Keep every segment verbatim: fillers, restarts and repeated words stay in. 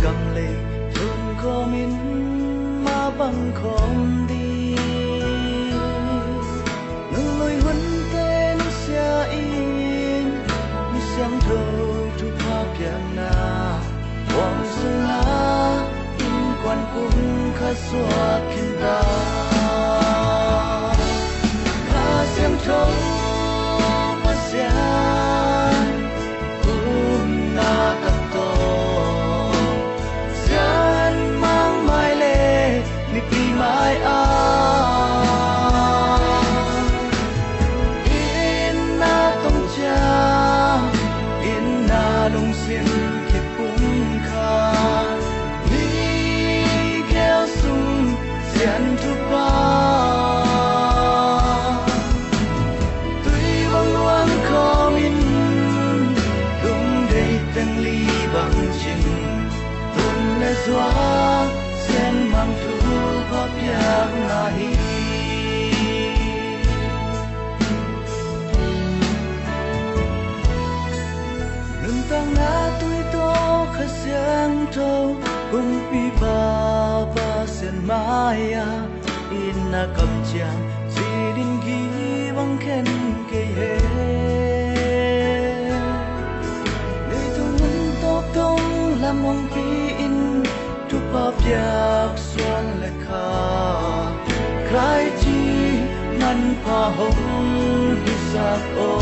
Gam lei tun khawm in mah bang khawm ding. Nunglui hunte nusia in, mi siangtho thupha piakna, buang sungah innkuan pum kha suak khin ta. Kha Siangtho Pasian umna tak tawh, sian mang mai le mipi mai-ah, inn na tong ciang, inn na lungsim kipum kha, mi khel sung sian thupha. Tui bang luang khawm in, lungdei teng li bang cin, tun le zua sian mang thupha piakna hi. Nuntakna tui tawh Kha Siangtho, kumpipa Pasian mai-ah, inn na kamciam, zidin gih bang khen kei hen. Leitung hun tawp dong lam hong pi-in, thupha piak suan le kha, Khrih ci manpha hong hisak aw.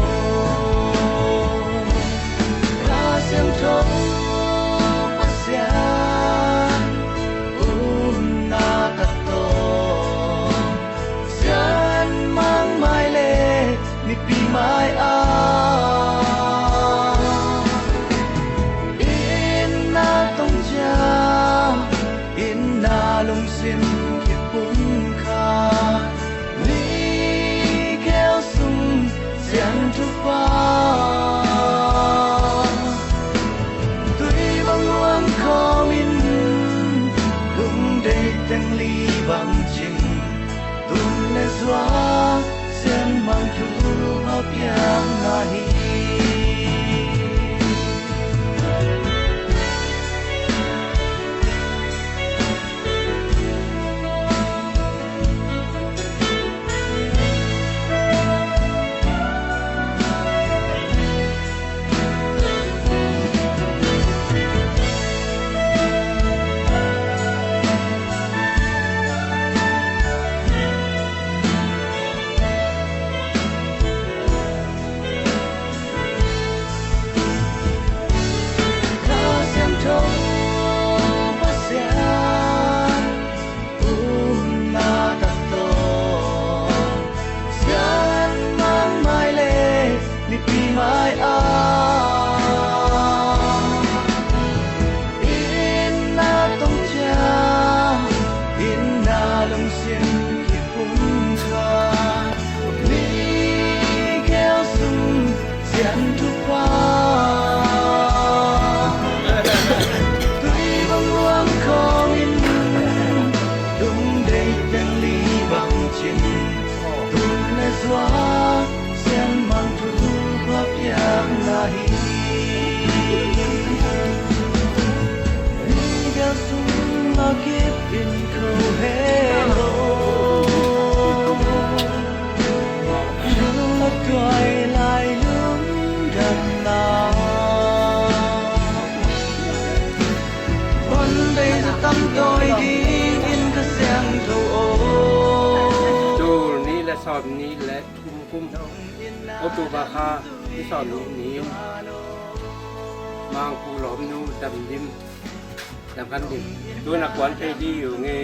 Kha Siangtho Pasian umna tak tawh, sian mang mai le mipi mai-ah, inn na tong ciang, inn na lungsim kipum kha, mi khel sung sian thupha. Tui bang luang khawm in, lungdei teng li bang cin, tun le zua sian mang thupha piakna hi. Kha Siangtho Pasian umna tak tawh, sian mang mai le mipi mai-ah, inn na tong ciang, inn na lungsim kipum kha, mi khel sung sian thupha. Tui bang luang khawm in, lungdei teng li bang cin, tun le zua sian mang thupha piakna hi. Inn khel sung a kip in kho he lo, a tuai lai lungdamna, hon bei za tam tawi dingin Kha Siangtho aw. Tul nih le sawm nih le thum kum, October kha ni sawm nih ni-in Mangpu lawmnu Dam Dim, Dam Khan Dim, tu-in a kuan thei ding hi ung e.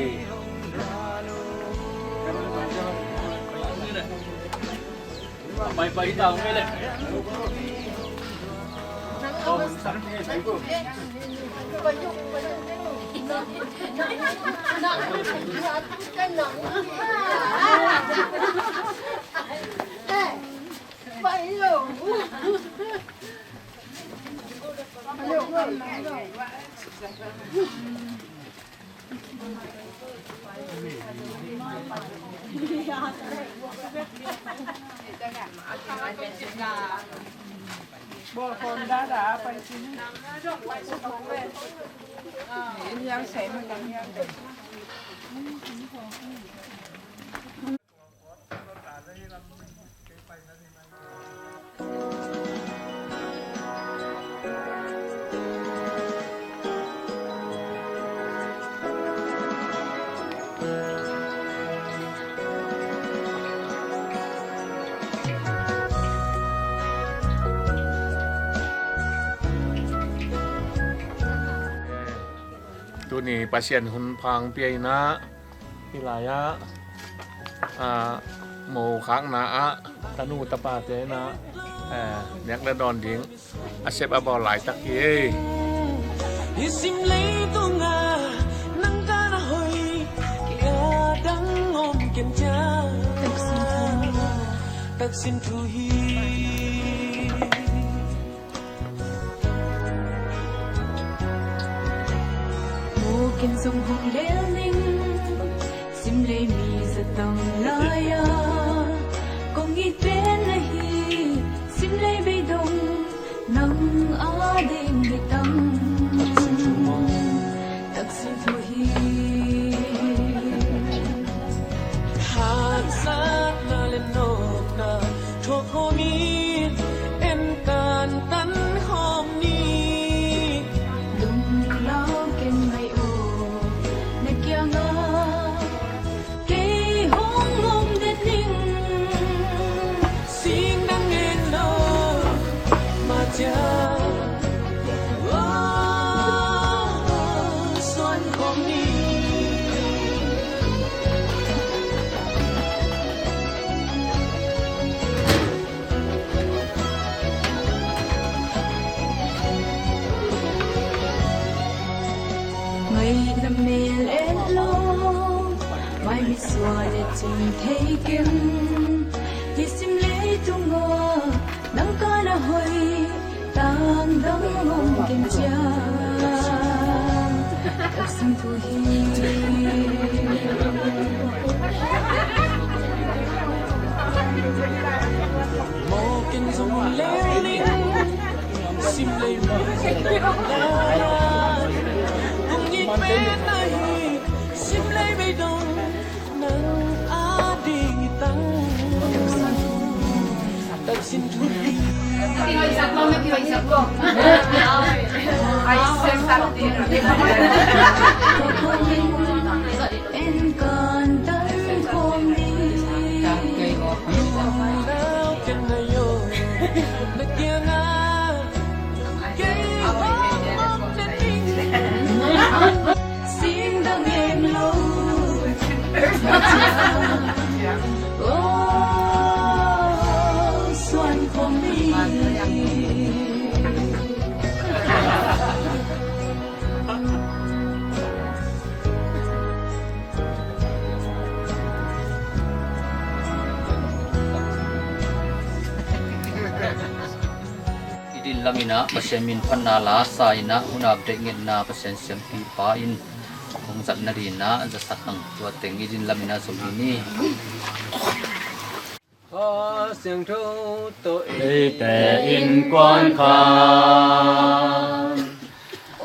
Tuni Pasian hun pha hong pia in ah, hih lai-ah, ah, mo khakna ah tanu tapate in ah, eh, nek le dawn ding a sep a bawl laitak hi ei. Hih sim leitung ah nang kan a hoih, kei a dang om ken ciang, taksin thu hi. Mukin zong hong lel ning, sim lei mi za tam lai-a kong it pen ahi, sim lei bei dong nang a ding hi tang. Taksin thu hi. Haksatna le nopna thuak khawm in, en kantan khawm ni. Lunglau ken mai aw, na kiangah kei hong om den ning. Sing dang en lo, ma cia, oh, suan khawm ni. Ngaihna mel en lo, mai mi suan e cin thei ken. Hih sim leitung ah nang kan a hoih, tang dang om ken ciang, taksin thu hi. Mawkin zong lel ning, sim lei mawkin zong lel ning. Kong it pen ahi, sim lei bei dong nang a ding hi tang. Taksin thu hi. En kantan khawm ni. Lunglau ken mai aw, na kiangah kei hong om den ning. Sing dang en lo, oh, suan khawm ni. I din lam in ah Pasian min phatna la sa in ah, hun update ngetna Pasian siampi pa in hong zat nading in ah zasak hang. Tua teng i din lam in ah zong hi ni. Kha Siangtho tawh eite innkuan kha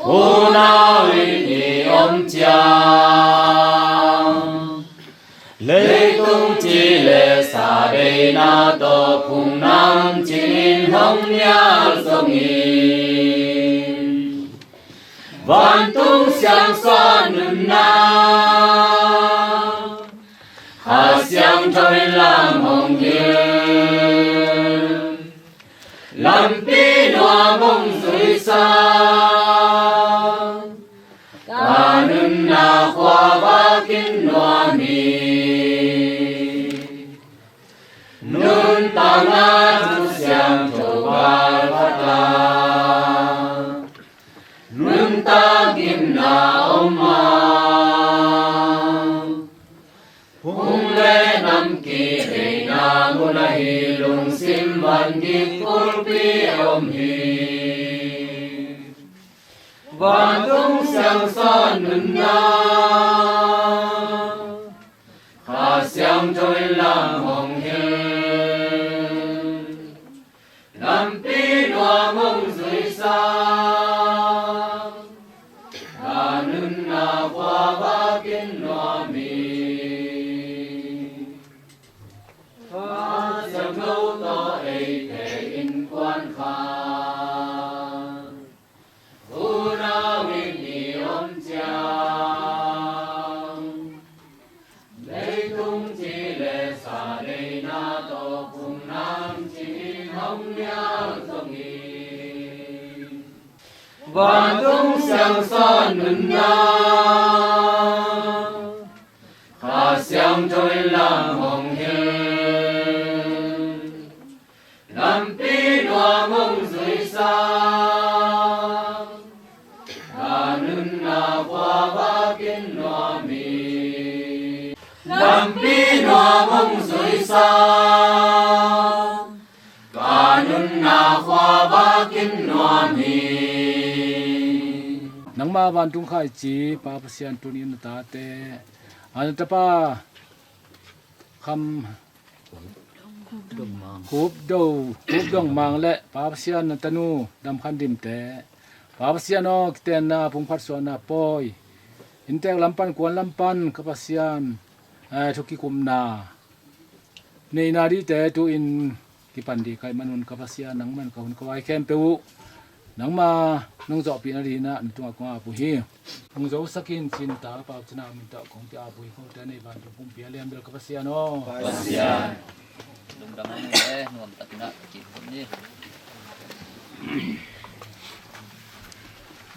unau in i om ciang, leitung ci le sa deihna tawh phung nam cinin hong nial zongin, vantung siangsawn nunna Kha Siangtho in lam hong hilh. Lampi nuam hong zuisa, ka nunna khua vak in nuam hi. Nuntakna thu siangtho galphat a, nuntak gimna om a, phung le nam kibeina mun ahi lungsim vangik kulpi om hi. Vantung siangsawn nunna Kha Siangtho in lam hong hilh. Lampi nuam hong zuisa, Vantung siangsawn nunna, Kha Siangtho in lam hong hil. Lampi nuam hong zuisa, ka nunna khua vakin nuam hi. Lampi nuam hong zuisa, ka nunna khua vakin nuam hi. Nangma vantung khaici Pa Pasian, tuni-in na tate, a na tapa Kham Khup Do, Khup Dong Mang le Pa Pasian na tanu Dam Khan Dim te, Pa Pasian aw, kitenna, phungphat suahna pawi, inntek lam pan, kuan lam pan ka Pasian, eh, thu kikupna neihna dihte tu-in kipan dih ka hih manun ka Pasian, nangman ka hun ka vai khempeuh uh nangma nong zawhpih nadingin ah na tungah kong ap uh hi. Hong zosak in, ci-in ta Pau Cin Hau min tawh kong ki-ap uh hi. Kote nei vantung kumpi a lian bel ka Pasian aw. Pasian. Lungdam hang e, nuamtakin ah kikhop ni.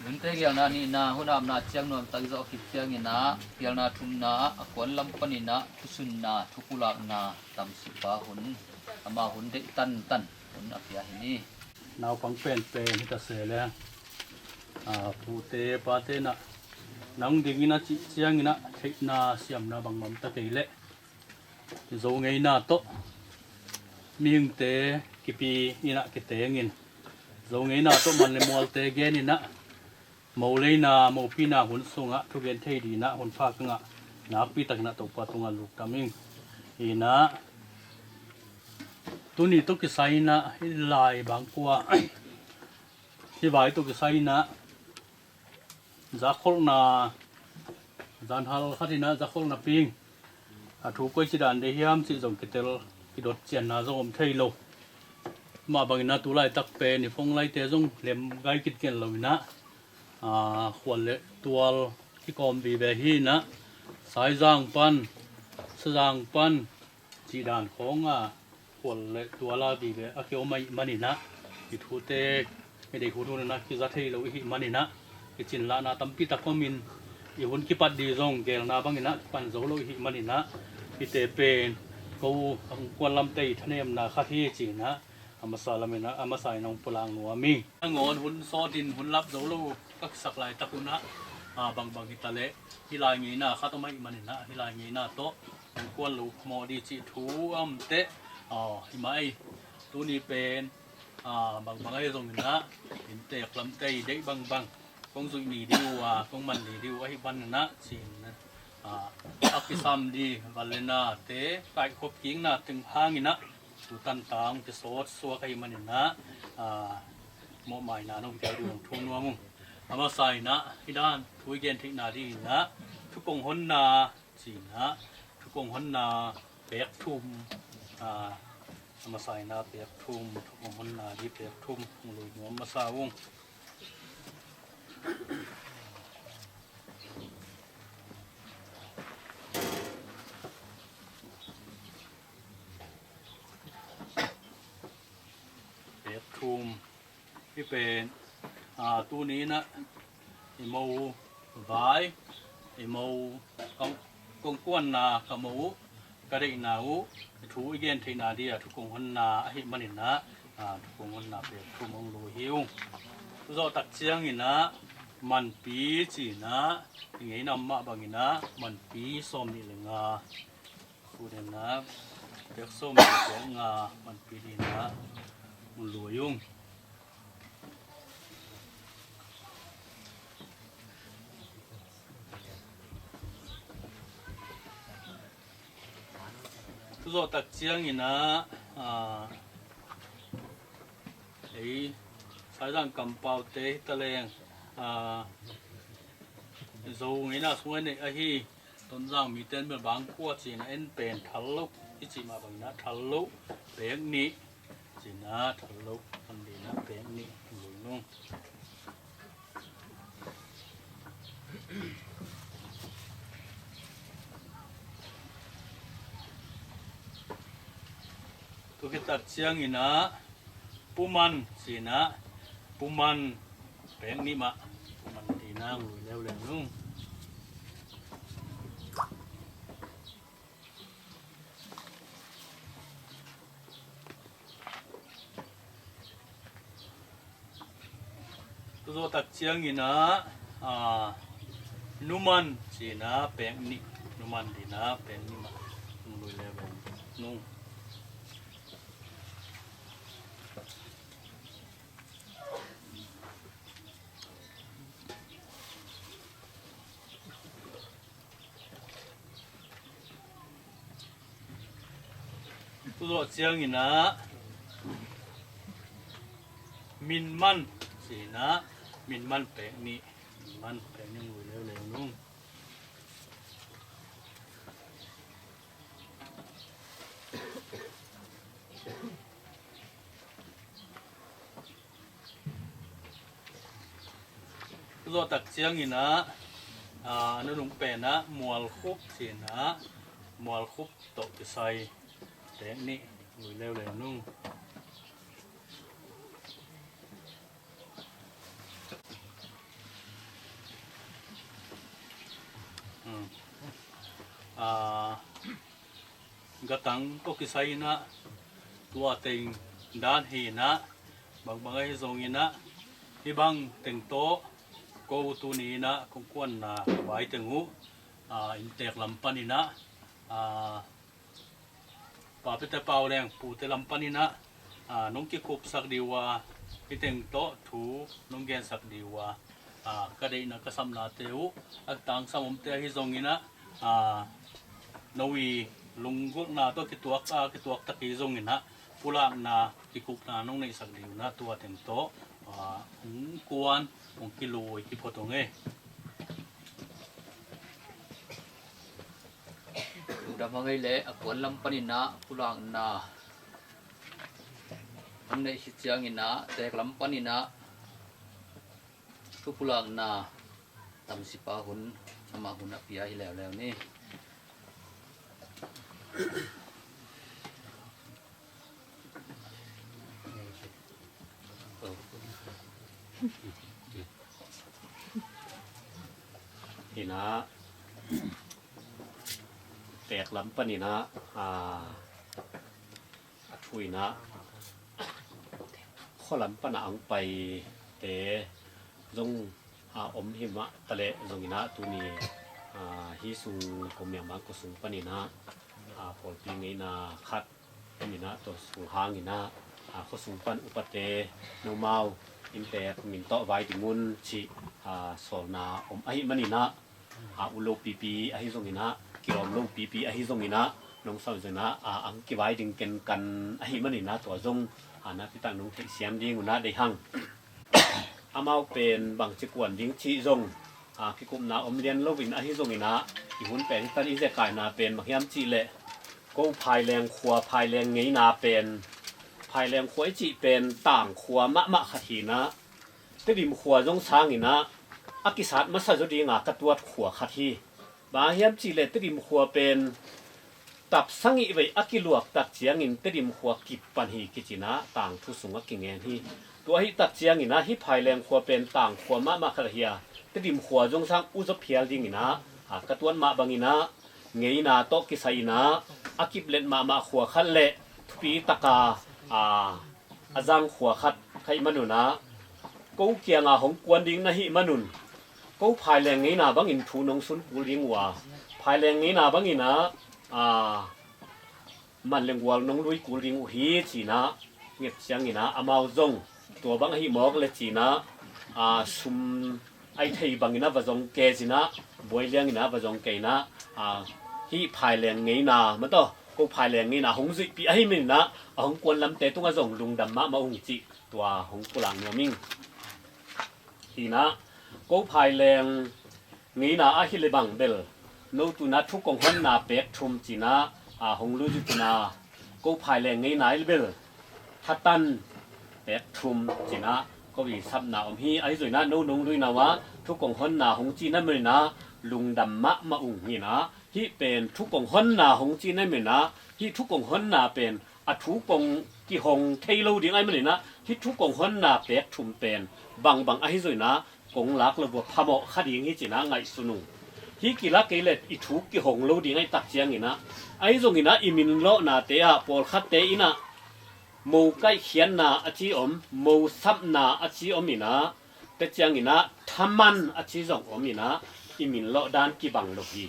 Nunte gelna nihna hun apna ciang nuamtak zawh khit ciangin ah, gelna thumna ah a kuan lam panin ah thusunna, thupulakna tamsuk pa hun, ama hun deih tantan hun a pia hi ni. Naupang penpen hi ta se leng, a, pute pate in ah nang dingin a cih ciangin ah theihna siamna bang om ta kei leh, Zo ngeina tawh mihingte kipi in ah kitengin, Zo ngeina tawh man le mualte genin ah, moleina, mopina hun sungah thugen thei dingin ah hun pha ka ngah nakpi takin ah Topa tungah lungdam ing. Hi in ah, tuni tawh kisai in ah hih lai bangkua, hih vai tawh kisai in ah zakholhna, zanhal khat in ah zakholhna ping, a thu koici dan deih hiam cih zong kitel, kidot cianna zong om thei lo. Mah bangin ah tu laitak pen i phone line-te zong lem gai kit gen lo in ah, a, khual le tual kikawm vive hi in ah, Saizang pan, Sazang pan, cih dan khawng a khual le tual a vive a kiom ahih manin ah, i thute, i deih khuthun in ah kiza thei lo i hih manin ah, i cinlahna tampi tak omin, i hun kipat ding zong gelna bangin ah kipan zo lo i hih manin ah, hihte pen ko a hong kuan lamte i thanemna khat hi, ci-in ah a masa lamin ah, a masa in ah hong pulak nuam ing. Nangawn hun sawtin hun lap zo lo ka kisak laitak un ah, a, bangbang hi ta leh, hih lai ngeina khat om ahih manin ah, hih lai ngeina tawh hong kuan lo mawh ding cih thu a om teh, a, hi mah ei. Tuni pen, a, bangbang ahi zongin ah, inntek lamte i deih bangbang kong zuih ni ding uh a, kong man ni ding uh ahih manin ah, ci-in, a, a kisam ding van le nate kaikhop kikna teng hangin ah, tu tan tang kisawt suak ahih manin ah, a, mawhmaina nong pia ding uh hong thum nuam ung. A masa in ah, hih dan thu i gen theihna dingin ah, thu kong honna, ci-in ah, thu kong honna pek thum, a, a masa in ah pek thum, thu kong honna ding pek thum hong lui nuam masa ung. Pek thum. Hih pen, a, tuni in ah i mo vai, i mo kong, kong kuanna, ka mo uh, ka deihna uh, thu i gen theihna ding a thu kong honna ahih manin ah, a, thu kong honna pek thum hong lui hi ung. Thu zawh tak ciangin ah, manpi ci-in ah, i ngeina mah bangin ah, manpi sawm nih le nga. Thu den ah, pek sawm nih le pek nga, manpi dingin ah hong lui ung. Thu zawh tak ciangin ah, a, ei, Saizang kampaute hi ta leng, a, Zo ngeina sung a neih ahi, Tonzang mite in bel bangkua ci-in ah en pen thal lo, i cih mah bangin ah thal lo, pek nih, ci-in ah thal lo, an dingin ah pek nih, lui nung. Tu khit tak ciangin ah, Pu Man ci-in ah, Pu Man Pek nih mah man ding a hong lui leuleu nung. Tua zawh tak ciangin ah, a, numan ci-in ah pek nih, numan ding a pek nih mah hong lui leuleu nung. Tua zawh ciangin ah, minman ci-in ah, minman pek nih, minman pek nih hong lui leuleu nung. Zawh tak ciangin ah, a, a nunung pen ah mualkhup ci-in ah, mualkhup tawh kisai pek nih hong lui leuleu nung. Hmm. A, gatang tawh kisai in ah, tua teng dan hi in ah, bangbang ahi zongin ah, hih bang teng tawh ko tuni in ah kong kuanna vai teng uh, a, inntek lam panin ah, a, Papite Pau Leng pute lam panin ah, a, nong kikupsak ding uh a, hih teng tawh thu nong gensak ding uh a, a, ka deihna ka sapnate uh a tangsam omte ahi zongin ah, a, no i lunggulhna tawh kituak, a, kituak tak hi zongin ah, pulakna, kikupna nong neihsak ding uh a, tua teng tawh, a, hong kuan, hong kilui kiphot ung ei. Lungdam hang ei leh, a kuan lam panin ah pulakna hong neih khit ciangin ah, teek lam panin ah thu pulakna tamsipa hun, amah hun a pia hi leuleu ni. Hi in ah, teek lam panin ah, a, a thu in ah, khua lam pan a hong paite zong, a, om hi mah taleh zongin ah, tuni, a, hih sung ko Myanmar khua sung panin ah, a, pawlpi ngeina khat om in ah, tua sung hangin ah, a, khua sung pan upate, nomau inntek min tawh vai ding un cih, a, sawlna om ahih manin ah, a, ut lo pipi ahi zongin ah, kilawm lo pipi ahi zongin ah, nong sawlna zongin ah, a, hong kivai ding kenkan ahih manin ah, tua zong, a, nakpi tak nong theihsiam ding un ah deih hang. Amau pen bangci kuan ding cih zong, a, kikupna om lian loin ahi zongin ah, i hun pen hi tan, i zekaina pen bang hiam cih leh, ko Phaileng khua, Phaileng ngeina pen, Phaileng khua i cih pen Tang khua mahmah khat hi in ah, Tedim khua zong sangin ah, a kisat masa zaw dinga ka tuat khua khat hi. Bang hiam cih leh Tedim khua pen tap sagih vei a kiluak tak ciangin Tedim khua kip pan hi kici in ah tangthu sungah kingen hi. Tua ahih tak ciangin ah hih Phaileng khua pen Tang khua mahmah khat ahi a, Tedim khua zong sang uh zaw phial dingin ah, a, ka tuat mah bangin ah, ngeina tawh kisai in ah a kiplet mahmah khua khat leh thupi taka, a, a zang khua khat ka hih manun ah, ko kianga hong kuan ding na hih manun, ko Phaileng ngeina bangin thu nong sun kul ding uh a, Phaileng ngeina bangin ah, a, man leh gual nong lui kul ding uh hi ci in ah nget ciangin ah, amau zong tua bang ahi mawk leh ci in ah, a, sum a i thei bangin ah va zong kei ci in ah, buai liangin ah va zong kei in ah, a, hih Phaileng ngeina mah tawh, ko Phaileng ngeina hong zuihpih ahih manin ah, a hong kuan lamte tungah zong lungdam mahmah ung cih tua hong pulak nuam ing. Hi in ah, ko Phaileng ngeina ahih leh bang bel, no tu in ah thu kong honna pek thum ci in ah, a, hong lui zuih in ah, ko Phaileng ngeina ahih leh bel, thatan pek thum ci in ah, ko i sapna om hi. Ahi zongin ah, no nong luina uh ah thu kong honna hong ci na manin ah, lungdam mahmah ung hi in ah, hih pen thu kong honna hong ci na manin ah, hih thu kong honna pen a thu kong kihong thei lo ding ahih manin ah, hih thu kong honna pek thum pen bangbang ahi zongin ah kong lak lo uh a phamawh kha ding hi ci-in ah ngaihsun ung. Hih kilak kei leh i thu kihong lo ding ahih tak ciangin ah, ahi zongin ah i min lawhnate ah pawlkhatte in ah mo kaihkhiatna a ci om, mo sapna a ci om in ah, tua ciangin ah thaman a ci zong om in ah, i min lawh dan kibang lo hi.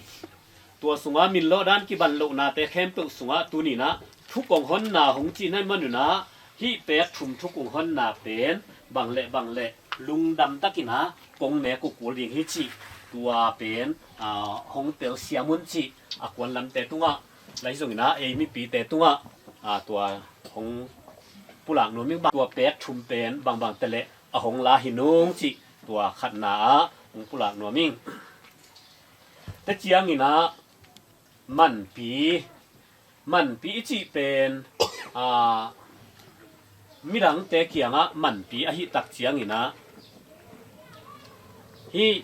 Tua sungah min lawh dan kibang lohnate khempeuh sungah tuni-in ah thu kong honna hong cih na hih manun ah, hih pek thum thu kong honna pen bang le bang le lungdam takin ah kong nek uh kul ding hi cih, tua pen, aa, hong telsiam un cih, a kuanlamte tungah, ahi zongin ah ei mipite tungah, aa, tua hong pulak nuam ing. Tua pek thum pen bangbang teh leh a hong la hi nung cih, tua khatna ah hong pulak nuam ing. Tua ciangin ah manpi, manpi i cih pen, aa, midangte kiangah manpi ahih tak ciangin ah, hih,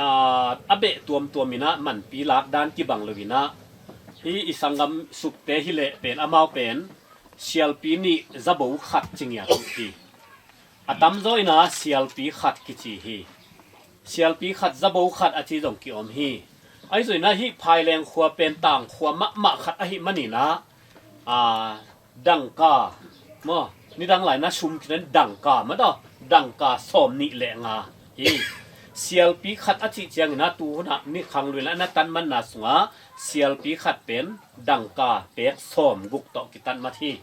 aa, a beh tuamtuam in ah manpi lak dan kibang lo in ah, hih i sanggam Sukte hi leh pen amau pen sialpi nih zabo khat ci ngiat uh hi. A tamzaw in ah sialpi khat kici hi. Sialpi khat zabo khat a ci zong ki-om hi. Ahi zongin ah hih Phaileng khua pen tangkhua mahmah khat ahih manin ah, aa, dangka, maw, nidang lai-in ah sum kitan dangka, maw, dangka sawm nih le nga hi. Sialpi khat a cih ciangin ah tu hun ah ni khanglui lai-in ah a tanmatna sungah sialpi khat pen dangka pek sawm guk tawh kitanmat hi.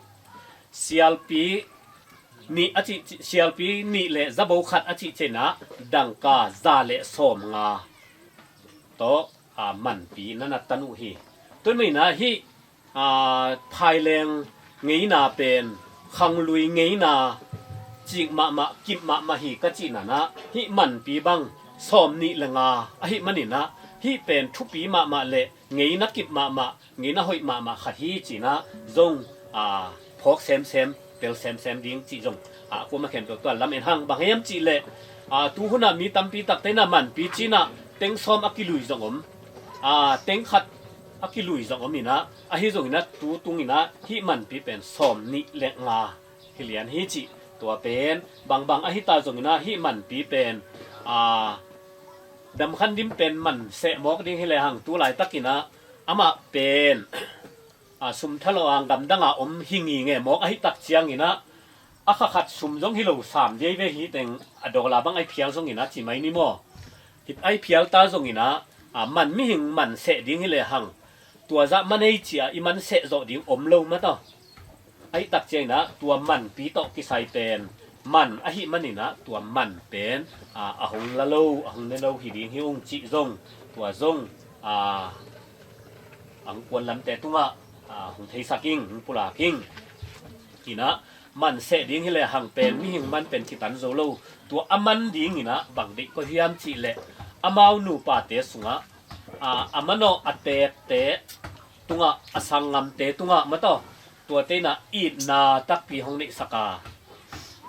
Sialpi nih a cih, sialpi nih le zabo khat a cih ciangin ah dangka za le sawm nga tawh, aa, manpi na na tan uh hi. Tua ahih manin ah hih, aa, Phaileng ngeina pen khanglui ngeina cik mahmah, kip mahmah hi ka cihna-in ah, hih manpi bang sawm nih le nga ahih manin ah, hih pen thupi mahmah le ngeina kip mahmah, ngeina hoih mahmah khat hi ci-in ah zong, aa, phawk semsem, tel semsem ding cih zong, aa, kuamah khempeuh tua lam en hang. Bang hiam cih leh, aa, tu hun ah mi tampi takte in ah manpi ci-in ah teng sawm a kilui zong om, aa, teng khat a kilui zong om in ah, ahi zongin ah tu tung in ah hih manpi pen sawm nih le nga hi lian hi cih, tua pen bangbang ahi ta zongin ah hih manpi pen, aa, Damkhandim pen man seh mawk ding hi lehang tu laitakin ah amah pen, aa, sum tha lo-a gamdang a om hi nginge mawk ahih tak ciangin ah, a kha khat sum zong hi lo, sam vive hi teng a dollar bang ai phial zongin ah ci mai ni maw. Hih ai phial ta zongin ah, aa, man mihing man seh ding hi lehang tua zah man ei ci-a i man seh zawh ding om lo mah tawh. Ahih tak ciangin ah tua manpi tawh kisai pen man ahih manin ah tua man pen, aa, a hong la lo, a hong ne lo hi ding hi ung cih zong, tua zong, aa, a hong kuan lamte tungah, aa, hong theisak ing, hong pulak ing. In ah man seh ding hi lehang pen mihing man pen kitan zo lo. Tua a man dingin ah bang deih koi hiam cih leh, amau nupate sungah, aa, a manawh a teekte tungah, a sanggamte tungah mah tawh, tuate in ah itna takpi hong neihsak a,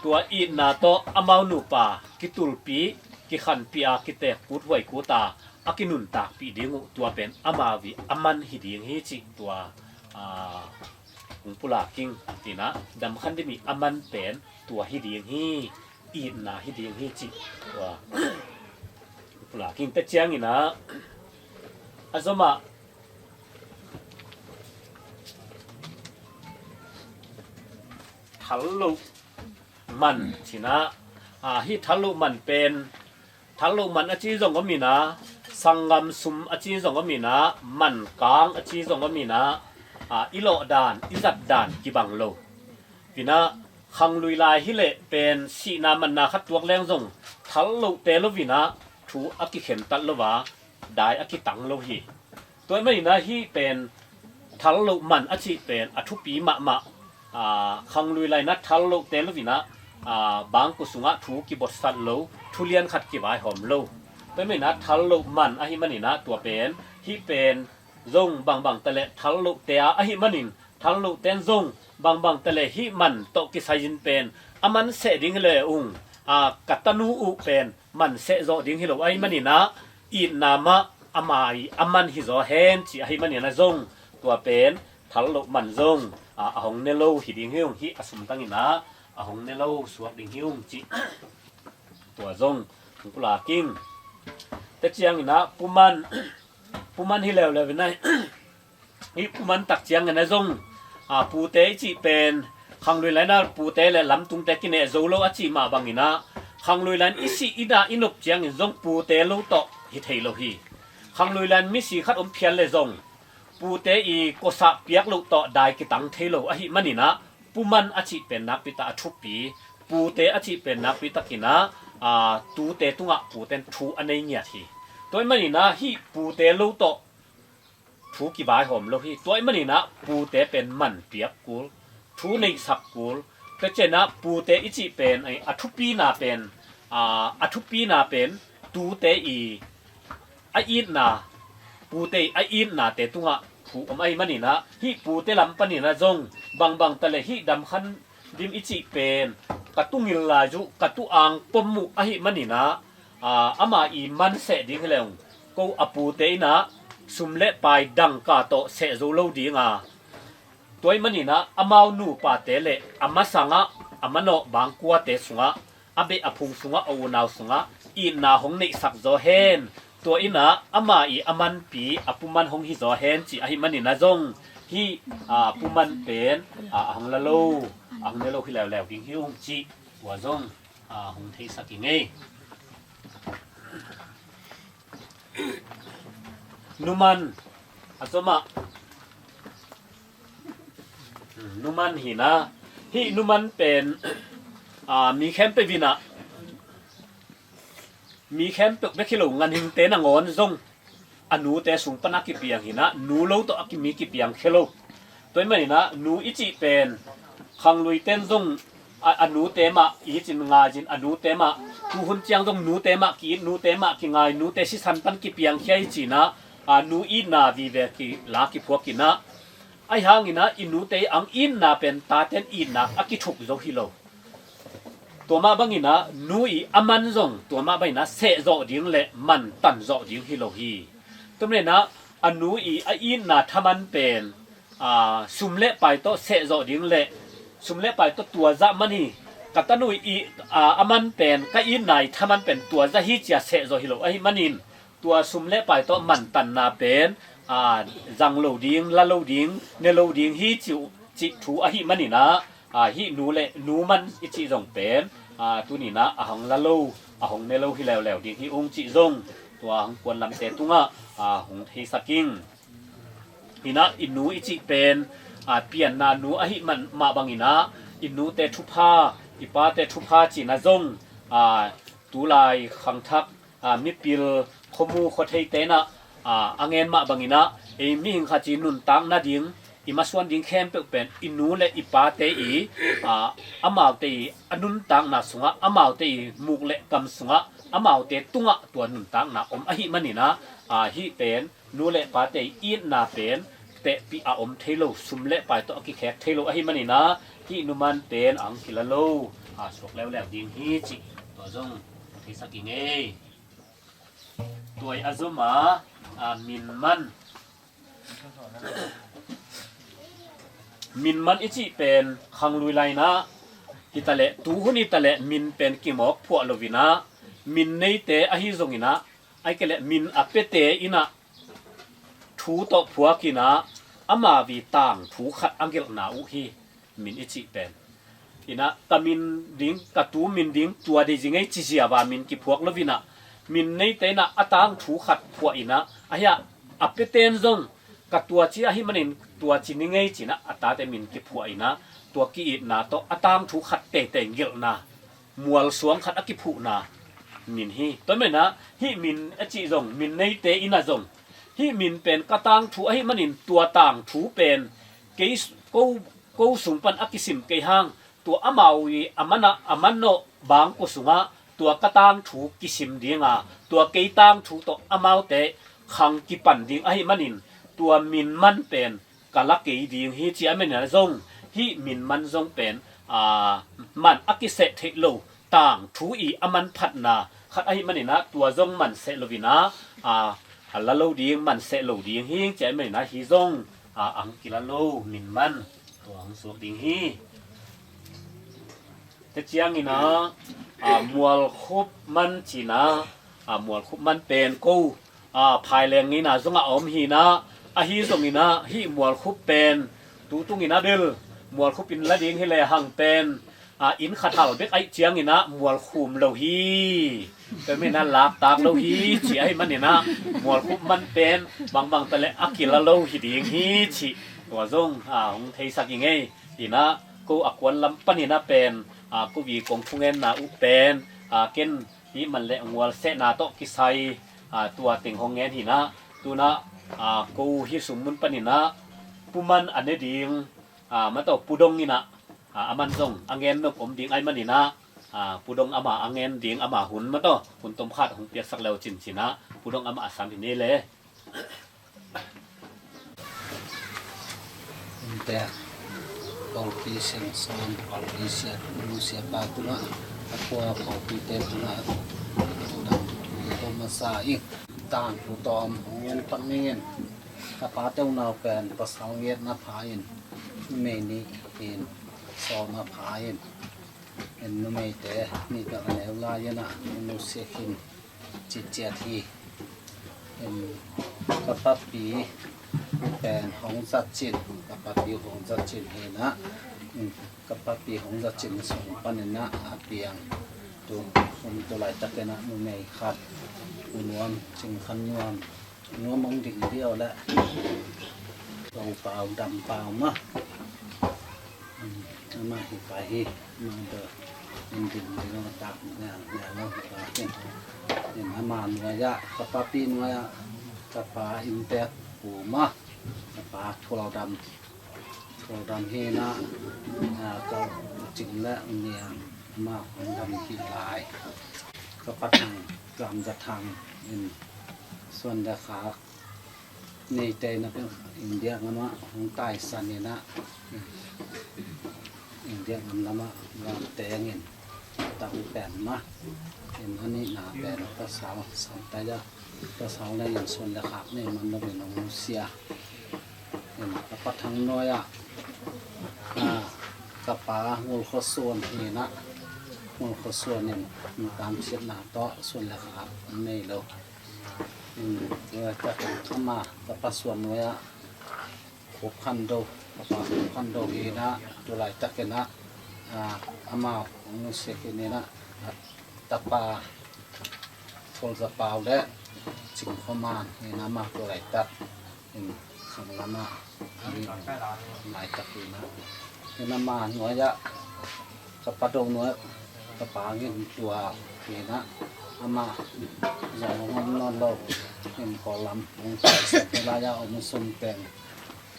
tua itna tawh amau nupa kitulpih, kikhanpih a, kiteek kut huai kut a, a kinuntakpih ding uh, tua pen amau ii a man hi ding hi cih tua, aa, hong pulak ing. In ah Damkhandim ii a man pen tua hi ding hi, itna hi ding hi cih tua hong pulak ing. Tua ciangin ah a zomah thal loh man ci-in ah, aa, hih thal loh man pen, thal loh man a ci zong om in ah, sanggam sum a ci zong om in ah, man kang a ci zong om in ah, aa, i lawh dan, i zat dan kibang lo. In ah khanglui lai hi leh pen sihna manna khat tuak leng zong thal lohte lo-in ah thu a kikhentat lo a, dai a kitang lo hi. Tua ahih manin ah hih pen thal loh man a cih pen a thupi mahmah, aa, khanglui lai-in ah thal lohte lo-in ah, aa, bangkua sungah thu kibotsat lo, thu lian khat kivaihawm lo. Tua ahih manin ah thal loh man ahih manin ah tua pen hih pen zong bangbang teh leh thal lohte a ahih manin, thal lohte in zong bangbang teh leh hih man tawh kisai-in pen a man seh ding hi leh ung, aa, ka tanu uh pen man seh zawh ding hi lo ahih manin ah, itna mah amau ii a man hi zaw hen cih ahih manin ah zong tua pen thal loh man zong a, a hong ne lo hi ding hi ung, hih a sum tangin ah a hong ne lo suak ding hi ung cih tua zong hong pulak ing. Tua ciangin ah puman, puman hi leuleu in ah, hih puman tak ciangin ah zong a, pute i cih pen khanglui lai-in ah pute le lamtungte kineh zo lo a cih mah bangin ah, khanglui lai-in i sih i dah i nop ciangin zong pute lo tawh hi thei lo hi. Khanglui lai-in misi khat om phial le zong pute i kosah piak loh tawh dai kitang thei lo ahih manin ah, puman a cih pen nakpi tak a thupi, pute a cih pen nakpi takin ah, a, tute tungah pute in thu a nei ngiat hi. Tua ahih manin ah hih pute lo tawh thu kivaihawm lo hi. Tua ahih manin ah pute pen man piak kul, thu neihsak kul. Tua ciangin ah pute i cih pen a, a thupina pen, a, a thupina pen tute i a itna, pute i a itnate tungah thu om ahih manin ah, hih pute lam panin ah zong bangbang ta le hih Dam Khan Dim i cih pen ka tungil lai uh, ka tu-ang pom uh ahih manin ah, a, ama i man seh ding hi leng, ko a pute in ah sum le pai dangka tawh seh zo lo ding a, tua ahih manin ah amau nupate le a masangah a manawh bangkuate sungah, a beh a phung sungah, a unau sungah itna hong neihsak zaw hen. Tua in ah ama i a manpi a puman hong hi zaw hen cih ahih manin ah zong hih, a, puman pen, a, a hong la lo, a hong ne lo hi leuleu ding hi ung cih tua zong, a, hong theisak ing ei. Numan a zom ah, numan hi-in ah, hih numan pen, a, mi khempeuh in ah, mi khempeuh bek hi lo, ganhingte nangawn zong a nute sung pan a kipiang hi-in ah, nu lo tawh a ki, mi kipiang khia lo. Tua ahih manin ah nu i cih pen khangluite in zong a, a nute mah i cin ngai cin, a nute mah, tuhun ciang zong nute mah ki-it, nute mah kingai, nute sisan pan kipiang khia i cin ah, a, nu itna vive kila kiphuak in ah, ahi hangin ah i nute i ang itna pen tate in itna a kithuk zo hi lo. Tua mah bangin ah nu i a man zong tua mah bangin ah sehzawh ding le mantan zawh ding hi lo hi. Tua manin ah a nu i a itna thaman pen, a, sum le pai tawh sehzawh ding le sum le pai tawh tua zah man hi. Ka tanu i, a, a man pen, ka itna i thaman pen tua zah hi ci-a sehzawh hi lo ahih manin, tua sum le pai tawh mantanna pen, a, zang lo ding, la lo ding, ne lo ding hi cih, cih thu ahih manin ah, a, hih nu le nu man i cih zong pen, a, tuni-in ah a hong la lo, a hong ne lo hi leuleu ding hi ung cih zong tua hong kuan lamte tungah, a, hong theisak ing. Hi-in ah i nu i cih pen, a, pianna nu ahih man mah bangin ah i nute thupha, i pate thupha cihna zong, a, tulai khangthak, a, mipil khuamu khuatheite in ah, a, a ngen mah bangin ah ei mihing khat i nuntak nading, i masuan ding khempeuh pen i nu le i pate i, a, amaute i a nuntakna sungah, amaute i muk le kam sungah, amaute tungah tua nuntakna om ahih manin ah, a, hih pen nu le pate i itna pen tehpih a om thei lo, sum le pai tawh a kikhek thei lo ahih manin ah hih numan pen a hong kila lo, a, suak leuleu ding hi cih tua zong theisak ing ei. Tua i a zom ah, a, min man. Min man i cih pen khanglui lai-in ah hi ta leh, tuhun hi ta leh min pen kimawk phuah lo-in ah, min neite ahi zongin ah, ahih kei leh min a piate in ah thu tawh phuak in ah, ama vi tangthu khat a gelhna uh hi. Min i cih pen in ah, ka min ding, ka tu min ding tua dei zing ei ci ziau a min kiphuak lo-in ah, min neite in ah a tangthu khat phuah in ah, ahi a, a piate in zong ka tua ci ahih manin tua ci ning ei ci-in ah a tate min kiphuah in ah, tua ki-itna tawh a tangthu khat teitei gelhna, mualsuang khat a kiphuhna min hi. Tua ahih manin ah hih min a cih zong, min neite in ah zong, hih min pen ka tangthu ahih manin tua tangthu pen kei s-, ko, ko sung pan a kisim kei hang, tua amau i a man ah, a manawh bangkua sungah tua ka tangthu kisim ding a, tua kei tangthu tawh amaute khang kipan ding ahih manin, tua min man pen ka la kei ding hi ci ahih manin ah zong, hih min man zong pen, a, man a kiseh theih lo tangthu i a manphatna khat ahih manin ah tua zong man seh lo-in ah, a, a la lo ding, man seh lo ding hi ci ahih manin ah hih zong a ang kila lo min man tua ang suak ding hi. Te ciangin ah, a, mualkhup man cina, a, mualkhup man pen ko, a, phaileng ina zong a om hina, ahi zongin ah hih mualkhup pen tutungin a bil mualkhup in la ding hi le hang pen, a, inn khat hal bek aih ciangin ah mualkhum lo hi. Tua min a laktak lo hi ci ahi manin ah mualkhup man pen bangbang ta le a kila lo hi ding hi ci tua zong, a, hong theisak i ngei. Ina ko a kuan lam panin a pen, a, ko vi kong phungenna uh pen, a, ken hih man le ngualsehna tawh kisai, a, tua teng hong ngen hina. Tuna, a, ko hih sung mun panin ah puman a ne ding, a, matawh pudong ina, a, aman zong a ngen nop om ding ahi manin ah, a, pudong ama a ngen ding ama hun matawh hun tom khat hong piaksak leu cincin ah pudong ama a sam hi ni le. Innte pawlpi siangsawn, pawlpi siat, nu siapa tungah, a khua pawlpite tungah, tua masa in tangthu tawm hong ngen pak ning in, a pate unau pen pasal ngiat na pha in, numei nih in sawm a pha in, in numeite nih bek a neu lai in ah nu sia khin ciciat hi. In ka papi pen hong zat cin, ka papi hong zat cin hi na, in ka papi hong zat cin sung panin ah a piang. Tu, um, tu laitakin ah numei khat, U Nuam, Cing Khan Nuam, Nuam hong ding diau le, Dong Pau, Dam Pau mah. Amah hi pai hi, amah dawh in ding ding a tak nia, nia lo hi pai hi. In amah nuai ah, ka papi nuai ah, ka pa inntek pu mah, ka pa Thual Dam, Thual Dam hi na, a, ka Cing le Niang, amah hong dam hi lai. Ka pa Thang, Lam Za Thang in suan le khak neite na pen India ngam ah hong taisan in ah, India ngam lam ah va teng in, tak pen mah. In a nihna pen pasal, Santa Za, pasal le in suan le khak nei man lo in hong sia. In ka pa Thang nuai ah, a, ka pa Ngul Khua Suan hi na, Ngul Khua Suan in mi tam siatna tawh suan le khak nei lo. In, tu laitakin ama, ka pa Suan nuai ah, Khup Khan Do, ka pa Khup Khan Do hi na, tu laitakin ah, a, ama hong nusia khin in ah, a tapa Thual Za Pau le Cing Khua Man hi na, ama tu laitak in khang lam ah, a ri laitak hi na. Hi na ama nuai ah, ka pa Do nuai, ka pa Ngin Tua hi na, amah zong hong om nawn lo, in Kawl lam hong taisan hi lai ah om sung teng,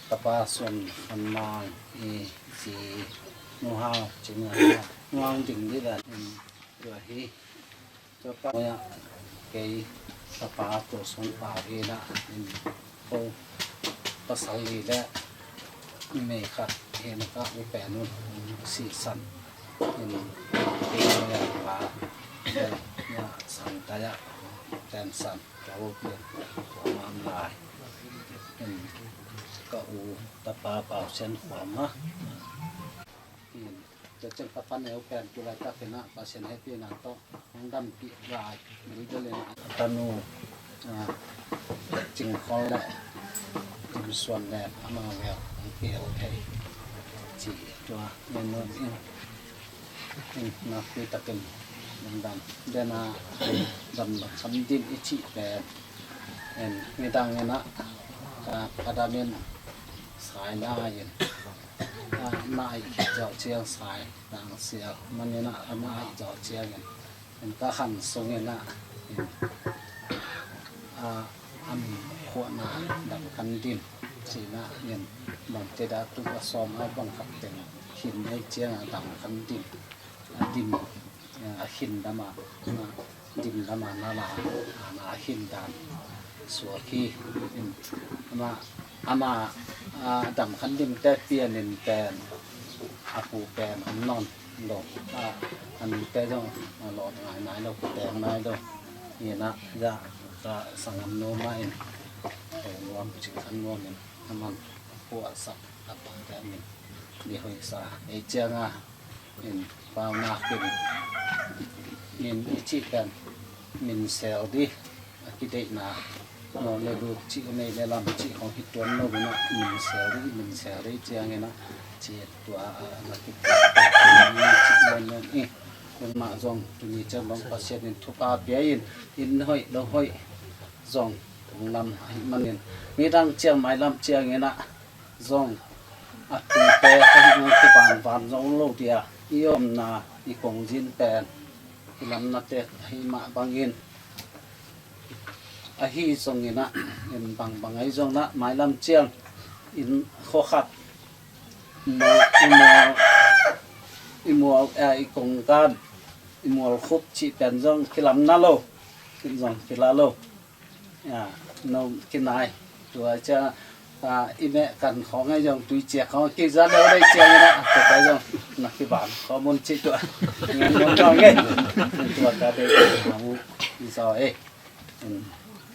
ka pa Suan Khan Mang i ci Nu Hau, ci Nu Hau, Nu Hau ding dih dan in tua hi. Tua pa nuai ah kei ka pa Tua Suan Pau hi na, in ko pasal li le numei khat hi na, ka u pen un sisan in, kei nuai ah pa pen na Santa Za tensan, ka u pen tua mam lai in, ka u tapa Pau Sian Khua mah. In, tua ciang ka pa neu pen tu laitakin ah Pasian hehpihna tawh hong dampih lai, bilbil in ah, a tanu, a, Cing Khol le Cing Suan le amau le hong pia uh thei ci tua ngen nuam ing. In, nakpi takin dam, dena dam kham dim i cih pen, in, midang in ah, ka, ka dam in sai lai in, a, amah ih zawh ciang sai tang sial manin ah, amah ih zawh ciangin, in, ka khan sungin ah, in, a, a mi khuahna dam khan dim cih in ah, in, bangci dah tu a sawm a bang khat teng khin ei ciang a dam khan dim, a dim, a khin dam a, a dim dam a na la, a na khin dan suak hi. In, amah, amah, a, dam khan dimte pianin pen a pu pen om nawn lo, a, a nute zong, a, lawh ngai nai lo, teng nai lo. Hi in ah, zah, ka sanggam nu mah in, nuam, cing khan nuam in, a man Puahsak a pangte a min ni hoihsa ei cianga in paunak in min i cih pen min sel di a kideihna nawh le luk cih nei le lam cih hong hi tuan lo inah min sel di, min sel di cianginah ci tua a na kipuak cih nawn nawn i. Nangmah zong tuni ciang dong Pasian in thupha pia in, in hoih lo hoih zong tung lam ahih manin midang ciang mailam cianginah zong a tute ka hih nang kipan van zong lo dia i omna i kongzin pen i lamnate ahi mah bangin ahi zonginah in bangbang ahi zonginah mailam ciang in khokhat i mual i mual i kongkan i mual khup cih pen zong kilamna lo, kin zong kila lo. Ya, no kinai tua cia i meh kan khong ai zong tui ciak khong kiza lo dei cianginah tua kai zong na kiban khong mun cih tua ngan mun zong ngei tua ka dei khong zaw ei.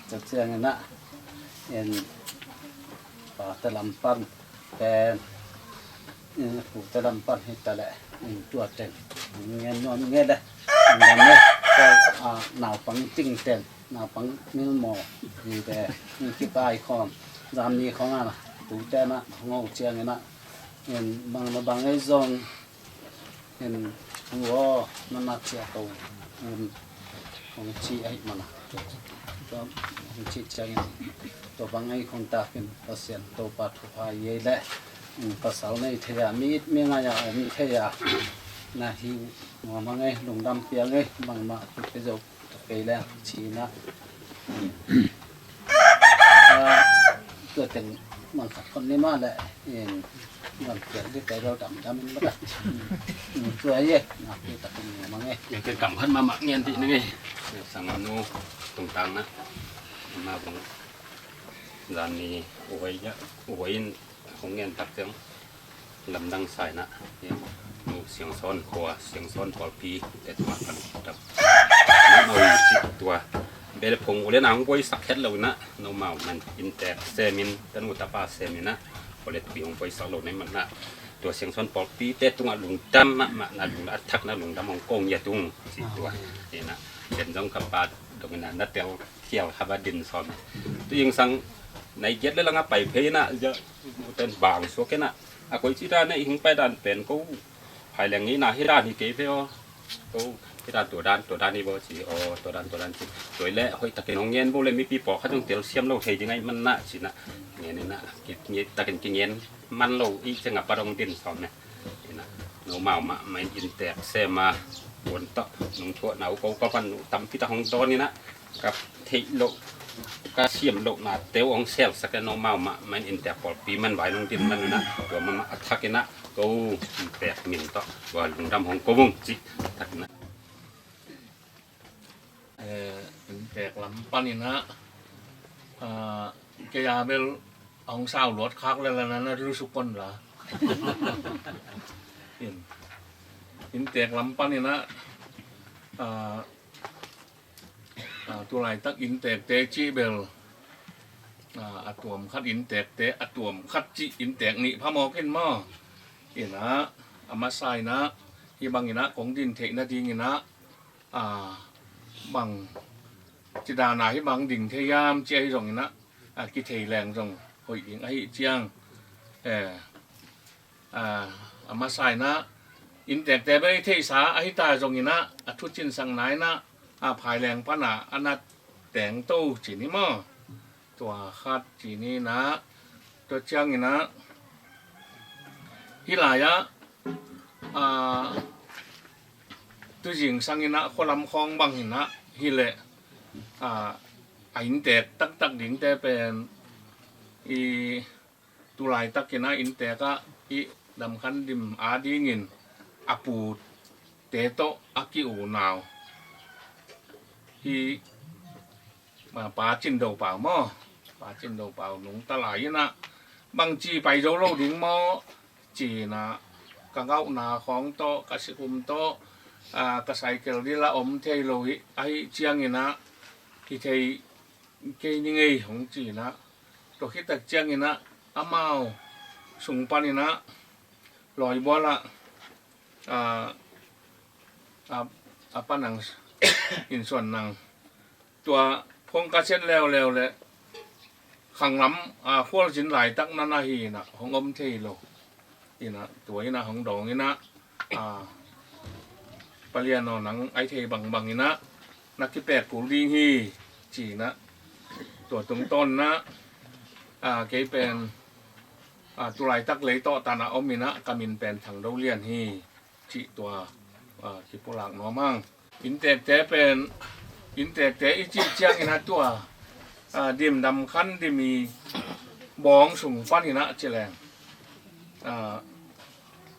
Tua cianginah in pate lam pan pen pute lam pan hi ta leh tua teng ngen nuam nge le ngen ne naupang ting teng naupang milmaw hi te kikai khawm zan ni khawng a tute na hong cianginah in bang na bang ei zong in pu aw na na cia ko hong ci ahih mana hong ci ciangin tua bang ei khong takin Pasian Topa thupha ei leh pasal nei thei a mi it mi ngai a om thei a na hi nuam a ngei lungdam pia ngei bangmah tu pe zo kei leng cinah tua teng mangkhat khon ni mah leh in ngan piak dih kei lo dam dam in mata tua ye na pi takin nuam a ngei. Yang ken kam khat mahmah ngen dih ni ngei. Sangnu tungtang na ma bang zan ni uwei ya uwei in hong ngen tak ciang lamdang saina nu Siangsawn khua Siangsawn pawlpi te tua kan dam na no in cih tua bel phung u le nang buai sak het lo na no mau man in tek semin tanu tapa semina ko le tui hong buai sak lo nei man na tua Siangsawn pawlpi te tunga lungdam mahmah na lung a thak na lungdam hong kong ya tung cih tua ina den zong ka pa dongina na tel khial haba din sawm tu ingsang nai giat le langa pai phei na ja ten bang suak kena a koi ci dan i hing pai dan pen ko phai leng ngeina hi dan hi kei phei aw ko hi dan tua dan tua dan hi bo ci aw tua dan tua dan ci tua le hoih takin hong ngen bo le mipi pawlkhat hong tel siam lo thei ding ai man na ci na ngen ina takin kingen man lo i chenga pa dong din sawm ne ina no mau mah main in tek sema buan tawh nung thuah na u ko ka pan tampi ta hong dawn ina ka theih loh ka siam loh na teu hong sel sak no mau mah main in tek pawlpi man vai nung din man ina tua mama a thak ina ko in tek min tawh tua lungdam hong ko vung ci thak ina. Eh, in tek lam pan ina kei a bel a hong sau luat khak le la na na lusuk kon la in in tek lam pan ina tulaitak inntekte cih bel a tuam khat inntekte a tuam khat cih inntek nih phamawk in maw? Ina a masa ina hi bang ina kong din theih nading ina bang cidana hi bang ding thei hiam ci ahi zong ina kithei leng zong hoih ding ahi ciang a masa ina inntekte bei theihsa ahi ta zong ina a thucinsakna ina a phai leng pana a nat teng to ci ni maw? Tua khat ci ni ina tua ciang ina hi lai ah tuzing sang ina khualam khawng bang ina hi leh a inntek taktak dingte pen i tulaitak ina inntek ah i damkhan dim a dingin a pute tawh a ki-unau hi pa Cin Do Pau maw? Pa Cin Do Pau nungta lai ina bangci pai zo lo ding maw? Cina ka ngauhna khawng tawh ka sikhum tawh ka saikel dila om thei lo hi ahi ciang ina kithei kei ni ngei hong cina tua khitak ciang ina amau sung panin ah lawibual ah, a, a, a pa nang, innsuan nang, tua phone ka set leuleu leh khanglam, a, khualzin laitak na na hi in ah hong om thei lo in ah, tua in ah hong dawng in ah, a, Pa Lian aw, nang ai thei bangbang in ah na kipek kul ding hi ci in ah, tua tungtawn in ah, a, kei pen, a, tulaitak lei tawh tan ah om in ah ka min pen Thang Do Lian hi cih tua, a, kipulak nuam hang. Inntekte pen, inntekte i cih ciangin ah tua, a, Dim Dam Khan Dim i bawng sung panin ah ci leng, a,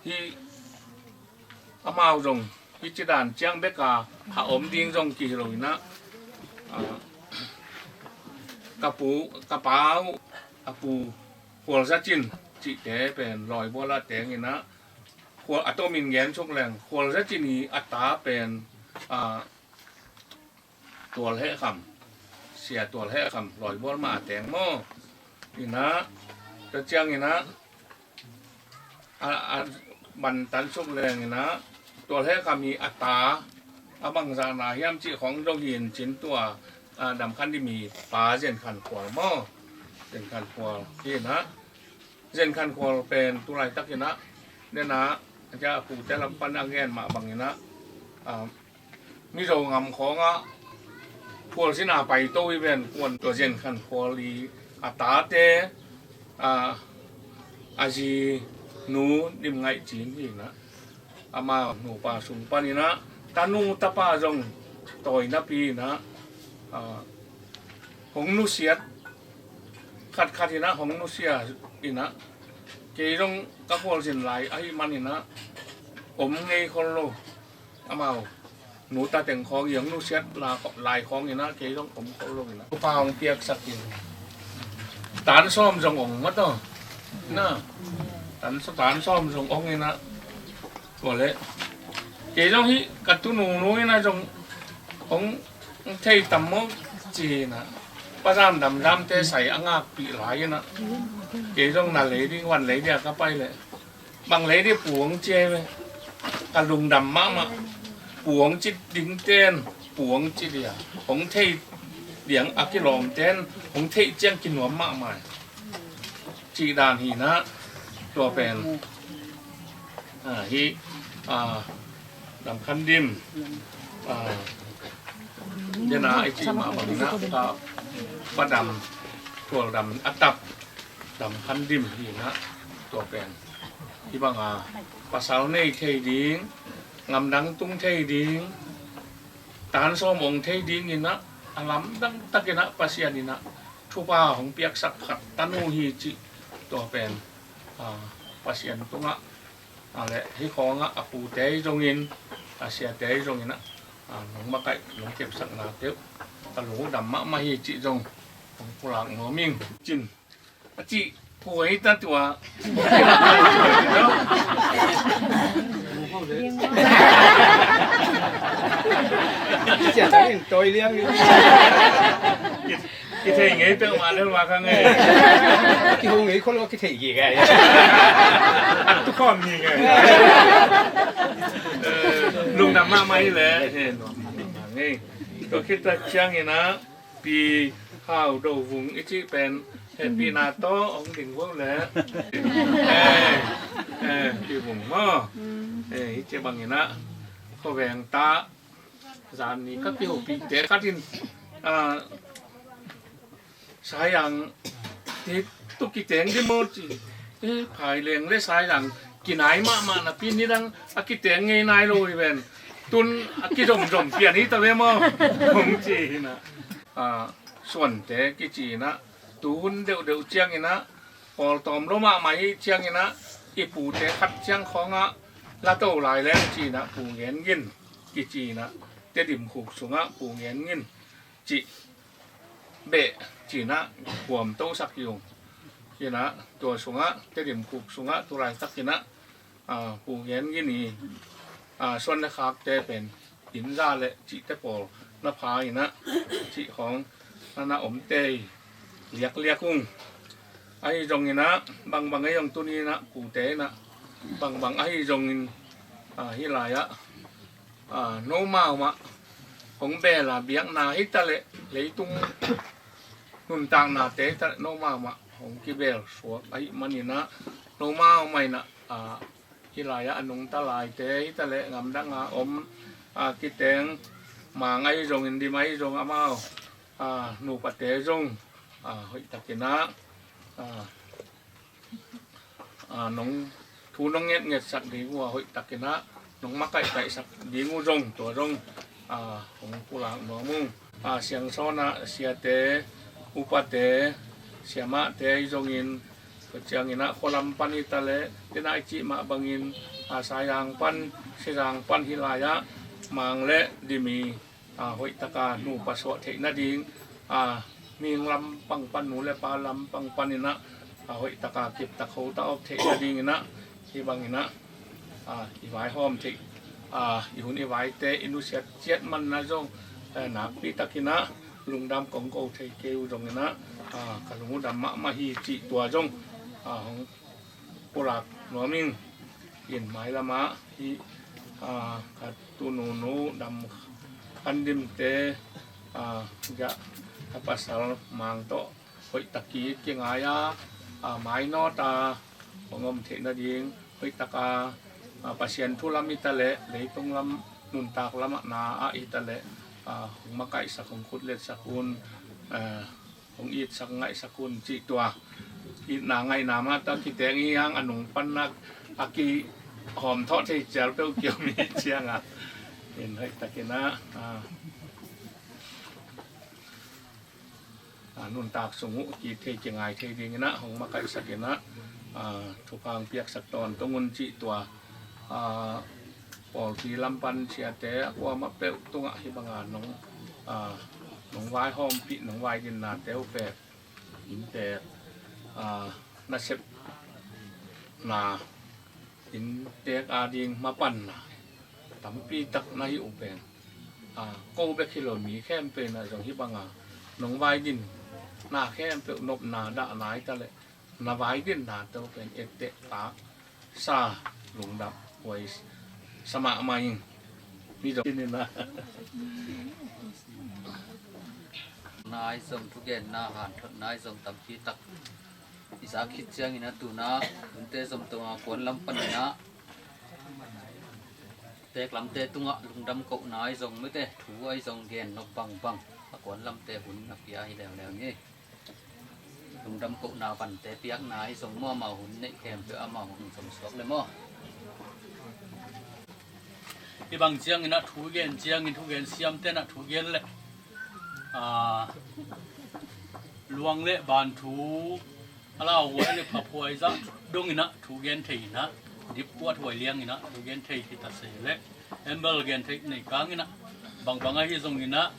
hih amau zong hih ci dan ciang bek a, a om ding zong kihi lo in ah, a, ka pu, ka pa uh, a pu Khual Za Cin cihte pen lawibual ah teng in ah, Khual, a tomin gen suk leng, Khual Za Cin i a ta pen, a, Tual Heh Kham, Sia Tual Heh Kham, lawibual mah a teng maw. In ah, tua ciangin ah, a, a, ban tan suk leng in ah, Tual Heh Kham i a ta, a bangzah na hiam cih khong zong hi in cin tua, a, Dam Khan Dim i pa Zen Khan Khual maw. Zen Khan Khual hi in ah, Zen Khan Khual pen tulaitak in ah, den ah, a, a pute lam pan a gen mah bangin ah, a, Mizo ngam khawng ah khualzin a paito i ven kuan tua Zen Khan Khual i a tate, a, a zi nu Dim Ngaih Cin hi in ah, ama nupa sung panin ah tanu tapa zong tawi napi in ah, a, hong nusiat, khatkhat in ah hong nusia in ah, kei zong ka khualzin lai ahih manin ah om ngei khol lo. Amau nu ta teng khawng i hong nusiat la, lai khawng in ah kei zong om khol lo in ah, upa hong piaksak in, tan sawm zong ong mataw na, tan, tan sawm zong ong in ah, tua leh kei zong hih ka tunu nu in ah zong hong thei tam maw ci in ah, Pa Zam Dam Zamte sai a ngakpih lai in ah, kei zong na lei ding, van lei dia ka pai leh, bang lei dih puang cia ve. Ka lungdam mahmah. Puang cit ding ten, puang cit dia, hong thei diang a kilawm ten hong thei ciang kinuam mahmah. Cih dan hi in ah, tua pen, a, hi, a, Dam Khan Dim, a, den ah i cih mah bangin ah, ka Pa Dam, Tual Dam a tap, Dam Khan Dim hi in ah, tua pen hih bang a, pasal nei thei ding, ngamdang tung thei ding, tan sawm ong thei ding in ah, a lamdang tak in ah Pasian in ah thupha hong piaksak khat tanu hi cih, tua pen, a, Pasian tungah, a, leh hih khawng ah a pute zongin, a siate zongin ah, a, nong makaih, nong kepsakna teuh, ka lungdam mahmah hi cih zong hong pulak nuam ing. Cin a cih puai ta tua. Cian in tawi liang in. Kithei ngei peuhmah lel mah ka ngei. Kiho ngei khol lo, kithei gige. Tu khawm ni ngei. Lungdam mahmah hi leh. Ngei. Tua khit tak ciangin ah, Pi Hau Do Vung i cih pen hehpihna tawh hong ding vuak leh, eh, eh, Pi Vung maw, eh, i cih bangin ah khuaveng ta, zan ni ka kihopihte khat in, ah, Saizang tuk kiteng dih maw ci. Eh, Phaileng le Saizang kinai mahmah napi nidang a kiteng ngei nai lo hi ven. Tun a kizomzom pian hi ta ve maw? Hong ci hi in ah. Ah, suante kici in ah, tuhun deuhdeuh ciangin ah, pawltawm lo mahmah hi ciangin ah, i pute khat ciang khawngah lato lai leng ci in ah, Pu Ngen Ngin kici in ah, Tedim khuk sungah Pu Ngen Ngin cih beh ci in ah, kuam tosak hi ung. Ci in ah, tua sungah, Tedim khuk sungah tulaitak in ah, a, Pu Ngen Ngin i, a, suan le khakte pen inn za le cihte pawl na pha in ah, cih khawng na na omte liakliak ung. Ahi zongin ah, bangbang ahi zong tuni in ah, kute in ah, bangbang ahi zongin, ah, hih lai-ah, ah, nomau mah hong beel a, biakna hi taleh, leitung nuntaknate hi taleh, nomau mah hong kibeel suak ahih manin ah, nomau mah in ah, ah, hih lai-ah a nungta laite hi taleh, gamdang a om, ah, kiteng, Mang ahi zongin, Dim ahi zong, amau, ah, nupate zong, ah, hoihtakin ah, ah, ah, nong, thu nong ngetngetsak ding uh a, hoihtakin ah nong makaihkaihsak ding uh zong, tua zong, ah, hong pulak nuam ung. Ah, Siangsawn ah siate, upate, siamahte ahi zongin, tua ciangin ah khualam pan hi taleh, tena i cih mah bangin, ah, Saizang pan, Sizang pan hih lai-ah, Mang le Dim i, ah, hoihtaka nupa suah theih nading, ah, mihing lampang pan, nu le pa lampang panin ah, ah, hoihtaka kiptak hota op theih nadingin ah, hih bangin ah, ah, i vaihawm theih, ah, i hun i vaite i nusiat ciat man ah zong, eh, nakpitakin ah lungdam kong ko thei kei uh zongin ah, ah, ka lung uh dam mahmah hi cih tua zong, ah, hong pulak nuam ing. In mailam ah hih, ah, ka tu Nunu Dam Khan Dimte, ah, ja, ka pasal Mang tawh hoihtak i kingai a, ah, mainawt a hong om theih nading, hoihtaka, ah, Pasian thu lam hi taleh, leitung lam, nuntak lam ah na ah hi taleh, ah, hong makaihsak, hong khutletsak un, ah, hong itsak ngaihsak un cih tua. Itna ngaihna mah tawh kiteng i hang a nung pan ah a kihawm thawh thei cial peuh kiom i ciang ah, in hoihtakin ah, ah, ah, nuntak sung uh kithei kingai thei dingin ah hong makaihsakin ah, ah, thupha hong piaksak tawntung un cih tua. Ah, pawlpi lam pan siate a kuamah peuh tungah hih banga nong, ah, nong vaihawmpih, nong vaidinna teuh pek, inntek, ah, nasepna, inntek ading mapanna tampitak na hih uh pen, ah, ko bek hi lo, mi khempeuh in ah zong hih banga nong vaidinna khempeuh, nopna dahna hi taleh, na vaidinna teuh pen etteh tak sa, lungdam huai sa mahmah ing. Mi zong in ah, nai zong thugenna, hanthotna i zong tampitak i zak khit ciangin ah, tu-in ah hunte zom tawh a kuan lam panin ah teek lamte tungah lungdam kohna i zong, mite thu i zong gen nop bangbang a kuan lamte hun a pia hi leuleu ni. Lungdam kohna vante piakna i zong maw, amau hun neih khempeuh amau hun zom suak le maw. Hih bang ciangin ah thu gen ciangin, thugen siamte in ah thu gen leh, ah, luang le ban thu, a lauhuai le phaphuai zah dongin ah thu gen thei in ah, dipkuat huai liangin ah thu gen thei hi ta se leh, embel gen thei nei kangin ah, bangbang ahi zongin ah,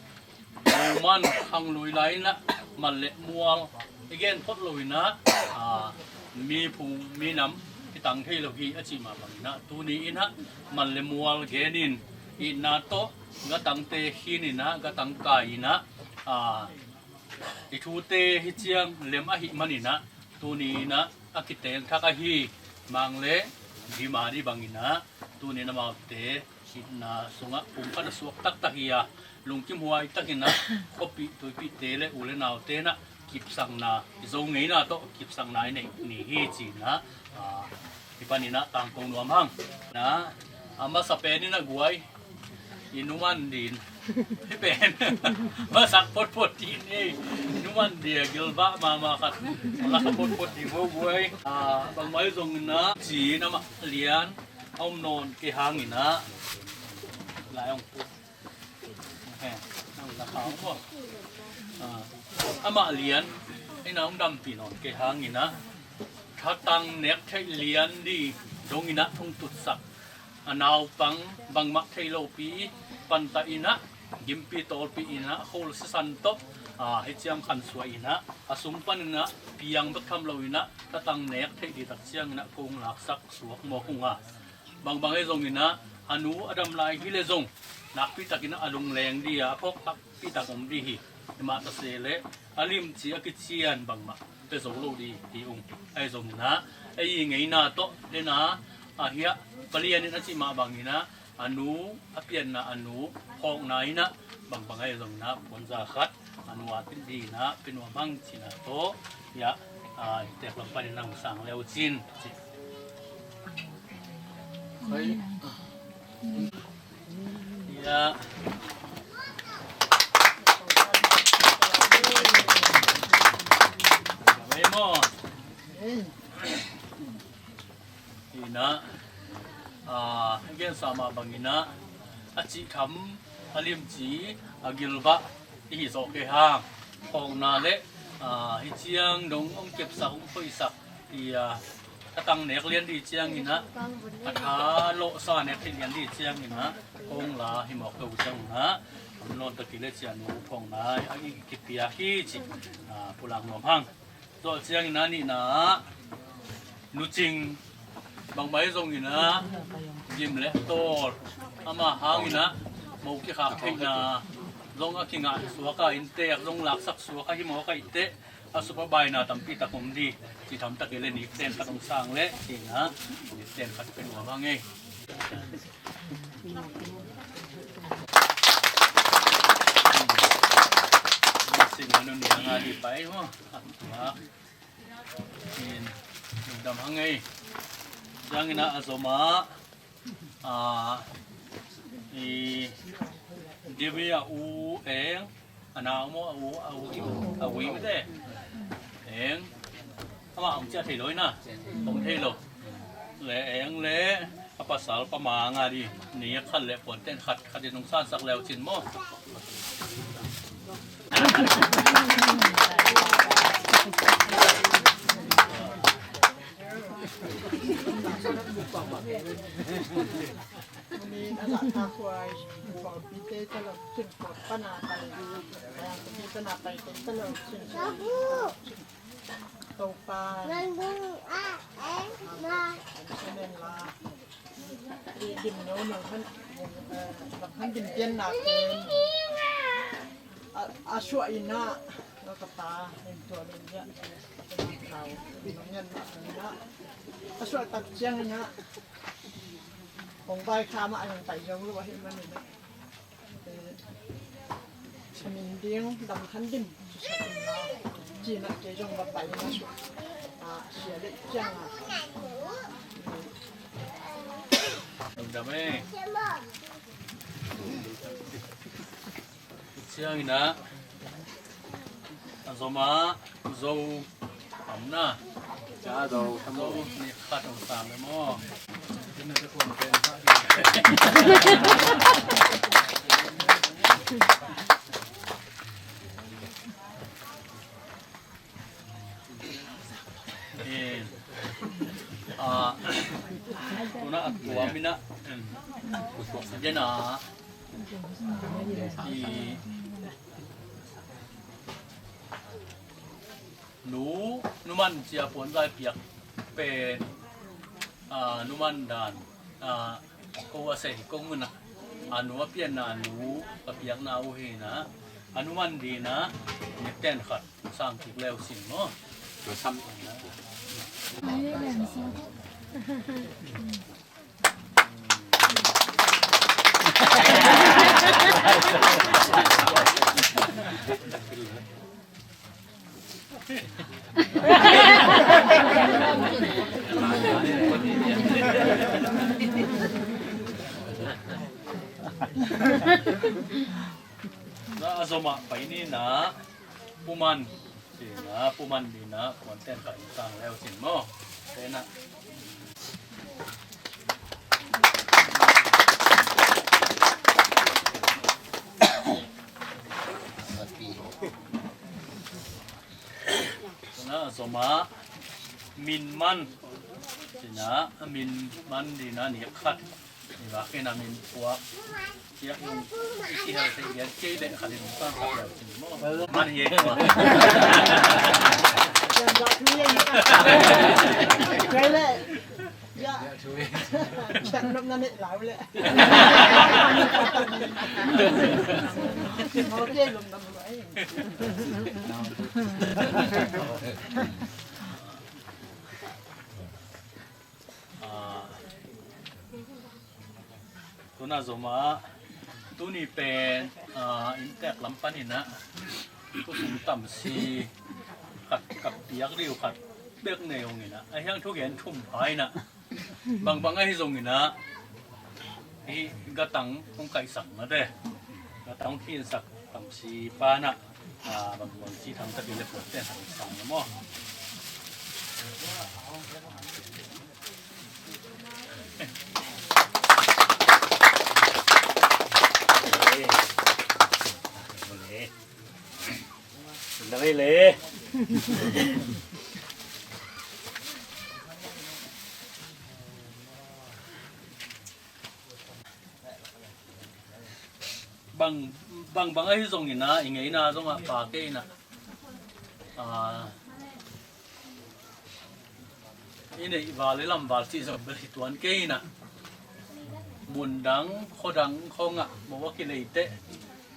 man khang lui lai in ah, man le mual i gen phot lo in ah, ah, mi phung mi nam i tang thei lo hi a cih mah bangin ah, tuni in ah man le mual genin, itna tawh gatangte khin in ah, gatang kai in ah, ah, i thute hi ciang lem ahih manin ah, tuni in ah a kiteng thak ahi Mang le Dim a dih bangin ah, tuni in amaute itna sungah pumkhat a suak taktak hi a, lungkim huai takin ah khuapih tuipihte le u le naute in ah kipsakna, i Zo ngeina tawh kipsakna i neih ni hi ci-in ah, ah, hih panin ah tangko nuam hang. Na, a masa pen in ah guai, i numan din. Hih pen masak photphot din ei. Numan dia gilbah mahmah khat. Masak photphot din ho guai. Ah, bangmah zongin ah ci-in amah lian a om nawn kei hangin ah, lai hong put. He, nang na kha hong maw. Ah, amah lian in ah hong dampih nawn kei hangin ah, thatang nek theih lian ding dongin ah hong tutsak. A naupang bangmah thei lopi pantah in ah, gimpi tawlpi in ah, khol sisan tawh, ah, hih ciang khansuah in ah, a sung panin ah piang bek tham lo in ah, thatang nek theih ding tak ciangin ah kong laksak suak mawk ung a. Bangbang hi zongin ah, a nu a dam lai hi leh zong, nakpi takin ah a lungleng ding a, a phawk takpi tak om ding hi. Himah ta se leh, a limci a kician bangmah Pia zo lo ding hi ung. Ahi zongin ah, ei i ngeina tawh, den a, a hiah, palian in a cih mah bangin ah, a nu, a pianna a nu, phawkna in ah, bangbang ahi zongin ah, puanza khat, a nu a pilh dingin ah, pia nuam hang cihna tawh, hiah, a, i teek lam panin ah hong sang le uh cin, ci. Hiah. Memo. Hi na, a, a gensa mah bangin ah, a cih tham, a limci, a gilvah, i hi zawh kei hang. Phawkna le, a, hi ciang dong hong kepsak, hong khoihsak, i, a, a tang nek lian ding ciangin ah, a tha lawhsa nek theih lian ding ciangin ah, hong la hi mawk lo ciangin ah, a nawn ta kei le ci a nu phawkna, a i kipiak hi ci, a, pulak nuam hang. Tua ciangin a nihna ah, nu Cing, bangmah hi zongin ah, gim le tawl, amah hangin ah, mo kikhak theihna zong a kingah suak a, innteek zong laksak suak a, hi mawk ahih teh, a supabaina tampi tak om ding, ci tham ta kei le nik ten khat hong sang le, ci-in ah, nik ten khat pia nuam hang ei. Sing manu ni hang a di pai mo. Lungdam hang ei. Ciangin ah a zom ah, a, i, Dimi a u Eng, a nau maw, a u, a u, a u i te. Eng. Amah hong ciah thei lo hi na. Hong thei lo. Le Eng le a pasal Pa Mang a di. Nik khat le puanten khat, khat in hong sansak le uh cin maw. Tuni na zahtakhuai pawlpite talo, cin pawlpana pai, pawlpite tana paite talo, cin Topa, Jerusalem la, i dim neu neu han, eh, lam han dim pianna pen, a, a suah in ah, ka pa, in tua le ya, kau, in nong yan na, a suah tak ciangin ah, hong pai kha mah a hong pai zo lo ahih manin ah, eh, a min ding dam khan dim, susak in la, cin ah kei zong va pai na suah, a, sia le ciang a. Dam dam eh. Ciangin ah, a zom ah, Zo am na. Zo nik khat hong sang le maw. Eh, ah, tuna a tuam in ah, den a, i, nu, nu man cia puanzai piak pen, ah, nu man dan, ah, ko a sei ko ngun ah, a nu a pianna a nu a piakna uh hi na, a nu man ding ah, nik ten khat sang kik le uh cin maw. Tua sam. Na a zom ah pai ni na, Pu Man. Ding ah, Pu Man ding ah, puanten khat in sang le uh cin maw. Ten ah. Na a zom ah, Min Man. Ding ah, Min Man ding ah, nik khat. Ni bak in a min puak. Ciak yung i kihel thei lian kei leh khat in hong sang khat leu cin maw. Man hi e maw. Kei leh. Ya. Ciak nop na neih lau leh. Maw kei lom dam lo ai. Na zom ah tuni pen, ah, inntek lam panin ah khua sung tamsi khat ka piak ding uh khat bek nei hong in ah, a hiang thugen thum pha in ah, bangbang ahi zongin ah, hih gatang hong kaihsak mate, gatang hong khinsak tamsi pa in ah, ah, bangbang ci thangtak in le puatte hong sang maw. Bang, bangbang ahi zongin ah, i ngeina zongah pha kei in ah, ah, i neih val i lam val cih zong bel hi tuan kei in ah, mundang khuadang khawngah mo a kilei teh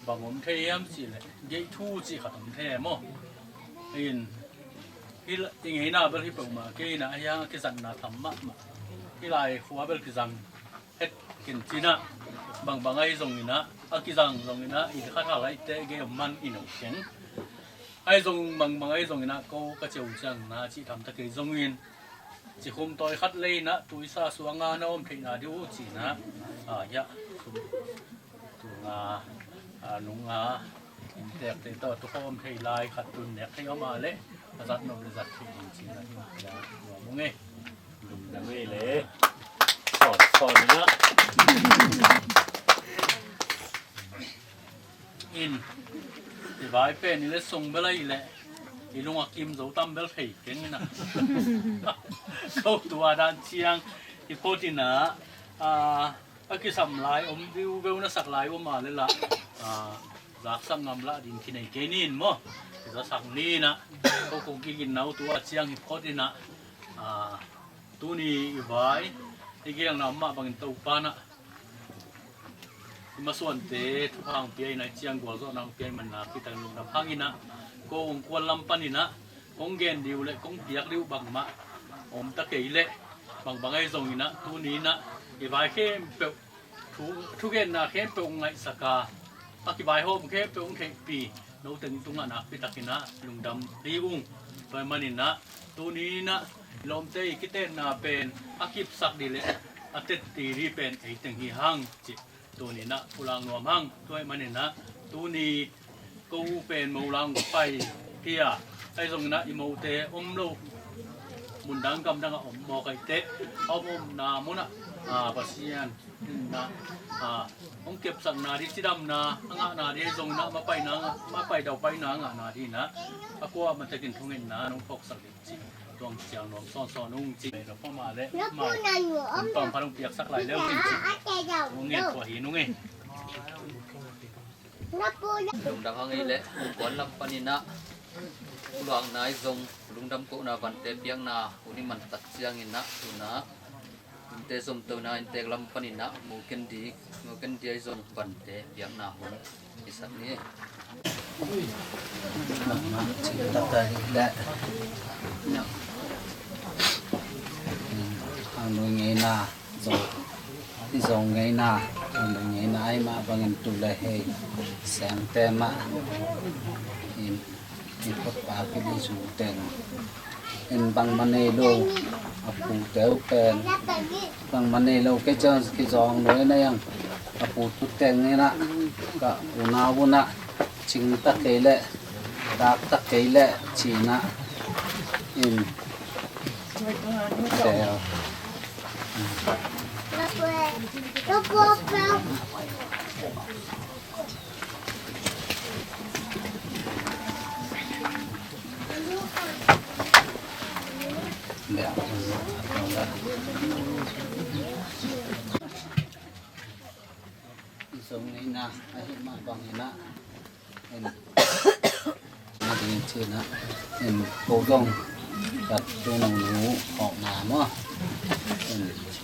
bang om thei hiam cih leh, geih thu cih khat om thei maw. In, hih la, i ngeina bel hi peuhmah kei in ah, a hiang a kizatna tam mahmah. Hih lai khua bel kizang het kin ci in ah, bangbang ahi zongin ah, a kizang zongin ah, i khat hal ahi teh gei om man i no keng. Ahi zong bangbang ahi zongin ah, ko ka ceu ciang na cih thangtak kei zongin, cikhum tawi khat lei in ah, tuisa suanga na om theihna ding uh ci in ah, ah, hiah, sum, tunga, ah, nunga, inntekte tawh tukhawm thei lai khat tun nek thei om a leh, a zat nop le zat thei ding ci in ah, in pia nuam ung e. Lungdam ei le. Sawn, sawn in ah. In, i vai pen i letsong bel ahi leh, i lung a kim zo tam bel thei keng in ah. Ko tua dan ciang, i phot in ah, ah, a kisam lai om, viu veu na sak lai om a leh lah, ah, zaksak ngam lah ding kinei kei ni in maw. Zasak ni in ah, ko ko kigin nau tua ciang i phot in ah, ah, tuni i vai, i giangna om mah bangin Topa in ah, i masuante thupha hong pia in ah, i ciang gualzawhna hong pia i manna kitan lungdam hang in ah, ko hong kuan lam panin ah, kong gen ding uh le kong piak ding uh bangmah om ta kei leh, bangbang ahi zongin ah, tuni in ah, i vai khempeuh, thu, thugenna khempeuh hong ngaihsak a, a kivaihawm khempeuh hong theihpih, no teng tungah nakpi takin ah lungdam ding ung. Tua ahih manin ah, tuni in ah, i lawmte i kitenna pen a kipsak ding le a tetti ding pen ei teng hi hang cih tuni in ah pulak nuam hang. Tua ahih manin ah, tuni ko u pen molang pai hi a, ahi zongin ah i mote om lo, mundang gamdang ah om mawk ahi teh, a om omna munah, ah, Pasian in ah, ah, hong kepsakna ding, cidamna a ngahna ding, ahi zongin ah mapaina, mapai daupaina a ngahna ding in ah, a kuamah takin thungetna nong phawksak ding cih tuang ciang nuam sawnsawn ung cih. Lungdam hang ei le, kuan lam panin ah pulakna ahi zong, lungdam kohna vante piakna hun i man tak ciangin ah, tu in ah innte zomtona inntek lam panin ah mu ken ding, mu ken ding ahi zong vante piakna hun i sak ni. Mahmah cih tak ahi leh, a nui ngeina, Zo, i Zo ngeina, a nui ngeina ahi mah bangin tu le hei, sengte mah in, i photpa kili zu teng in bangmah nei lo, a pute uh pen bangmah nei lo, kei ciang kizawng lo in a yang, a pu tu teng in ah, ka unau un ah, cing ta kei leh, dak ta kei leh ci in ah, in tel. Zong ngeina ahi mah bangin ah, in, na ding cih in ah, in, ko zong ka tu nunu hawkna maw, in,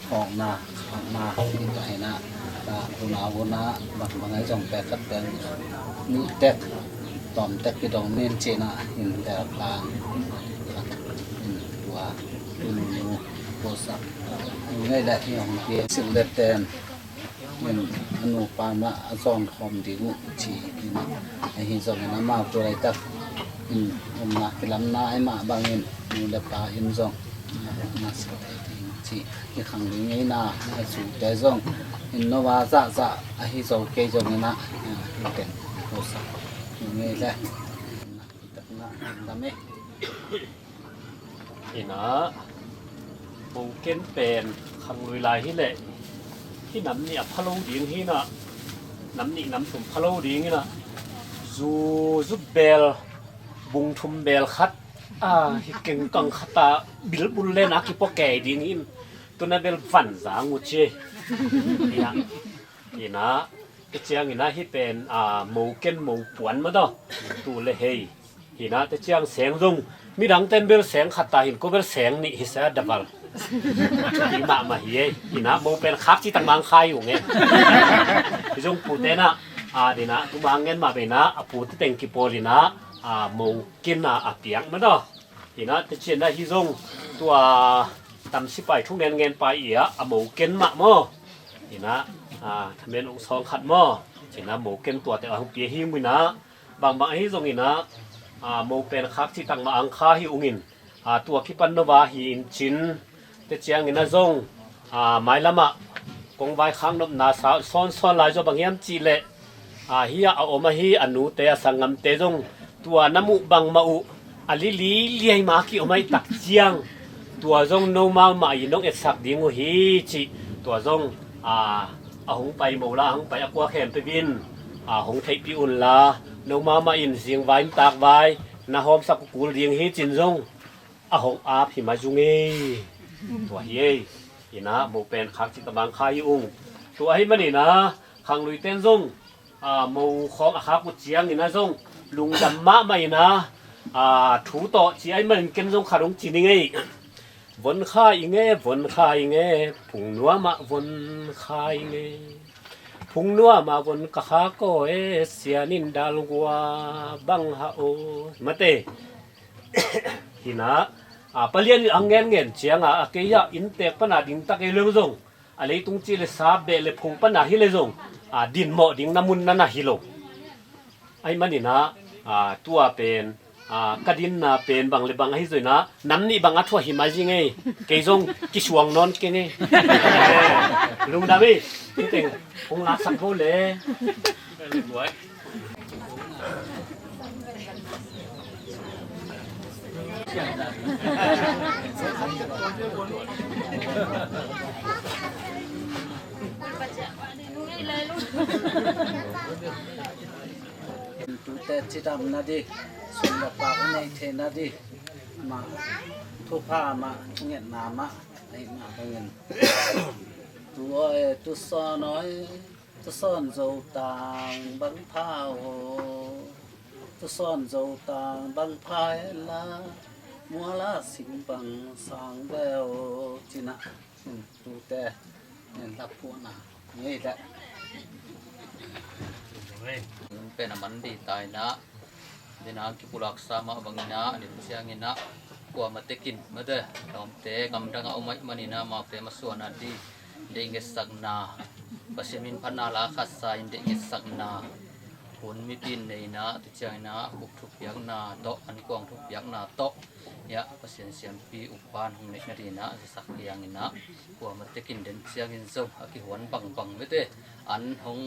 hawkna, hawkna, in, ka in ah, ka unau un ah, bangbang ahi zong pek khat pek nih tek, tawm tek kidong nin cih in ah, in, tel kang, in, tua, tu nunu, ko sak, in, ngei leh, in, hong pi, sil le ten. in a nupa mah a zawn khawm ding uh ci hi. Ahi zongin amau tu laitak in omna kilamna ahi mah bangin nu le pa in zong na sak thei ding ci hi. Khang ding ngeina a zute zong in noa zahzah ahi zo kei zongin ah in ten ko sak ngei le. Takna dam e. Hi na, Moken pen khanglui lai hi leh, hi nam nih a pha lo ding hi na, nam nih nam thum pha lo ding hi na, zu zu bel, bung thum bel khat a hi kengkang khat a bilbul len a kipua kei ding hi in, tuna bel van zang uh ci. Hi na, hi na, hi ciangin ah hi pen a, Moken mopuan mah daw, tu le hei. Hi na, te ciang seng zong midang ten bel seng khat ta hin ko bel seng nih hi sa daval. Hi mahmah hi ei. Hi na, mo pen khak ci tang mang khai ung e. Hi zong pute na a dina tu mang ngen mah be na a pute teng kipawl hi na a Moken a a piak mah daw. Hi na, te ciang na hi zong tua tam sipai thu ngen ngen pai i a a Moken mah maw. Hi na, a thamen ung sawng khat maw. Hi na, Moken tua te a hong pia hi mu hi na. Bangbang ahi zongin ah, a, mo pen khak cih tak mah ang kha hi ungin, a, tua kipan nova hi in cin, te ciangin ah zong, a, mailam ah kong vaikhak nopna sa sawnsawn lai zaw bang hiam cih leh, a, hi ah a om ahi a nute a sanggamte zong tua na muh bangmah uh a lili liai ma ki om ahi tak ciang, tua zong nomau mah in nong etsak ding uh hi cih, tua zong, a, a hong pai mo la, a hong pai a kua khempeuh in, a, hong theihpih un la, nomau mah in zingvai in takvai na hawmsak uh kul ding hi cin zong a hong ap hi mai zung ei. Tua hi ei. Hi na, mo pen khak cih tak mah ang kha hi ung. Tua ahih manin ah khanglui ten zong, a, mo khawng a khak uh ciangin ah zong lungdam mahmah in ah, a, thu tawh ci ahih manin ken zong khat hong ci ning ei. Von khai nge, von khai nge, phung nuam ah von khai nge. Phung nuam ah von ka khak aw e, sian in dal gua bang ha aw. Mate. Hi na, a, Palian in ang ngen ngen ciang a, a kei ah inntek pan a ding tak ei leng zong, a leitung ci le sa beh le phung pan a hi le zong, a, dinmawh ding na mun na na hi lo. Ahih manin ah, a, tua pen, a, ka dinna pen bang le bang ahi zongin ah, nam nih bang a thuah hi mai zing ei, kei zong kisuang nawn keng ei. Lungdam ei, hi teng hong laksak bo le. Tute cidam na di, sum le paak a nei thei na di, mah thupha mah, thungetna mah, ahi mah bangin. Tu aw e, tu sawn aw e, tu sawn zo tang bang pha aw. Tu sawn zo tang bang pha e la, mual a sing bang sang ve aw. Cin ah, tute in laphuahna ngei leh. Pen a man di ta in ah, dina kipulak sa mah bangin ah, a lim ciangin ah, kuamah tekin mate, lawmte gamdang a om ahih manin ah, amau pen masuan a di, deih ngetsakna, Pasian min phatna la khat sa in deih ngetsakna hun mipi in nei in ah, tu ciangin ah, a khup thupiakna tawh, an kuang thupiakna tawh, hiah Pasian siampi upan hong neih nadingin ah, a sak hiangin ah, kuamah tekin den ciangin zong a kihuan bangbang mate, an hong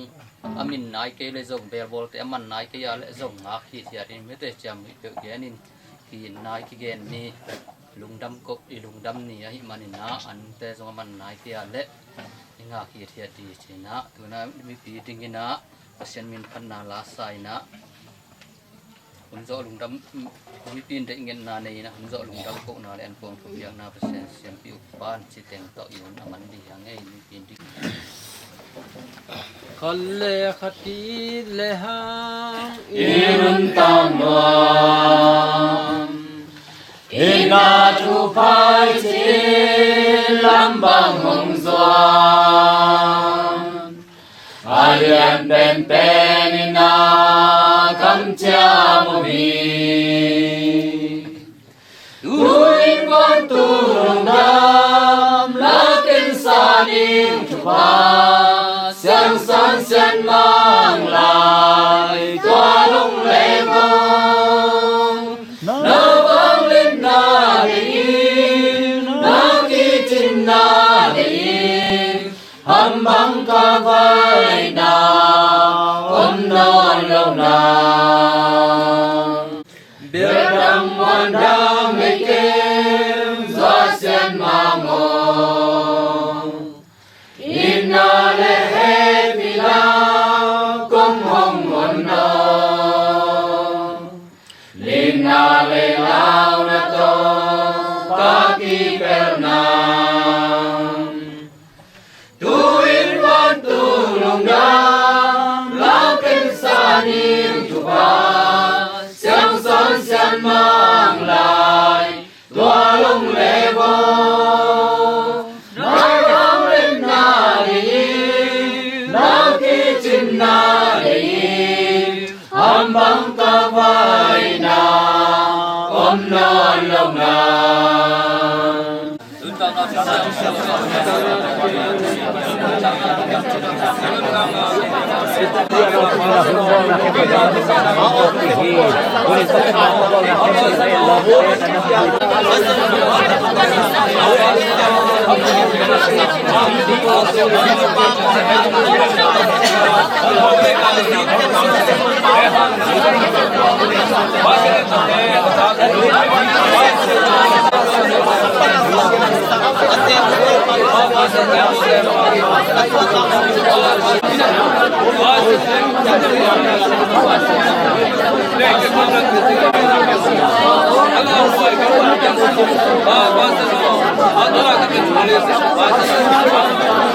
a min nai kei le zong, belbawlte a man nai kei a le zong ngak hithiat in mate, ciam hih peuh genin, ki-it nai kigen ni, lungdam ko i lungdam ni ahih manin ah, ante zong a man nai kei a le i ngak hithiat ding cin ah, tuna mipi dingin ah Pasian min phatna la sa in ah, hun zawh lungdam, mipi in deih ngetna nei in ah, hun zawh lungdam kohna le an kuang thupiakna Pasian siampi upan citeng tawh i hun a man dih hiang ei, mipi in ding. Khat le khat it le hang i nuntak nuam, itna thupha i cih lam bang hong zuan. A lian penpen in a kamciam uh hi. Tu innkuan tu lungdam lakin sa ding thupha, sian Hambang ka vaina om nawn lo na. Biakdam muandam nei kei, Pasian mah maw. Itna le hehpihna kong hong on nawn. Litna le launa tawh ka kipelh na. Tu-in vantung lungdam, lau ken sa ning thupha, Siangsawn Sian Mang lai, tua long le bawl, na tanglenna nei, na kicinna nei, hambang ka vaina om nawn lo na.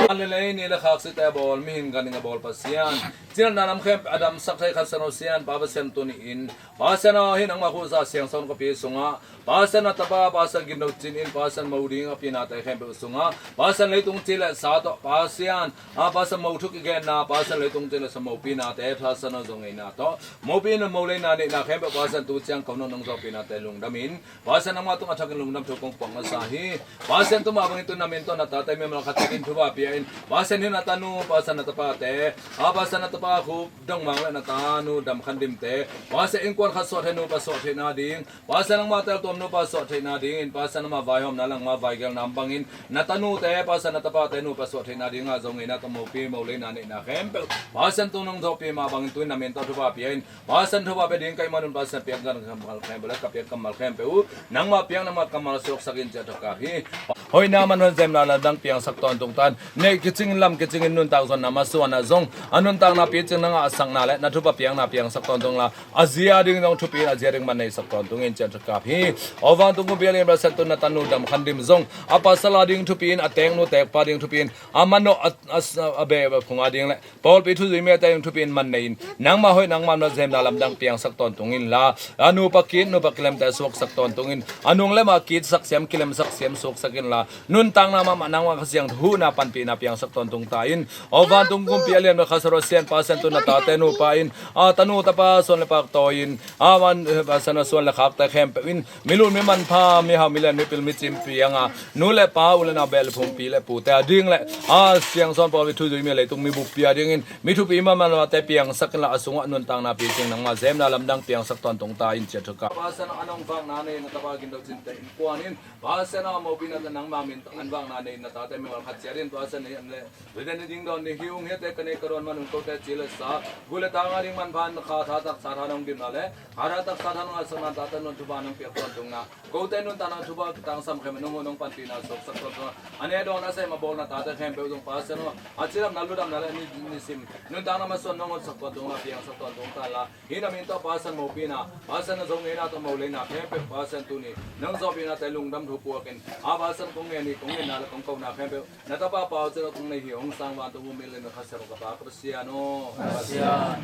Hallelujah, ni le khak site a bawl, mihing ganhing a bawl Pasian. Cinatna lam khempeuh a damsak thei khat Sian aw Sian, Pa Pasian tuni-in, Pasian aw hi nangmah khuhsa Siangsawn khuapi sungah, Pasian a tapa, Pasian gitno cin in, Pasian mo ding a pinate khempeuh sungah, Pasian leitung ci le sa tawh, Pasian, a Pasian mo thuk i genna, Pasian leitung ci le sa mo pinate, Pasian a zong ngeina tawh, mo pina mo leina neihna khempeuh, Pasian tu ciang ko nong zawhpihnate lungdam in, Pasian nangmah tungah a thakin lungdam thu kong puak masa hi. Pasian tu mah bangin tu na min tawh na tate mimal khat ciat in thupha pia in, Pasian hi na tanu, Pasian na tapate, a Pasian na tapa Khup Dong Mang le na tanu Dam Khan Dimte, Pasian innkuan khat suah thei nupa suah theihna ding, Pasian nangmah teltuam nupa suah theihna dingin, Pasian nangmah vaihawmna le nangmah vaigelna bangin, na tanute, Pasian na tapate nupa suah theihna dingah zong ngeina tawh mopi mo leina neihna khempeuh, Pasian tu nong zawhpih mah bangin tu-in na min tawh thupha pia in, Pasian thupha pia ding ka hih manun Pasian piak gan kammal khempeuh le ka piak kammal khempeuh uh nangmah piak nangmah kammal suaksak in ci-a thokap hi. Hoihna manhun zemna lamdang piangsak tawntung ta in. Neih kicingin lam kicingin nuntak zonna masuanah zong a nuntakna picing na ngahsakna le na thupha piakna piangsak tawntung la, a zi a ding zong thupi in a zi a ding man neisak tawntung in ci-a thokap hi. Aw vantung kumpi a lian Pasian tu na tanu Dam Khan Dim zong a pasal a ding thupi in a teknu tekpa ding thupi in a manawh a, a, a beh phung a ding le pawlpi thuzui mite in thupi in man nei in, nangmah hoih nangmah nuat zemna lamdang piangsak tawntung inla, a nupa kit nupa kilemte suaksak tawntung in, a nung le mah kitsak siam kilemsak siam suaksak inla, nuntakna mahmah nangmah Kha Siangtho huhna panpihna piangsak tawntung ta in. Aw vantung kumpi a lian Kha Siangtho Sian Pasian tu na tate nupa in, a tanu tapa suan le pak tawi in, a man, eh, Pasian a suan le khakte khempeuh in, mi lut mi manpha, mi hau mi lian mi pil mi cimpi anga, nu le pa, u le nau, beh le phung, pi le pute a ding le a Siangsawn pawlpi thuzui mi leitung mi buppi a dingin mi thupi mahmah nuate piangsak inla, a sungah nuntakna picing nangmah zemna lamdang piangsak tawntung ta in ci-a thokap. Pasian a nong vakna nei na tapa Gin Do Cinte innkuan in, Pasian a mopina nangmah min tawh an vakna nei na tate mimal khat ciat in, Pasian nei an le Ridani ding dawn ding hi ung hiate ka nei ka dawn manun kote ci le sa, gu le tang a ding manpha in kha tha taksa tha nong dimna le kha tha taksa tha nong atsakna tate nuan thupha nong piak tawntung na. Kote nuntakna thupha kitangsam khempeuh nong huh nong panpihna suaksak tawntung na. A ne dawn a sem a bawlna tate khempeuh zong Pasian aw, a cidamna ludamna le ni, nisim nuntakna masuan nong hotsak tawntung na, piangsak tawntung ta inla. Hih na min tawh Pasian mopina, Pasian a zong ngeina tawh mo leina khempeuh Pasian tuni nong zawhpihnate lungdam thu puakin, a Pasian kong ngen hi, kong ngenna le kong kohna khempeuh na tapa pau cin a kong nei hi. Hong sang vantung um min le na Kha Siangtho ka Pa ka Pasian aw. Pasian.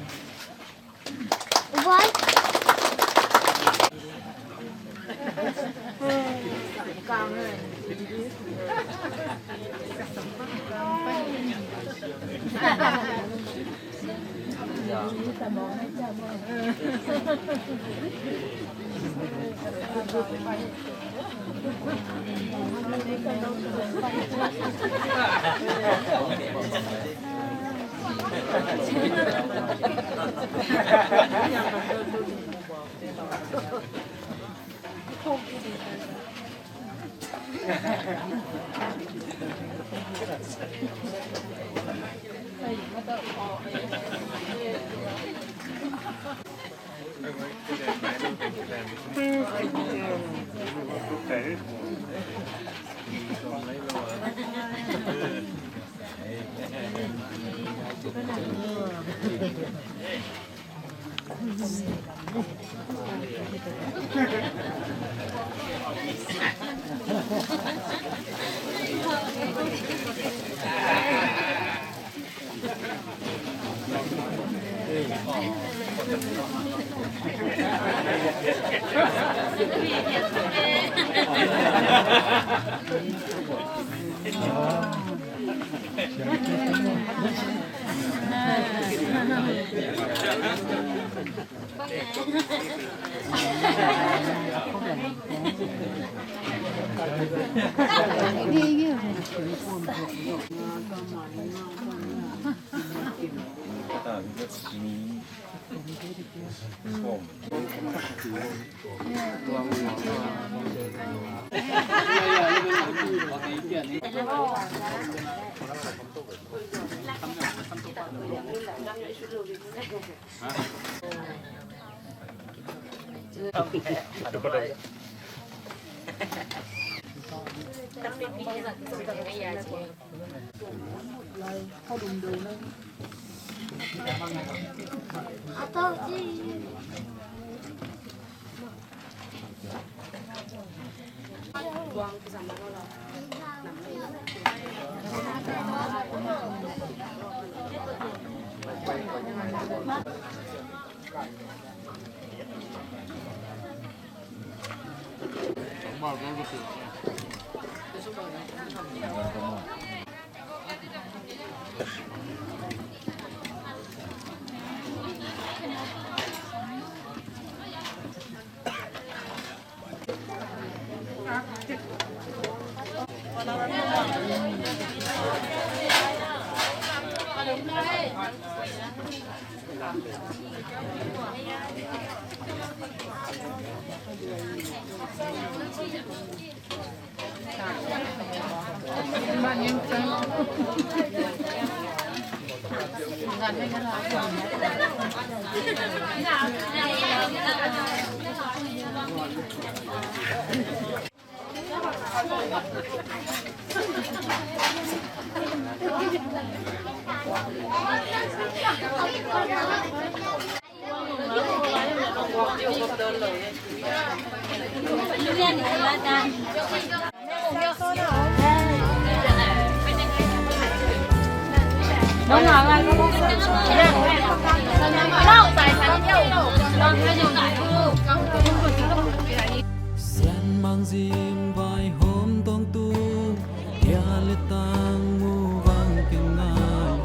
Sian Mang Zing vaihawm tawngtung, bia le tang mu bang kingai,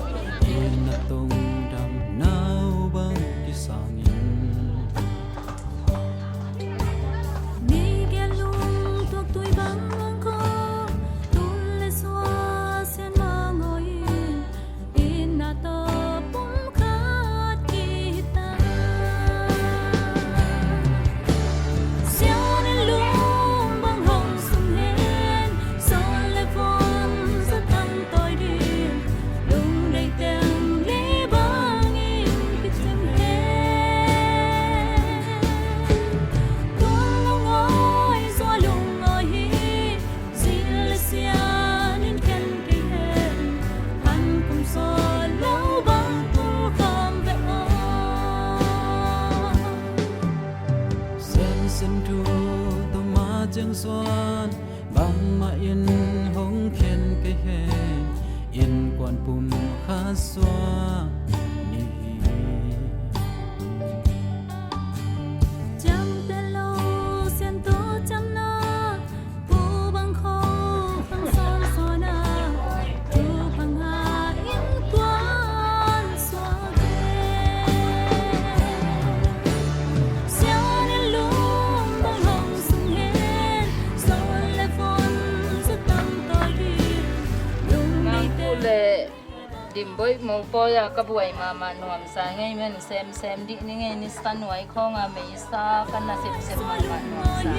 inn a tong dam nau bang kisangin. Ni gen lung tuak tui bang lang ko, tun le sua Sian Mang aw in, inn a tawh pumkhat kita. Sian in lung bang hong sung hen, sawl le von za tang tawi ding, lungdei teng le bangin kicing hen. Tua lungawi zua lungawi hi, zin le sian in khen kei hen, an kum sawl lo bang pulkham ve aw. Sian sin thu tuma ciang suan, bangmah in hong khen kei hen, innkuan pum khat suak ni hi. Ciamteh lo sian tawh ciamna, pu bang kho khang sawn sawn a, pu bang ha innkuan suak e. Sian in lung bang hong sung hen, sawl le von za tang tawi ding, lungdei teng le Dimboih mopawi a ka buai mahmah nuamsa ngei men, semsem dih ni ngei, nisa nuai khawng a meisa ka na semsem mahmah nuamsa.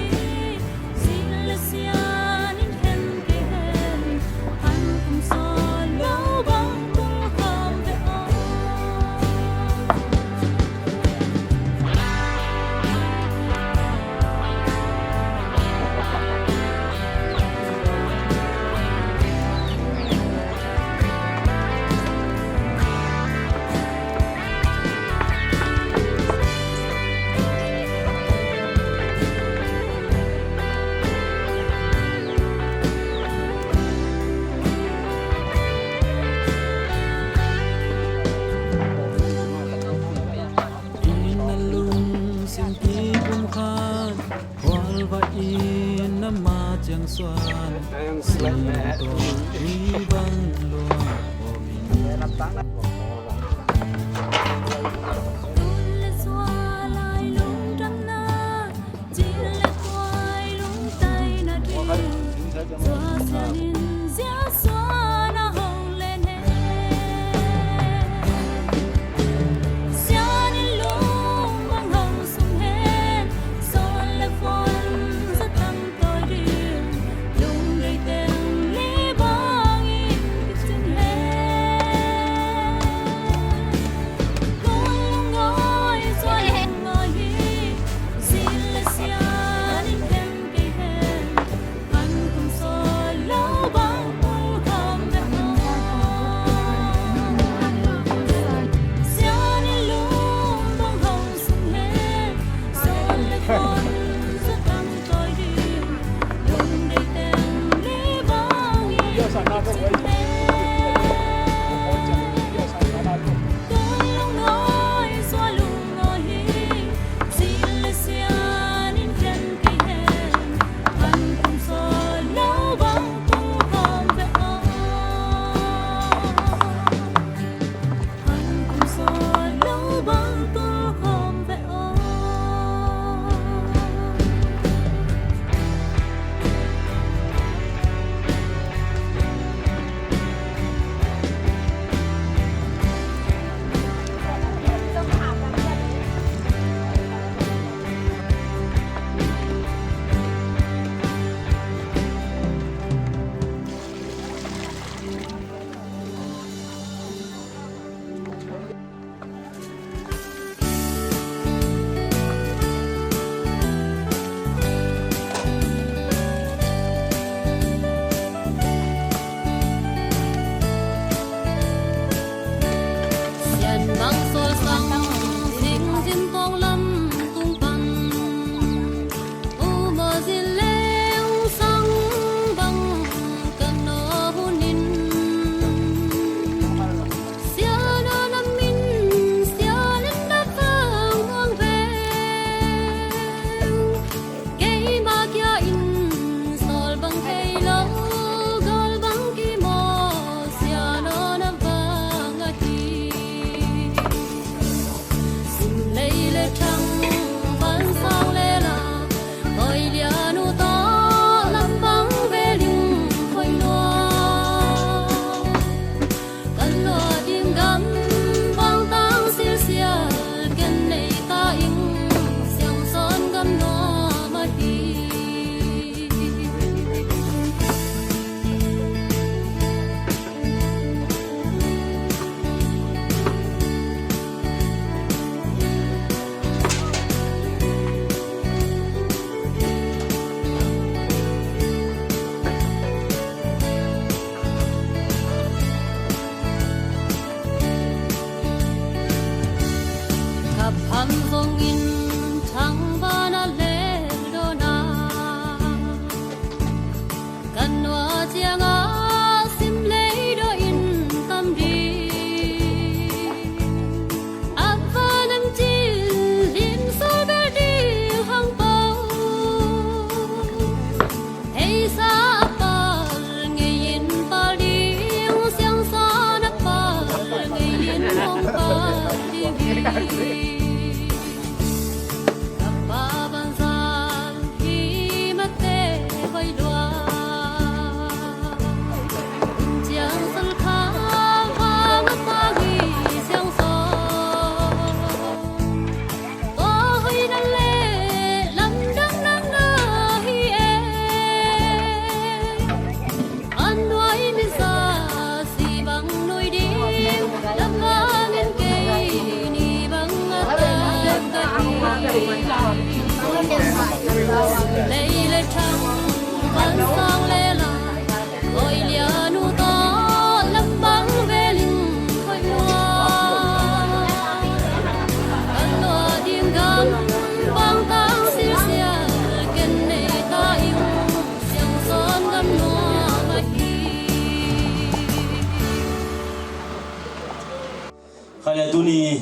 Khaile tuni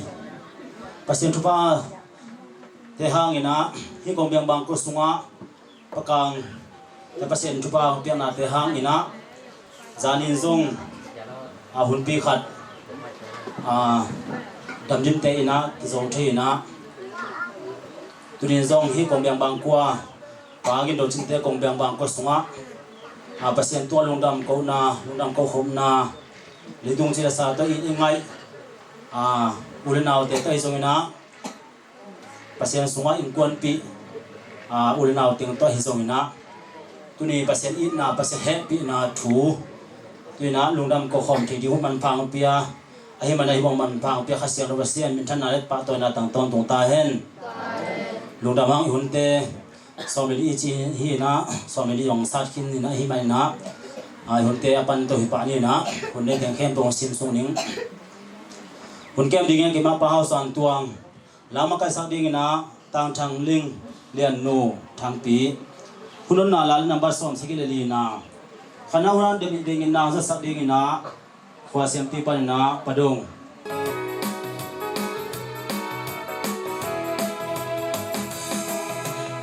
Pasian thupha te hangin ah hih Kawng Biang Bangkua sungah Pa Kang Pasian thupha hong piaknate hang in ah, zanin zong, a, hunpi khat, a, damdimte in ah kizo thei in ah, tunin zong hih Kong Biang Bangkua, Pa Gin Do Cinte Kong Biang Bangkua sungah, a, Pasian tua lungdam kohna, lungdam kohkhopna, leitung cilesa tawh i, i ngaih, a, u le naute tawh ahi zongin ah, Pasian sungah innkuanpih, a, u le nau teng tawh ahi zongin ah, tuni Pasian itna, Pasian hehpihna thu, tuni in ah lungdam kohkhop thei ding hun manpha hong pia, ahih manin ah hih bang manpha hong pia Kha Siangtho Pasian minthanna le pahtawina tang tawntung ta hen. Lungdam hang. I hunte sawm le li i ci hi in ah, sawm le li hong sat khin in ah, ahih manin ah, a, i hunte a pan tawh hi pah ni in ah, hun nei teng khempeuh hong sim suk ning. Hun kem dingin keimah Pa Hau Suan Tuang, la makaihsak dingin ah Tang Thang Ling, Lian Nu Thang Pi, hun nunna la le number sawm sagih le lina, khatna hun a dem dingin na zatsak dingin ah Khua Siampi panin ah Pa Dong.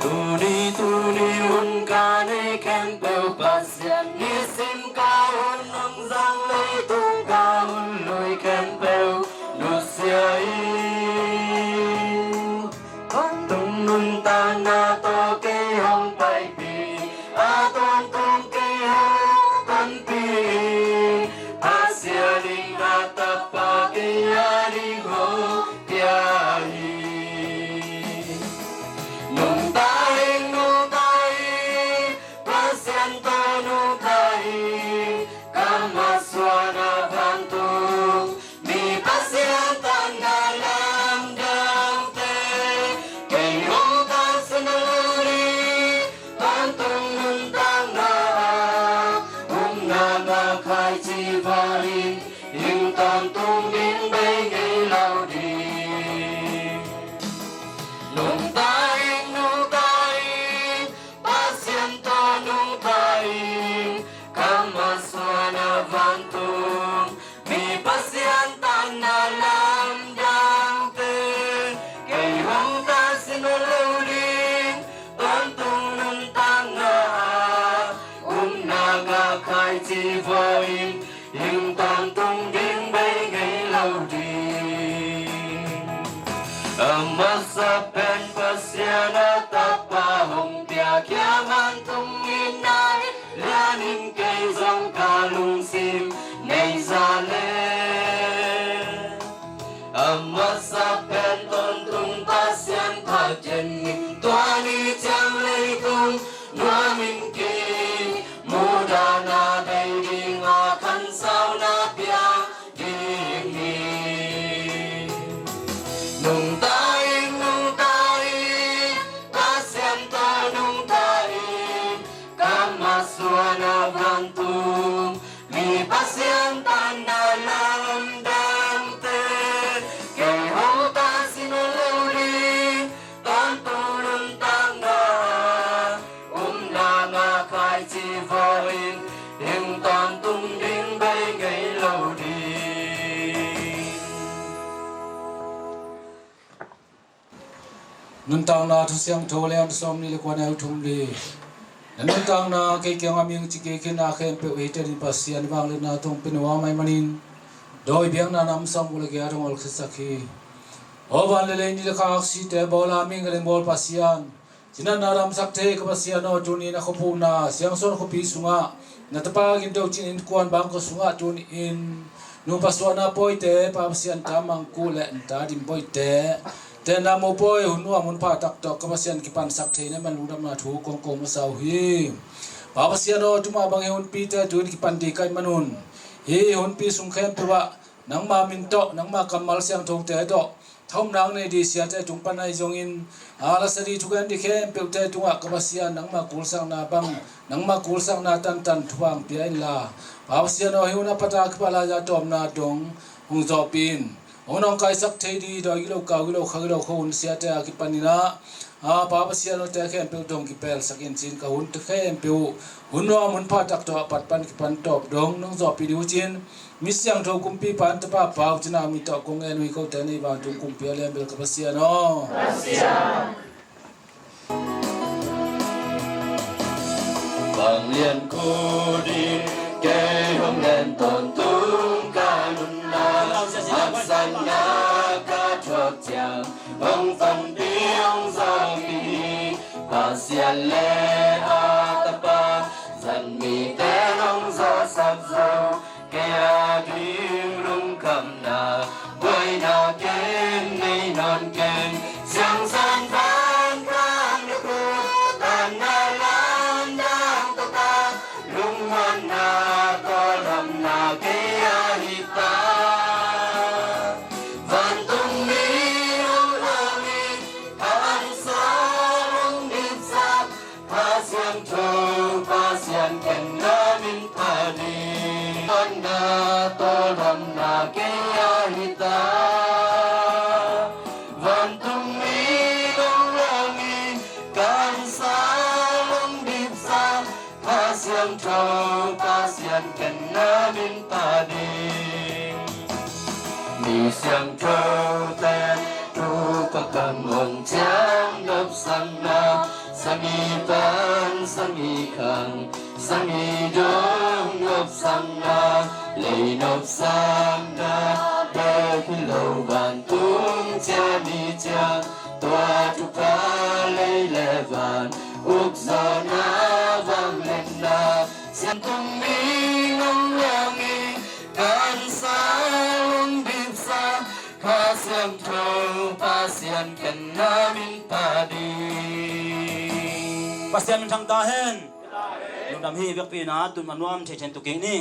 Tuni, tuni hun ka nei khempeuh Pasian, nisim ka hun nong zang leitung ka hun lui khempeuh nusia hi. Tawntung nuntakna tawh kei hong paipih, a tawntung kei hong panpih, Pasian in a Tapa kei a ding hong pia hi. Nungta ing, nungta ing, Pasian tawh nungta ing, ka masuan a vantung mi Pasian tanna lamdangte, kei hong tangsiam lo ding, tawntung nuntakna ah, upna ngah khaici vua in, hing tawntung ding bei ngei lo ding. Nungta ing, nungta ing, Pasian tawh nungta ing, ka masuan a vantung mi Pasian tanna lamdangte, kei hong tangsiam lo ding, tawntung nuntakna ah, upna ngah khaici vua in, hing tawntung ding bei ngei lo ding. A masa pen Pasian a Tapa hong piakhia vantung in na in, lianin kei zong ka lungsim nei zah leh, a masa pen tawntung Pasian pha kei in, tua ni ciang leitung nuamin kei, mudahna bei ding a khansauna piang ding hi. Nungta ing, nungta ing, Pasian tawh nungta ing, ka masuan a vantung mi Pasian tanna lamdangte, kei hong tangsiam lo ding, tawntung nuntakna, upna ngah khaici vua in, hing tawntung ding bei ngei lo ding. Nuntakna Thu Siangtho, Lian sawm nih le kua, neu thum li. Na nuntakna kei kiangah mihing ci kik in, na khempeuh eite ading Pasian vangliatna tawh hong pia nuam ahih manin, dawi biakna nam sawmguk le giat hong olkhiatsak hi. Aw van le lei, ni le kha, aksite bawl a, mihing le bawl Pasian, cinatna damsak thei ka Pasian aw, tuni na khuaphungna Siangsawn khuapi sungah, na tapa Gin Do Cin innkuan Bangkua sungah tuni-in nungpasuahna pawite, Pa Pasian, ta Mangkuh le ta Dim Boite, tenna mopawi hun nuam hun pha tak tawh ka Pasian kipansak theihna man lungdamna thu kong ko masa uh hi. Pa Pasian aw, tu mah bang hi hunpite tu-in kipan ding ka hih manun, hih hunpi sung khempeuh ah nangma min tawh, nangma kammal siangthote tawh thaumnak nei ding siate tung pan ahi zongin, a lasa ding, thugen ding khempeuhte tungah ka Pasian, nangma kulsakna bang, nangma kulsakna tantan thupha hong pia inla, Pa Pasian aw, hih hun a pat a kipat lai-a tawpna dong hong zawhpih in. Hong nawngkaisak thei ding dawi gilo, kau gilo, kha gilo, khuahun siate a kipanin ah, a, Pa Pasian aw, te khempeuh dong kipelsak in, ci-in ka hunte khempeuh hun nuam hun pha tak tawh a pat pan kipan tawp dong nong zawhpih ding uh ci-in, mi siangtho kumpipa, tapa Pa Pu Cin a min tawh kong ngen uh hi. Kote na vantung kumpi a lianbel ka Pasian aw. Pasian. Vanglian khut in kei hong len tawntung ka nunna, haksatna ka thuak ciang hong panpih hong zawhpih hi. Pasian le a Tapa, zan mite hong zawhsak zo, kei a ding lungkhamna, buaina kei nei nawn keng. Siangsan van kang na khutanna lamdang tawh ka lungmuanna, tawldamna kei a hi ta. Vantungmi hong lawng in ka ansa hong dipsak, Kha Siangtho Pasian ken na min pha ding. Tawldamna, tawldamna kei a hi ta. Vantungmi hong lawng in ka ansa hong dipsak, Kha Siangtho Pasian ken na min pha ding. Mi siangthote thupha kam hong ciam nopsakna, sangin pan sangin khang, sangin dong nopsakna, lei nopsakna bek hi lo, vantung ciang mi ciang, tua thupha lei le van ukzawhna vangliatna, Siangtungmi hong lawng in ka ansa hong dipsak, Kha Siangtho Pasian ken na min pha ding. Pasian min thang ta hen. Lungdam hi. Biakpi-in ah tun a nuam thei thei tu kik ni.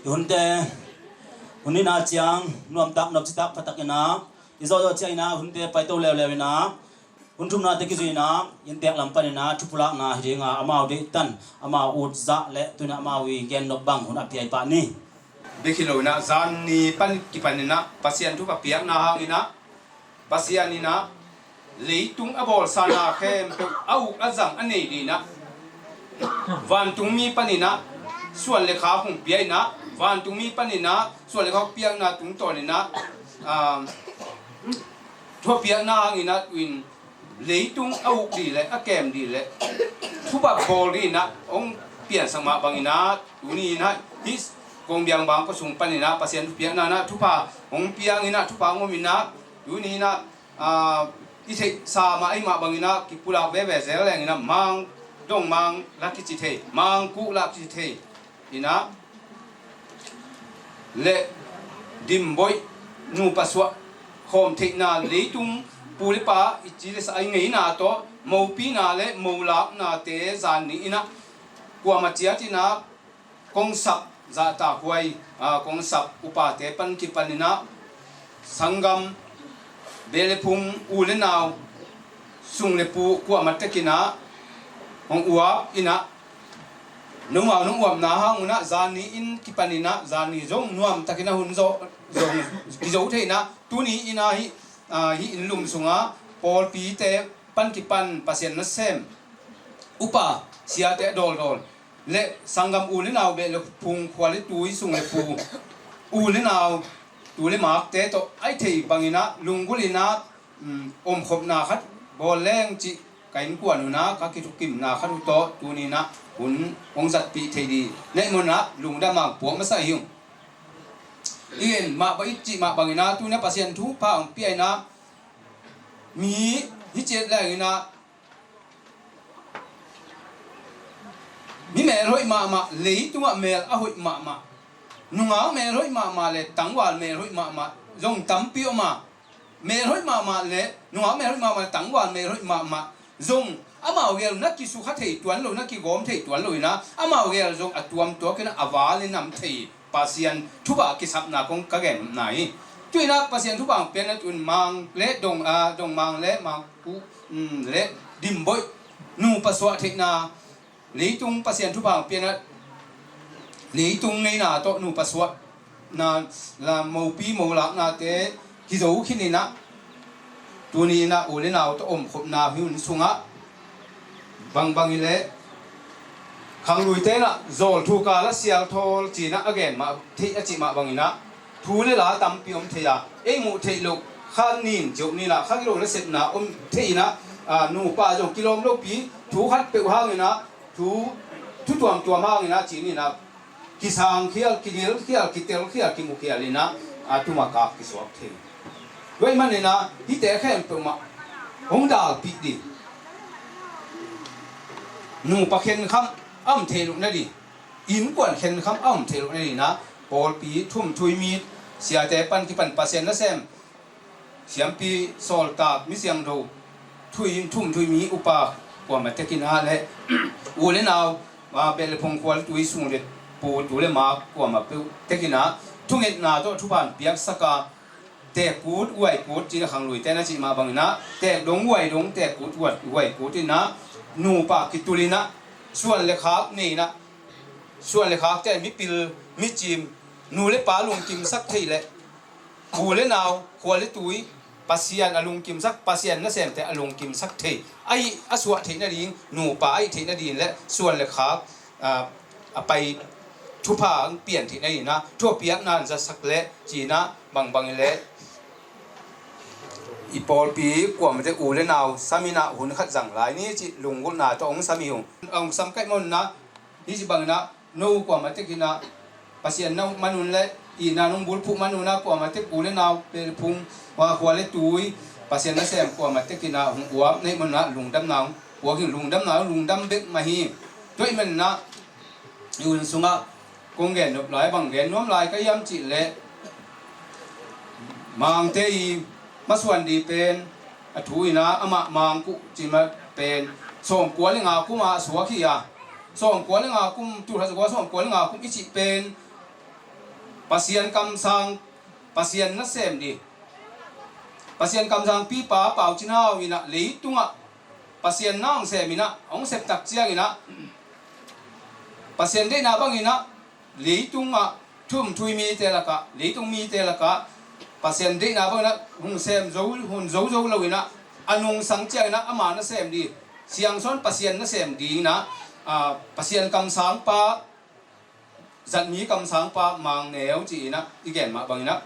I hunte, hun nihna ciang nuamtak, nopcitak, phatak in ah, i zawhzawh ciang in ah hunte paito leuleu in ah, hun thumnate kizui in ah, inntek lam panin ah thupulakna hi ding a, amau deihtan, amau utzah le tu-in ah amau i gennop bang hun a piai pah ni. Bek hi lo in ah, zan ni pan kipan in ah Pasian thupha piakna hangin ah, Pasian in ah leitung a bawlsa na khempeuh a uk a zang a nei ding in ah, vantungmi panin ah suan le khak hong pia in ah, vantungmi panin ah suan le khak piakna tungtawn in ah, ah, thupiakna hangin ah tu-in leitung a uk ding le a kem ding le thupha bawl ding in ah hong piansak mah bangin ah, tuni in ah hih kong biang bang kua sung panin ah Pasian thupiakna in ah thupha hong piang in ah, thupha hong om in ah, tuni in ah, ah, i theihsa mah ahih mah bangin ah kipulak veve zel leng in ah, Mang, Dong Mang lah kici thei, Mang Kuk lah kici thei in ah, le Dimboih nupa suah khawm theihna, leitung pu le pa i ci le sa a i ngeina tawh mopina le molaknate zan ni in ah kuamah ciat in ah kong sap zahtakhuai, ah, kong sap upate pan kipan in ah sanggam, beh le phung, u le nau, sung le pu kuamah tek in ah hong uap in ah, nungau nong uapna hang un ah zan ni in kipan in ah, zan ni zong nuamtak in ah hun zawh zong kizo thei in ah, tuni in ah hih, ah, hih inn lum sungah pawlpite pan kipan Pasian nasem upa siate a dawldawl le sanggam u le nau, beh le phung, khua le tui, sung le pu, u le nau, tu le makte tawh a i thei bangin ah lunggulh in ah, um, omkhopna khat bawl leng cih ka innkuan un ah ka kithukimna khat uh tawh tuni in ah hun hong zatpih thei ding neih mun ah lungdam a puak masa hi ung. I gen mah bang, i cih mah bangin ah tuni in ah Pasian thupha hong pia in ah, mi hi ciat leng in ah, mi mel hoih mahmah, leitungah mel a hoih mahmah, nungak mel hoih mahmah le tangval mel hoih mahmah zong tampi om a, mel hoih mahmah le nungak mel hoih mahmah le tangval mel hoih mahmah zong amau gel na kisukha thei tuan lo, na kigawm thei tuan lo in ah, amau gel zong a tuamtuak in ah a val in nam thei Pasian thupha kisapna kong ka gen nai hi. Tu in ah Pasian thupha hong piakna tu in Mang le Dong, ah, Dong Mang le Mang Kuk, um, le Dimboih nupa suah theihna, leitung Pasian thupha hong piakna, leitung ngeina tawh nupa suahna, la mopi molaknate kizo khin in ah, tuni in ah u le nau tawh omkhopna hi hun sungah bangbang hi leh, khangluite in ah zawl thu kal a sial thawl ci in ah a gen mah, theih a cih mah bangin ah thu le la tampi om thei a, ei muh theih loh kha nin ciuh nin ah kha gilo nasepna om thei in ah, a, nupa zong kilawm lopi, thu khat peuh hangin ah, thu, thu tuamtuam hangin ah, cih in ah, kisangkhial, kidilkhial, kitelkhial, kimuhkhial in ah, a tuma kak kisuak thei. Tua ahih manin ah, hihte khempeuh mah hong dalpih ding. Nupa khenkham a om theih loh nading, innkuan khenkham a om theih loh nading in ah, pawlpi, thumthui mi, siate pan kipan Pasian nasem, siampi, sawltak, mi siangtho, thui, thumthui mi upa kuamah tek in ah le u le nau, a, beh le phung, khua le tui, sung le pu, tu le ma kuamah peuh tek in ah, thungetna tawh thupha hong piaksak a, teek kut, guai kut, cih a khangluite na cih mah bangin ah, teek dong, guai dong, teek kut, guai, guai kut in ah, nupa kitul in ah, suan le khak nei in ah, suan le khakte, mipil, micim, nu le pa lungkimsak thei leh, u le nau, khua le tui, Pasian a lungkimsak, Pasian nasemte a lungkimsak thei, ahi, a suah theih nading, nupa ahi theih nading le suan le khak, a, a pai thupha hong pian theih nading in ah, thu a piakna hong zatsak leh, cih in ah, bangbang in leh i pawlpi kuamah tek u le nau sam in ah hun khat zang lai ni cih lunggulhna tawh hong sam hi ung. Hong sam kaih mawk in ah, hih ci bangin ah, no kuamah tek in ah, Pasian na man un le, itna nong bulphuh man un ah, kuamah tek u le nau, beh le phung, khua le tui, Pasian nasem kuamah tek in ah, hong uap na hih man un ah, lungdamna hong puak hi, lungdamna hong lungdam bek mah hi. Tua ahih manin ah, i hun sungah kong gen nop lai, bang gen nuam lai ka hiam cih leh, Mangte i masuan ding pen, a thu in ah, amah Mangkuh cih mah pen, sawmkua le nga kum a suak hi a, sawmkua le nga kum, tul khat za kua sawmkua le nga kum i cih pen, Pasian kamsang, Pasian nasem ding, Pasian kamsangpipa Pau Cin Hau in ah leitungah Pasian na hong sem in ah, hong sep tak ciangin ah, Pasian deihna bangin ah, leitungah thumthui mite lakah, leitung mite lakah, Pasian deihna bangin ah hong sem zo, hong zo zo lo in ah, a nungsang ciangin ah, ama nasem ding, Siangsawn Pasian nasem ding in ah, a, Pasian kamsangpa, zatmi kamsangpa Mangneu ci in ah i gen mah bangin ah,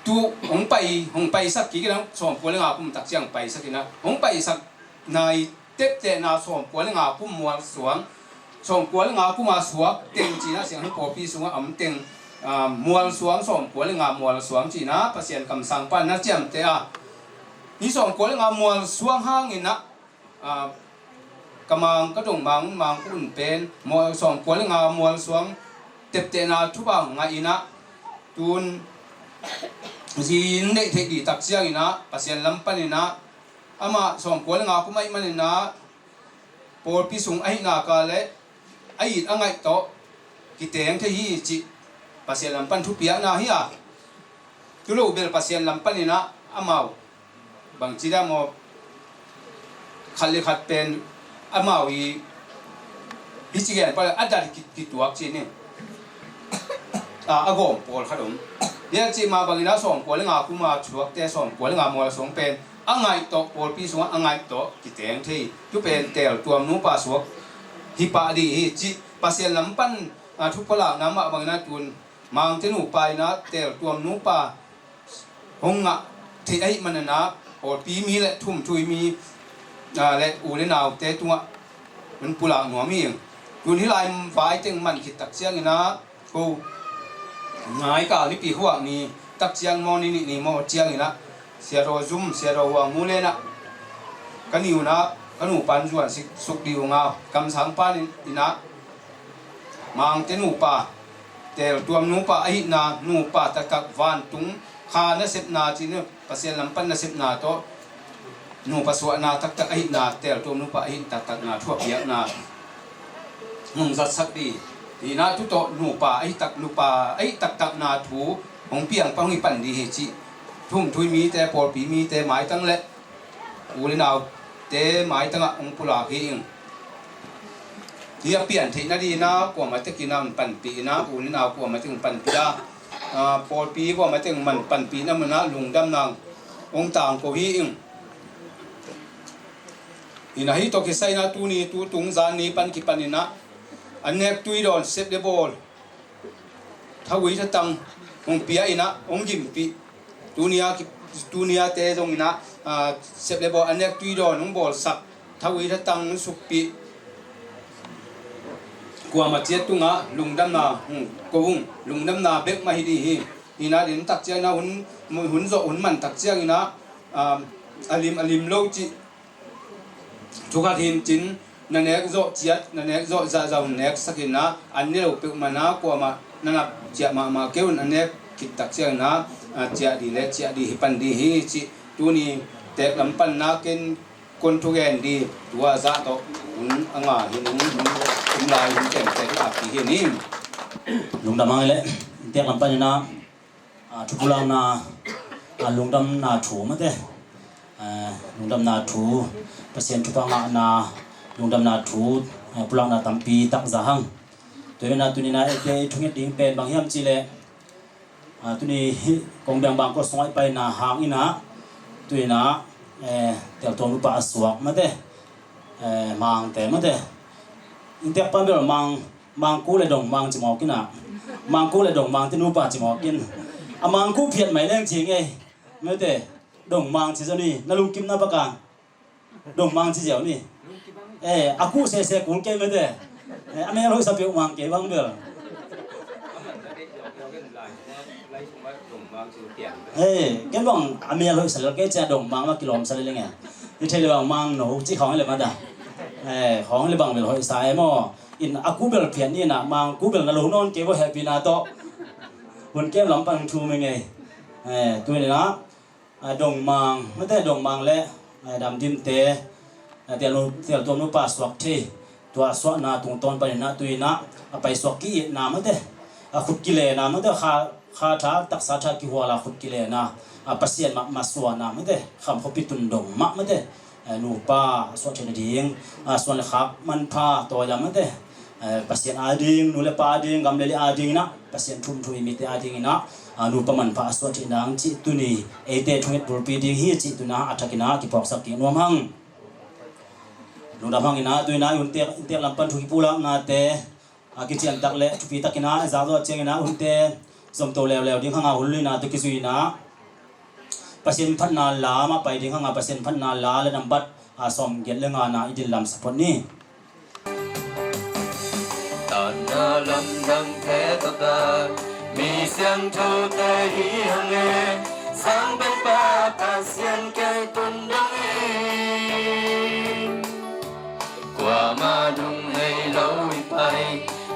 tu hong pai, hong paisak kik in ah, sawmkua le nga kum tak ciang paisak in ah, hong paisak nai teptehna sawmkua le nga kum mualsuang, sawmkua le nga kum a suak teng ci in ah, siangtho pawlpi sungah om teng, a, mualsuang, sawmkua le nga mualsuang ci in ah, Pasian kamsangpa na ciamteh a, hih sawmkua le nga mualsuang hangin ah, a, ka mang, ka dong mang, Mangkuh un pen, mual, sawmkua le nga mualsuang teptehna thupha ngah in ah, tun zi in neih theih ding tak ciangin ah, Pasian lam panin ah, amah sawmkua le nga kum ahih manin ah, pawlpi sung ahih nak leh, a it a ngaih tawh kiteng thei hi cih Pasian lam pan thupiakna hi a, tu lo bel Pasian lam panin ah amau bangci dan maw, khat le khat pen amau i hih ci gen pan a dan ki, kituak ci ni. A, a gawm pawlkhat om. Biak cih mah bangin ah sawmkua le nga kum a suakte, sawmkua le nga mualsuang pen a ngaih tawh, pawlpi sungah a ngaih tawh kiteng thei. Tu pen teltuam nupa suak hi pah ding hi cih Pasian lam pan, a, thupha lakna mah bangin ah tun Mangte nupa in ah teltuam nupa hong ngah theih ahih manin ah, pawlpi mi le thumthui mi, a, le u le naute tungah hong pulak nuam hi. Tun hih lai vai teng man khit tak ciangin ah, ko ngaikal nipi huak ni tak ciang maw, ni nih ni maw ciangin ah, Sia Daw Zum, Sia Daw Huang Mu Len ah, ka ni un ah, ka nupa in zuan sik suk ding uh a, kamsang pan in ah, Mangte nupa, teltuam nupa ahihna, nupa taktak vantung kha nasepna ci-in, Pasian lam pan nasepna tawh nupa suahna taktak ahihna, teltuam nupa ahih taktakna thu a piakna hong zatsak ding hi. Hi in ah tu tawh nupa ahih tak, nupa ahih taktakna thu hong piang pan, hong hi pan ding hi cih thumthui mite, pawlpi mite maitang le u le naute maitangah hong pulak hi ing. Hih a pian theih nadingin ah kuamah tekin ah hong panpih in ah, u le nau kuamah tekin hong panpih a, a, pawlpi kuamah tekin hong panpih na mun ah lungdamna hong tangko hi ing. Hi in ah hih tawh kisai in ah tuni tutung zan ni pan kipan in ah, an nek tui dawn, sep le bawl, thaui thatang hong pia in ah hong gimpih. Tuni a ki, tuni ate zong in ah, a, sep le bawl a nek tui dawn hong bawlsak, thawi thatang hong sukpih, kuamah ciat tungah lungdamna hong ko ung. Lungdamna bek mah hi ding hi. Hi na ding tak ciangin ah hun, hun zawh hun man tak ciangin ah, a, a lim a lim lo cih thu khat hi in cin, na nek zawh ciat, na nek zawh zahzah hun nek sak in ah, an ne lo peuhmah na kuamah na nap ciah mahmah kei un. A nek khit tak ciangin ah, a, ciah ding le ciah ding hi pan ding hi cih tuni teek lam panna ken kon thugen ding tua zah tawh hun a nga hi ning, hun um lai hun ken tek lak ding hi ning. Lungdam hang le teek lam panin ah, a, thu pulakna, a, lungdamna thu mate, a, lungdamna thu, Pasian thupha ngahna lungdamna thu, a, pulakna tampi tak za hang. Tua hi in ah tuni in ah eite i thunget ding pen bang hiam cih leh, a, tuni hih kong biang bang ko sungah i paina hang in ah tuni in ah, e, teltuang nupa a suak mate, e, Mangte mate. Inntek pan bel Mang, Mangkuk le Dong Mang ci mawk in ah, Mangkuk le Dong Mang te nupa ci mawk in. A Mangkuk phiat mai leng ci ngei mate. Dong Mang ci zaw ni, na lungkimna bak a Dong Mang ci ziau ni. E, a kuk sese kul kei mate. E, a mel hoihsa peuh Mang kei bang bel. E, ken bang a mel hoihsa lel kei cia Dong Mang mah kilawmsa lel ing e. I thei le bang Mang no ci khawng le mata. E, khawng le bang bel hoihsa e maw. In a kuk bel phiat ni in ah Mangkuk bel na lo nawn kei bo hehpihna tawh. Hun kem lam pan thu meng e. E, tuni in ah, a, Dong Mang mate, Dong Mang le, a, Dam Dim te, a, tel nu, teltuang nupa suak thei, tua suahna tungtawn panin ah tuni in ah a paisuak ki-itna mate, a khut kilena mate, kha, kha tha, taksa tha kihual a khut kilena, a Pasian mah, mah suahna mate, Kham khuapi Tun Dong mah mate, a, nupa suah theihna ding, a, suan le khak manpha tawi a mate, a, Pasian ading, nu le pa ading, gam le liah ading in ah Pasian thum thum i mite ading in ah, a, nupa manpha a suah theih nang cih tuni eite thunget bulpi ding hi cih tuni in ah a thak in ah kipuaksak kik nuam hang. Lungdam hang in ah tuni in ah i hun teek, teek lam pan thu kipulaknate, a, kician tak le thupi tak in ah i zak zawh ciangin ah hunte zomto leuleu ding hang a, hun lina tawh kizui in ah Pasian phatna la mah pai ding hang a, Pasian phatna la le nambat, a, sawmgiat le nga na i din lam sa phot ni. Tanna lamdangte tawh tak mi siangthote hi hang e, Sangpenpa Pasian kei tun dong in. Kuamah nung hei lo i pai,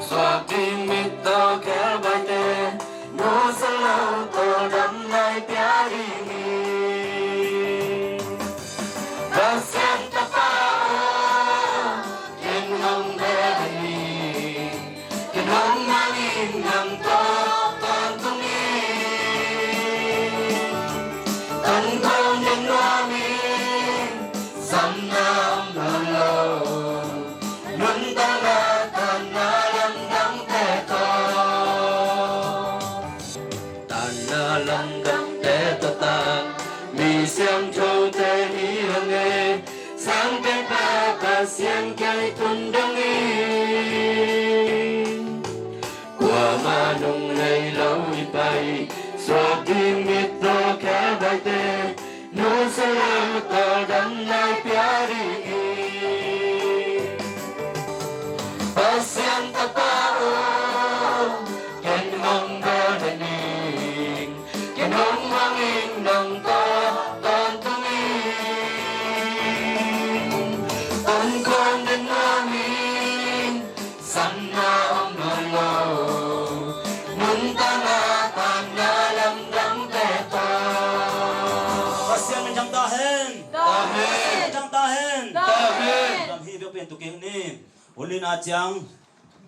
suak ding mit tawh khelbaite, nusia lo tawldam nai pia ding hi. Pasian Tapa aw, ken hong bel hi ning, ken hong mangin nang tawh tawntung in. Tangkawng den nuam in, samna om nawn lo, nuntakna tanna lamdangte tawh. Tanna lamdangte tawh tak mi siangthote hi hang e, Sangpenpa Pasian kei tun dong in. Kuamah nung hei lo i pai, suak ding mit tawh khelbaite, nusia lo tawldam nai pia ding hi. Pasian Tapa aw, ken hong bel hi ning, ken hong mangin nang tawh tawntung in. Tangkawng den nuam in, samna om nawn lo, nuntakna tanna lamdangte tawh. Pasian min thang ta hen. Ta hen. Min thang ta hen. Ta hen. Lam hi bek pen tu keng ni. Hun lina ciang,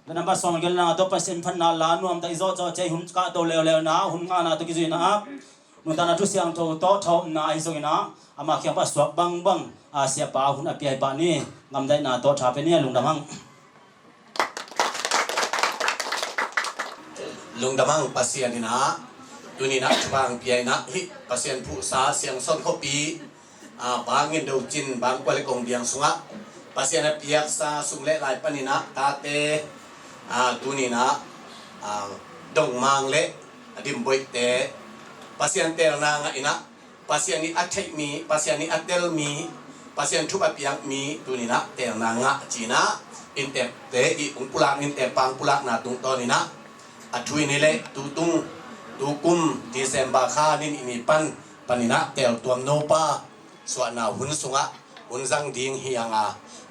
la nambat sawmgiat le nga tawh Pasian phatna la nuam tak i zawh zawh ciang, hun kahto leuleu na, hun ngana tawh kizui na, nuntakna thu siangtho tawh thawhna ahi zongin ah, ama kiang pan suak bangbang, a, siapa hun a pia hi pah ni. Ngamdaihna tawh tha pia ni. Lungdam hang. Lungdam hang. Pasian in ah tuni in ah thupha hong pia in ah, hih Pasian phuhsa Siangsawn khuapi, a, Pa Ngen Do Cin, Bangkua le Kongbiang sungah Pasian a piaksa sum le lai panin ah tate, a, tuni in ah, a, Dong Mang le a dimboihte Pasian teelna ngah in ah, Pasian ii a theih mi, Pasian ii a tel mi, Pasian thu a piak mi tuni-in ah teelna ngah ci-in ah inntekte ii hong pulak, inntek pa hong pulakna tungtawn in ah a thu in hi leh tutung, tukum December kha ni nih ni pan, panin ah teeltuam nopa suahna hun sungah hun zang ding hi hang a,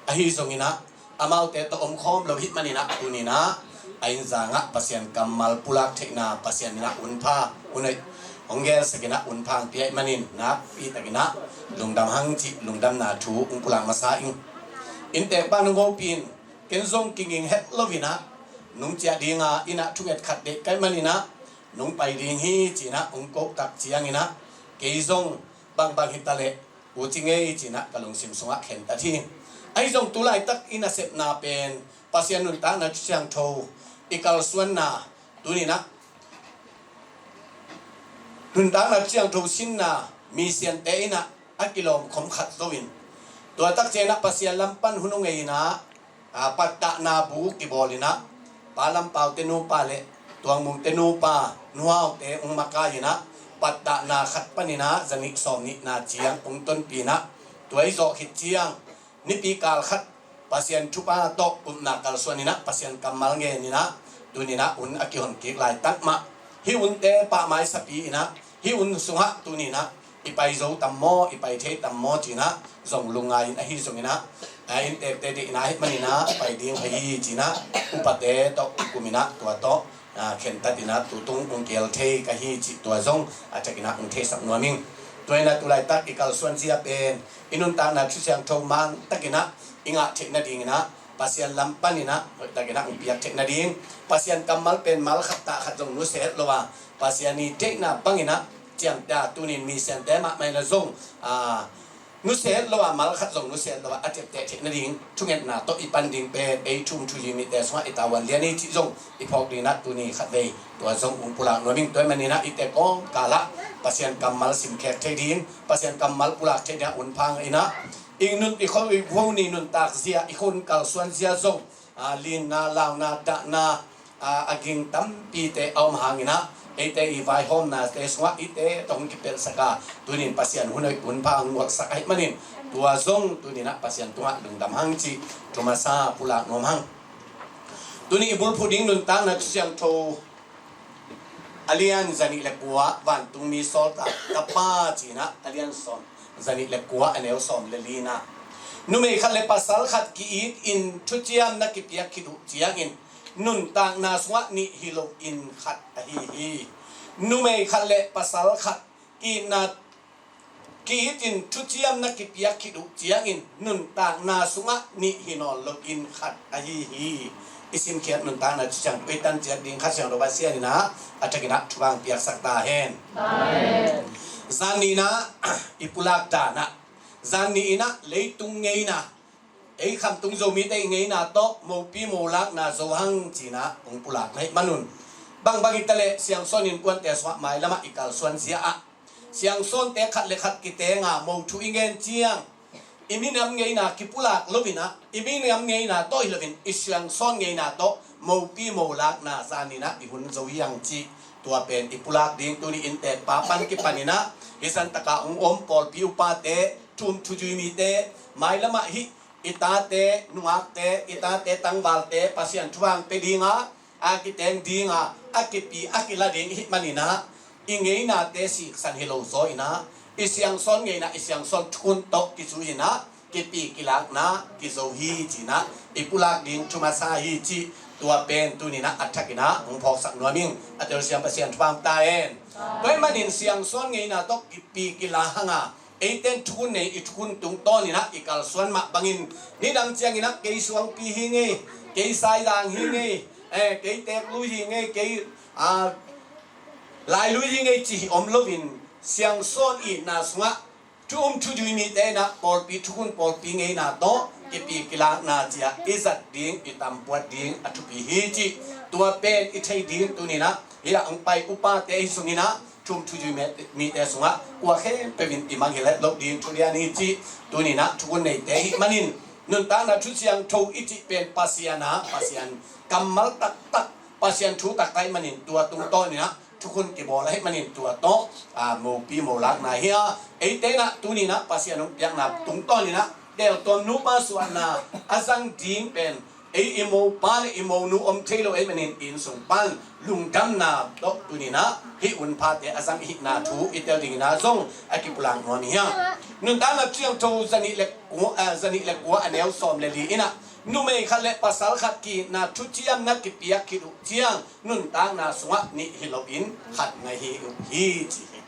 ahi zongin ah amaute tawh omkhawm lo hi manin ah tuni-in ah a inn zangah Pasian kammal pulak theihna Pasian in ah hun pha, hun hoih hong gelsak in ah hun pha hong pia hi manin nakpi takin ah lungdam hang cih lungdamna thu hong pulak masa ing. Inntek pa nung hopih in, ken zong kinging het lo-in ah nung ciah ding a, inn ah thunget khat deih ka hih manin ah nung pai ding hi ci-in ah hong ko tak ciangin ah kei zong bangbang hi ta leh u ci ngei ci-in ah ka lungsim sungah khentat hi. Ahi zong tu laitak i nasepna pen Pasian nuntakna siangtho i kalsuanna, tuni-in ah nuntakna siangtho sinna, misiante in ah a kilawm khom khat zo in, tua tak ciangin ah Pasian lam pan hun hong ngei in ah, aa, pattahna bu kibawl in ah, pa lam paute nupa le tuangmungte nupa, nuhaute hong makai in ah, pattahna khat panin ah zanih sawm nihna ciang hong tonpih in ah, tua i zawh khit ciang nipi kal khat Pasian thupha tawh upna kalsuan in ah, Pasian kammal ngen in ah, tuni-in ah hun a kihon kik laitak mah, hih hunte pahmaisapi in ah, hih hun sungah tuni-in ah i pai zo tam maw, i pai thei tam maw ci-in ah zong lungngai in, ahi zongin ah, a, inntekte deihna hi manin ah pai ding hi ci-in ah upate tawh i kum in ah tua tawh, a, khentat in ah tutung hong kihel thei ka hi cih tua zong a thakin ah hong theisak nuam ing. Tua in ah tu laitak i kalsuan zia pen i nuntakna thu siangtho man takin ah i ngah theih nadingin ah Pasian lam panin ah hoih takin ah hong piak theih nading, Pasian kammal pen mal khat tah khat zong nusia het lo a, Pasian ii theihna bangin ah ciamteh a, tuni-in misiante mahmah in ah zong, aa, nusia het lo a, mal khat zong nusia het lo a, a ciamteh theih nading thungetna tawh i pan ding pen ei thu um thu zui mite sungah i tavuan lian hi cih zong i phawk dingin ah tuni khatvei tua zong hong pulak nuam ing. Tua hih manin ah i tek kawmkal ah Pasian kammal simkhek thei ding, Pasian kammal pulak thei ding ah hun pha hang in ah, i nun, i kho, i kho ni nuntak zia, i hun kalsuan zia zong, aa, linna, launa, dahna, aa, a ging tampite a om hangin ah eite i vaihawmnate sungah eite tawh hong kipelhsak a, tuni-in Pasian hun hoih hun pha hong ngolhsak ahih manin tua zong tuni-in ah Pasian tungah lungdam hang cih thu masa pulak nuam hang. Tuni i bulphuh ding nuntakna thu siangtho a lian zanih le kua, Vantungmi Sawltak Tapa ci-in ah a lian sawm, zanih le kua, a neu sawm le li-na, numei khat le pasal khat ki-itin thuciamna kipiak khit uh ciangin nuntakna sungah nih hi loin khat ahi hi. Numei khat le pasal khat ki-itna ki-itin thuciamna kipiak khit uh ciangin nuntakna sungah nih hi nawn loin khat ahi hi. I simkhiat nuntakna thu siangtho i tan ciat ding Kha Siangtho Pasian in ah a thakin ah thupha hong piaksak ta hen. Amen. Zan nihna i pulak dan ah, zan nih in ah leitung ngeina, ei Khamtung Zomite i ngeina tawh mopi molakna zo hang ci-in ah hong pulak na hih manun, bangbang hi ta leh Siangsawn innkuante sungah mailam ah i kalsuan zia ah Siangsawnte khat le khat kiteng a mo thu i ngen ciang i minam ngeina kipulak loin ah, i minam ngeina tawh hi loin i Siangsawn ngeina tawh mopi molakna zan nih in ah i hun zo hi hang cih tua pen i pulak ding. Tuni inntek pa pan kipan in ah hih zan tak a hong om pawlpi upate, thu um thu zui mite, mailam ah hih i tate, nungakte, i tate tangvalte Pasian thu hong pia ding a, a kiteng ding a, a kipi a kila ding i hih manin ah i ngeinate siksan hi lo zaw in ah i Siangsawn ngeina, i Siangsawn thukhun tawh kizui in ah kipi kilakna kizo hi ci-in ah i pulak ding thu masa hi cih tua pen tuni-in ah a thakin ah hong phawksak nuam ing. A telsiam Pasian thupha hong ta hen. Tua hih manin Siangsawn ngeina tawh kipi kila hang a, eite in thukhun nei, i thukhun tungtawn in ah i kalsuan mah bangin nidang ciangin ah kei suangpi hi ing ei, kei saizang hi ing ei, eh, kei teeklui hi ing ei, kei, ah, lailui hi ing ei cih hi om loin Siangsawn itna sungah thu um thu zui mite in ah pawlpi thukhun, pawlpi ngeina tawh kipi kilakna ci-a i zat ding, i tampuat ding a thupi hi cih tua pen i thei ding. Tuni-in ah hih ah hong pai upate i sungin ah thu um thu zui mite sungah kua khempeuh in i mangngilh het loh ding thu lian hi cih tuni-in ah thukhun neite i hih manin nuntakna thu siangtho i cih pen Pasian a, Pasian kammal taktak, Pasian thu taktak i hih manin tua tungtawn in ah thukhun kibawl ahih manin tua tawh, a, mopi molakna hi a, eite in ah tuni in ah Pasian hong piakna tungtawn in ah teltuam nupa suahna a zang ding pen ei i mopa le i monu om thei lo ahih manin inn sung pan lungdamna tawh tuni in ah hih hun phate a zang i hihna thu i tel ding in ah zong a kipulak nuam hi a. Nuntakna Siangtho zanih le kua, a, zanih le kua a neu sawm le li in ah numei khat le pasal khat ki-itna thuciamna kipiak khit uh ciang nuntakna sungah nih hi loin khat ngah hi uh hi ci hi.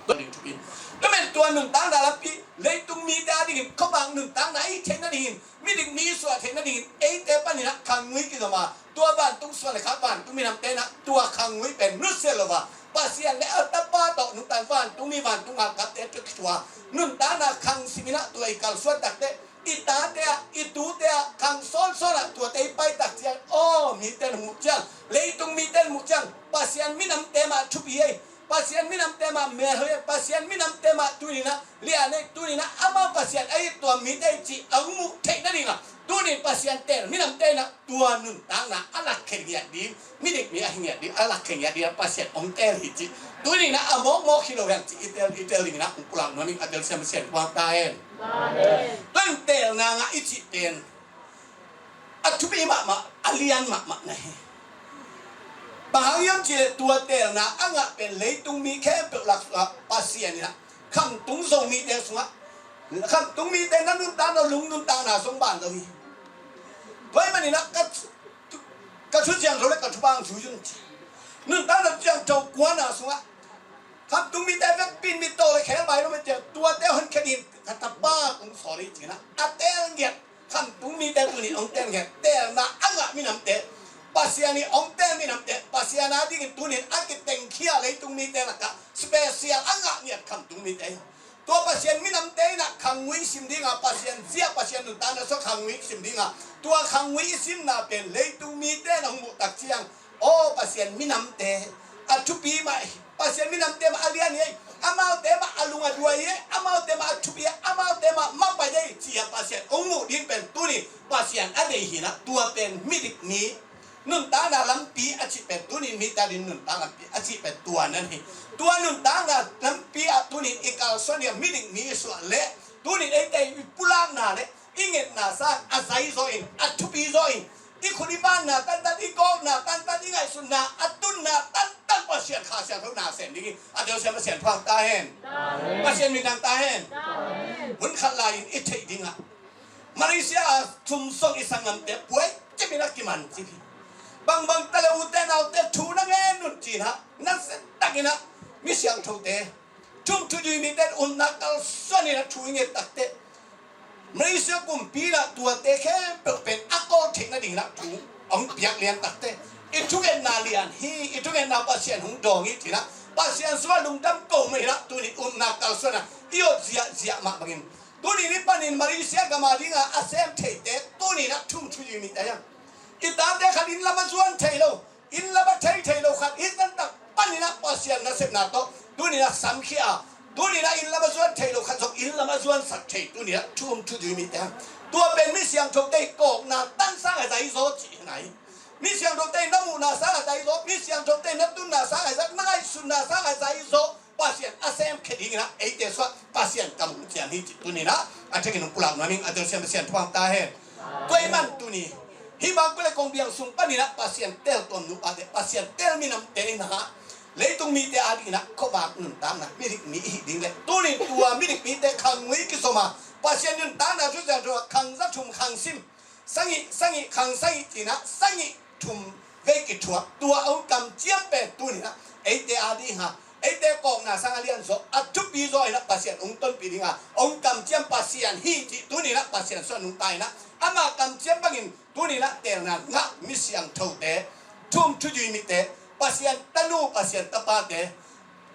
Tua ding thupi in, tua pen tua nuntakna lampi leitung mite a dingin khuavak nuntakna i theih nadingin, midik mi i suah theih nadingin eite panin ah khangngui kizom a, tua vantung suan le kha vantung minamte in ah tua khangngui pen nusia lo a, Pasian le a Tapa tawh nuntak vantung mi vantung galkapte tawh kithua nuntakna khang sim in ah tua i kalsuan takteh i tate ah, i tute ah, khang sawnsawn ah tuate i pai tak ciang, aw, mite in hong muh ciang, leitung mite in hong muh ciang, Pasian minamte mah thupi ei, Pasian minamte mah melhoih ei, Pasian minamte mah tuni in ah lian ei, tuni in ah amau Pasian ahi tuam mite ei cih a hong muh theih nading ah tuni in Pasian teel minamte in ah tua nuntakna a lakkhia ngiat ding, midik mi a hi ngiat ding, a lakkhia ngiat ding ah Pasian hong teel hi cih tuni in ah a mawkmawk hi lo hiam cih i teel, i teel ding in ah hong pulak nuam ing. A telsiam Pasian thuak ta hen. Tua in teelna ngah i cih pen a thupi mahmah, a lian mahmah na hi. Bang hang hiam cih leh tua teelna a ngah pen leitung mi khempeuh lak sungah Pasian in ah khamtung Zomite sungah, khamtung mite na nuntakna, lung nuntakna zong ban lo hi. Tua ahih manin ah ka thu, ka thu ciangtho le ka thupha hong zui un ci. Nuntakna ciangtho kuana sungah khamtung mite vekpi in mittaw le khel bai lo mah ciang tuate honkhiat in ka Tapa kong sawl hi ci in ah a teel ngiat khamtung mite tuni in hong teel ngiat, teelna a ngah minamte, Pasian in hong teel minamte, Pasian a dingin tuni in a kitengkhia leitung mite lakah special a ngah ngiat khamtung mite hi. Tua Pasian minamte in ah khangngui sim ding a, Pasian zia, Pasian nuntakna sungah khangngui sim ding a, tua khangngui i simna pen leitung mite in hong muh tak ciang, aw, Pasian minamte a thupi mah hi, Pasian minamte mah a lian hi ei, amaute mah a lung a duai hi ei, amaute mah a thupi hi ei, amaute mah mapai hi ei ci-a Pasian hong muh ding pen tuni Pasian a deih hi in ah tua pen midik mi nuntakna lampi a cih pen tuni in mite a dingin nuntak lampi a cih pen tua nan hi. Tua nuntakna lampi ah tuni in i kalsuan ding a midik mi i suah leh tuni in eite i pulakna le i ngetna sang a zai zaw in, a thupi zaw in, i khut i vanna tantan, i kawkna tantan, i ngaihsutna a tunna tantan Pasian Kha Siangtho na sem ding hi. A telsiam Pasian thuak ta hen. Pasian minthang ta hen. Hun khat lai-in i theih ding ah Malaysia a thum sawng i sanggamte puai cip in a kiman cip hi. Bangbang ta le ute naute thu na ngen un ci in ah nasia takin ah mi siangthote, thum thuzui mite in upna kalsuan in ah thu i nget takteh Malaysia kumpi in ah tuate khempeuh pen a kawl theih nadingin ah thu hong piak lian takteh i thungetna lian hi, i thungetna Pasian hong dawng hi ci in ah Pasian sungah lungdam ko mah in ah tuni in upna kalsuan a i awt ziahziah mah bangin tuni in i panin Malaysia gam a ding a a sem theite tuni in ah thum thuzui mite hi hang. I tate khat inn lam a zuan thei lo, inn lam a thei thei lo khat hi tan tak panin ah Pasian nasepna tawh tuni in ah samkhia a, tuni in ah inn lam a zuan thei lo khat zong inn lam a zuansak thei tuni in ah thum thuzui mite hi hang. Tua pen mi siangthote i kawkna tan sang a zai zaw cihna hi. Mi siangthote i na muhna sang a zai zaw, mi siangthote i na tunna sang a zai, na ngaihsutna sang a zai zaw Pasian a semkhia dingin ah eite sungah Pasian kam hong ciam hi cih tuni in ah a thekin hong pulak nuam ing. A telsiam Pasian thuak ta hen. Tua ahih man tuni hih Bangkok le Kawngbiang sung panin ah Pasian teel tuam nupate, Pasian teel minamte in ah leitung mite a dingin ah khuavak nuntakna midik mi i hih ding le tuni in tua midik mite khangngui kizom a, Pasian nuntakna thu ciangtho a khang za thum khang sim, sagih, sagih, khang sagih ci in ah sagih thum vei kithuak, tua hong kamciam pen tuni in ah eite a ding a, eite kawkna sang a lian zaw, a thupi zaw in ah Pasian hong tonpih ding a, hong kamciam Pasian hi cih tuni in ah Pasian sungah nungta in ah ama kamciam bangin tuni in ah teelna ngah mi siangthote, thum thuzui mite, Pasian tanu, Pasian tapate,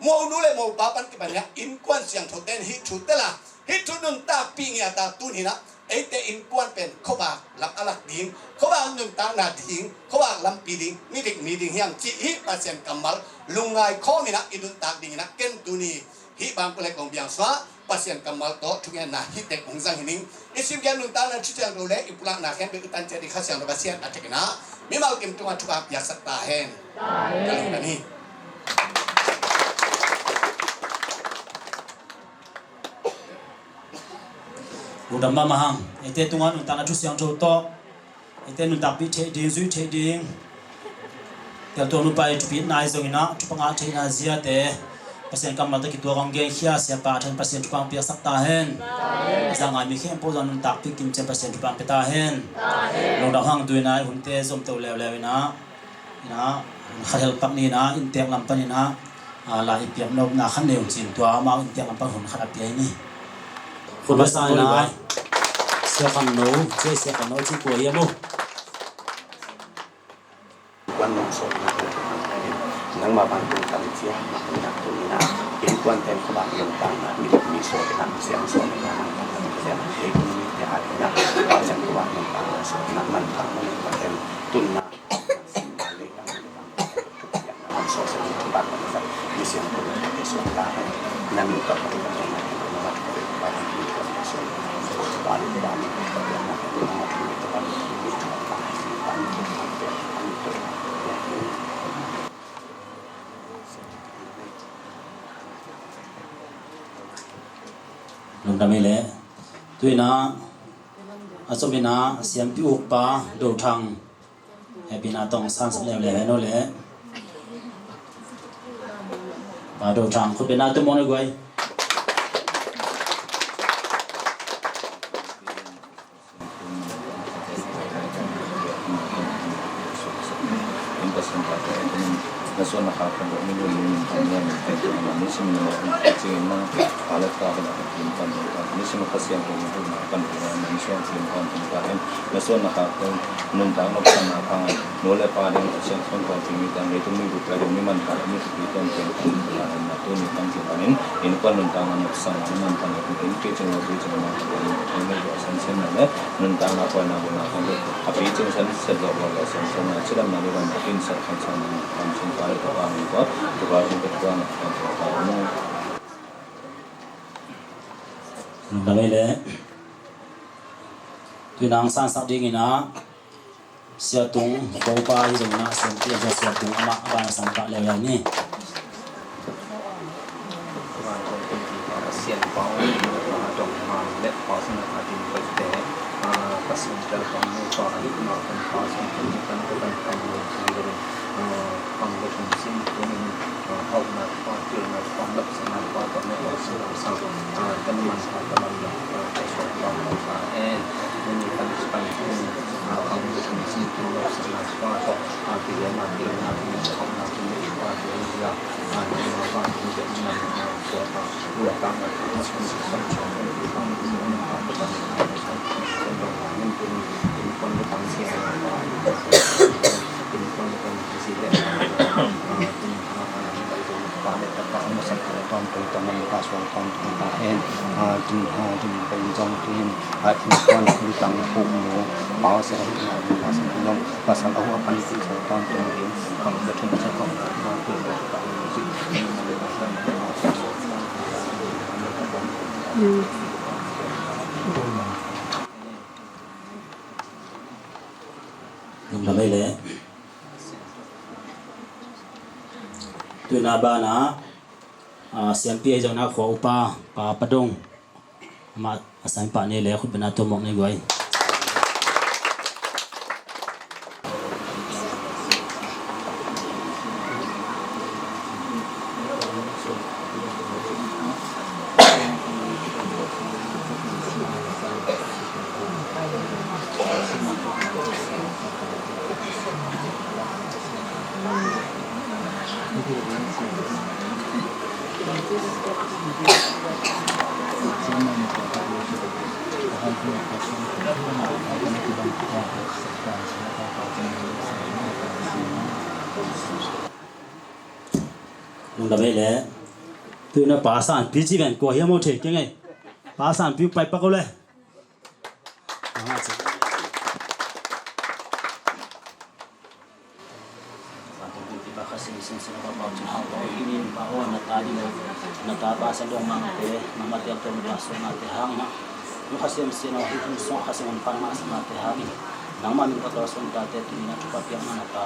monu le mopa pan kipan in ah innkuan siangthote in hih thu tel a, hih thu nuntakpih ngiat a, tuni in ah eite innkuan pen khuavak lam a lak ding, khuavak nuntakna ding, khuavak lampi ding, midik mi ding hi hang cih hih Pasian kammal lungngai khawm in ah i nuntak dingin ah ken tuni hih Bangkok le Kawngbiang sungah Pasian kammal tawh thungetna hih tek hong zang hi ning. I simkhiat nuntakna thu ciangtho le i pulakna khempeuh i tan ciat ding Kha Siangtho Pasian a thekin ah mimal kim tungah thupha piaksak ta hen. Ka lungdam hi. Lungdam mahmah hang. Eite tungah nuntakna thu siangtho tawh eite nuntakpih theih ding, zuih theih ding, teltuam nupa i thupitna ahi zongin ah, thupha ngah theihna ziate Pasian kammal tawh kituak hong genkhia Siapa a thang Pasian thupha hong piaksak ta hen. Zang ngai mi khempeuh zong nuntakpih kimcian Pasian thupha hong pia ta hen. Lungdam hang. Tu-in ah i hunte zomto leuleu in ah, in ah, hun khat helpak ni in ah, inntek lam pan in ah, a, la i piak nopna khat nei un cin, tua amau inntek lam pan hun khat a pia i ni. Khut basa in ah, Sia Khan No, Sia Khan No ci kua hiam uh? Kuan nong sawm nak na nangma bang tung tam cia, nak tu ni na, in kuan ten khuabak yong tang na, mi mi sawm nak, siang sawm nak, siang hei tu ni te a na, kuan ten khuabak yong tang na, sawm nak man tang na, kuan ten tun na. Lungdam ei leh. Tu-in ah a zom in ah siampi ukpa Do Thang hehpihna tawh hong sansak leuleu hen aw leh. Pa Do Thang, khutbetna tum mawk ni guai. Na suan na khak teng nuntak nopsakna pangin nu le pa ding Pasian suan tawh tingmi tang leitung mi bup ding mi manpha mi thupi tawh teng na tuni pan ci panin innkuan nuntakna nopsakna mi manpha na tung in kicing lo kicing na tung in tung in san sen na le nuntakna koi na bu na tung a pi cing san set lo lo le san sen na cidam na lu na kin sa kan sa na kan cing pa le pa ni ko tu pa tung ka tu na kan tu pa ni. Lungdam ei leh. Tu-in ah hong sansak dingin ah Sia Tung Khuaupa hi zongin ah siampi a zia Sia Tung amah a ban a sang pah leuleu ni. Lungdam ei leh. Tu-in ah banah, ah, siampi ahi zongin ah khua upa Pa Pa Dong, amah a sang pah ni leh, khutbetna tum mawk ni guai. Lungdam ei leh. Tu-in ah Pa Sanpi ci ven kua hiam aw thei keng ei. Pa Sanpi pai pak aw leh. Nangmah min ka tawh suan tate hangin nangmah min ka tawh suan tate hangin nangmah min ka tawh suan tate tuni na thupha piakna na ta.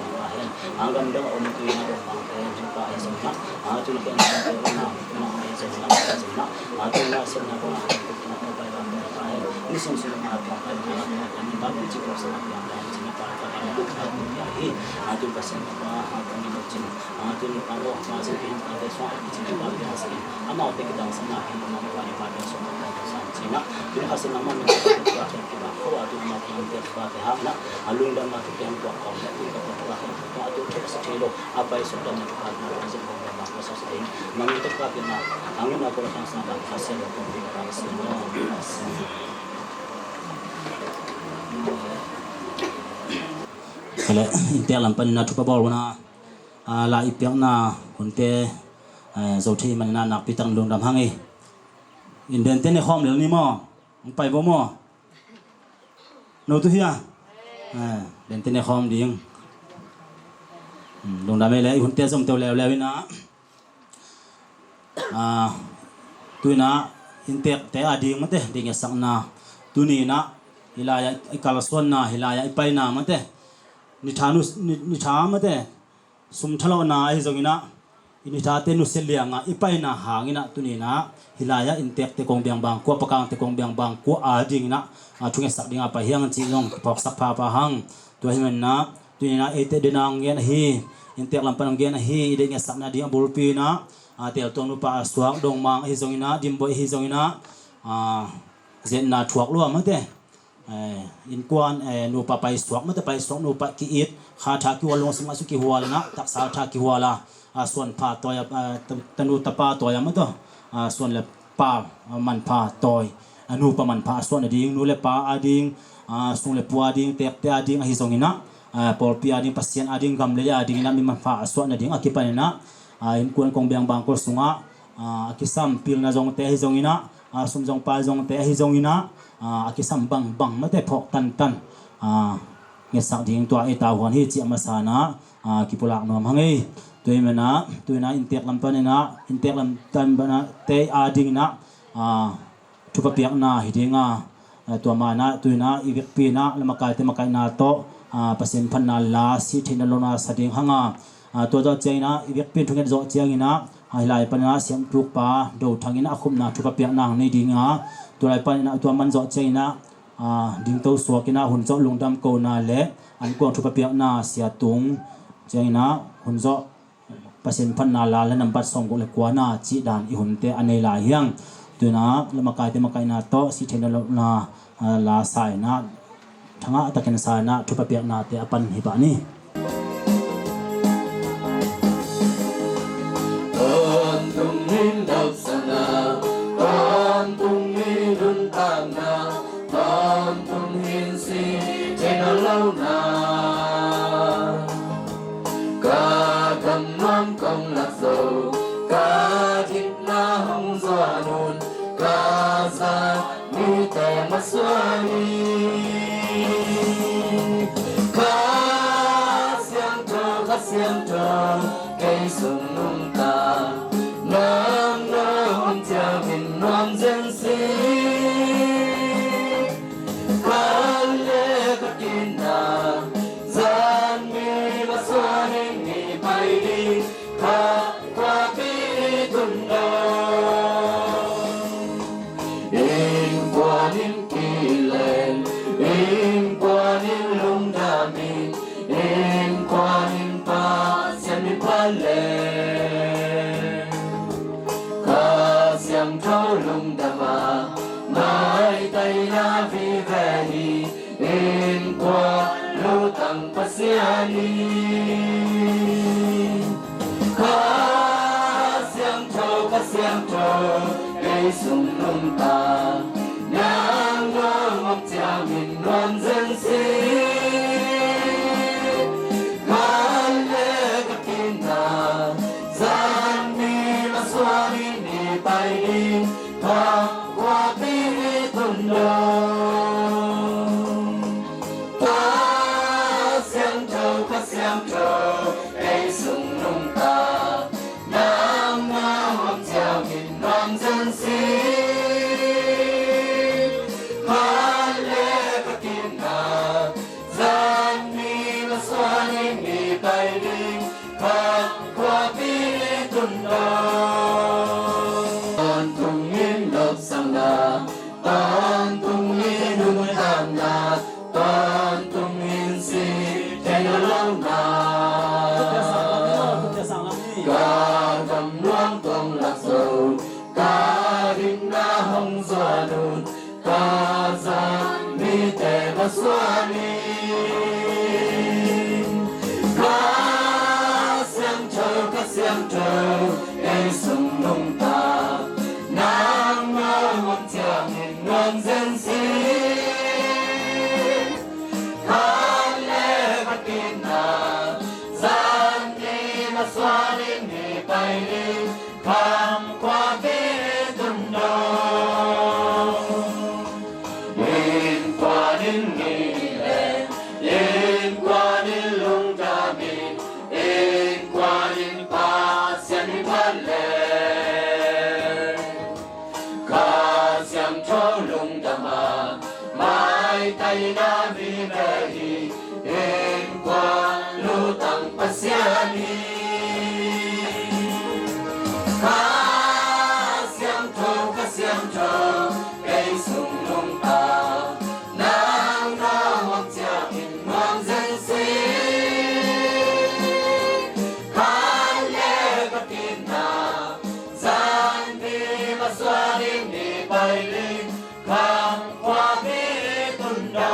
piang ta hen. A gamdang a om tu-in a dong bangte, tu pa ahi zongin ah, a tu na ken bangte, na, na ahi zongin ah, ahi zongin ah, a tu na siatna bang a, tu na pai bangte, pa hen. Ni sim sim na piang ta, na piang ta, ni ba pi ci ko sa na piang ta, ci na pa ta, pa na pa ta, pi a hi. A tu Pasian pa, a tu ni lo cin. A tu ni pa lo, ma sin pi hin pa te suang, ci na pa piang sa. Amau te kidang sa na hin, ma pa ni pa te suang, pa te suang, ci na. Tu ni Pasian na ma ni pa te suang, ci na. Ko a tu ma piang te, pa te ha na. A lungdam na tu piang tua kong na tu ka pa tua ka tua tu thei sa thei lo. A pai suk dam na tu ka na ka zong kong na ma ka sa sa ding. Ma mi tu ka pi na. Ang na ko la ka sa na ka sa lo kong pi ka sa lo. Kale, inntek lam pan na thu pa bawl na. A la i piak na hunte, a, zo thei man na nakpi tak lungdam hang ei. In den te ne khawm lel ni maw. Ang pai bo maw. No tu hia. Eh, den te ne khawm ding. Hmm, lungdam ei le, i hunte zom teu leuleu ina. Ah, tu ina, inntek te a ding mate, ding e sakna. Tuni ina, hilai a i kalsuanna, hilai a i paina mate. Ni tha nu, ni, ni tha mate. Sum thalawhna ahi zongin ah, i ni thate nusia lianga i paina hangin ah, tuni-in ah, hilai ah inntekte kong biang bang kua, pakangte kong biang bang kua adingin ah, a, thungetsak dinga pai hiang cih zong phawksak phapha hang. Tua hi manin ah, tuni-in ah, eite dena hong gen ahi, inntek lam pan hong gen ahi, i deih ngetsakna ding a bulpi in ah, a, Teltuang nupa a suak Dongmang ahi zongin ah, Dimboih ahi zongin ah, a, zetna thuak lua mate. Eh, innkuan, eh, nupa paisuak mate, paisuak nupa ki-it, kha tha kihual, lungsim ngaihsut kihual inah, taksa tha kihual a, a, suan pha tawi a, a, ta-, tanu tapa tawi a mate, a, suan le pa, a, manpha tawi, a, nupa manpha a suan a ding, nu le pa a ding, a, sung le pu a ding, tekte a ding ahi zongin ah, a, pawlpi a ding, Pasian a ding, gam le a ding inah mi manpha a suan a ding a kipan inah, a, innkuan kong biang bang kua sungah, a, a kisam pilna zongte ahi zongin ah, a, sum zong pai zongte ahi zongin ah, a, a kisam bangbang mate phawk tantan, a, ngetsak ding tua ei tavuan hi ci a masa inah, a, kipulak nuam hang ei. Tua hi manin ah, tu-in ah inntek lam pan inah, inntek lam pan inah te a dingin ah, a, thupha piakna hi ding a, a, tua ma inah, tu-in ah, i vekpi inah, lamakaite makaihna tawh, a, Pasian phatna la, sih theihna lona sa ding hang a, a, tua zawh ciangin ah, i vekpi in thunget zawh ciangin ah, a, hilai pan inah, siamtukpa, Do Thang inah, a khupna thupha piakna hong nei ding a, tua lai pan inah, tua man zawh ciangin ah, a, dingto suak inah, hun zawh lungdam kona le, an kuang thupha piakna, Sia Tung, ciangin ah, hun zawh, Pasian phatna la le nambat sawmguk le kuana cih dan i hunte a nei lai hiang. Tu-in ah lamakaite makaihna tawh sih theihna lona, a, la sa inah, thangah takin sa inah thupha piaknate a pan hi pah ni. Tawntung in dapsakna, tawntung in nuntakna, tawntung in sih theihna lona. Ka gam nuam kong lak zo, ka gitna hong zuan un, ka zat mite masuan hi. Kha Siangtho, Kha Siangtho, kei sung nungta, nang nong ciangin nuam zen si. Kha Siangtho, Kha Siangtho, kei sung nungta, nang nong om ciangin nuam zen si. Khat le ka kina, zan ni masuan in i pai ding, kha khuapi i tun dong. Kha Siangtho, Kha Siangtho, kei sung nungta, nang nong om ciangin nuam zen si. Khat le ka kina, zan ni masuan in i pai ding, kha khuapi i tun dong. Tawntung in lopsakna, tawntung in nuntakna, tawntung in si thei lo lohna. Ka gam luang tong lak zo, ka dinna hong zuan un, ka zan mite masuan in. Kha Siangtho, Kha Siangtho, kei sung nungta, nang nong om ciangin nuam zen si. Khat le ka kina, zan ni masuan in i pai ding, kha khuapi i tun dong. Innkuan in ngih leh, innkuan in lungdam in, innkuan in Pasian i phat leh, Kha Siangtho lungdam a, maitaina vive hi, innkuan lutang Pasian hi. Kha Siangtho, Kha Siangtho, kei sung nungta, nang nong om ciangin nuam zen si. Khat le ka kina, zan ni masuan in i pai ding, kha khuapi i tun dong.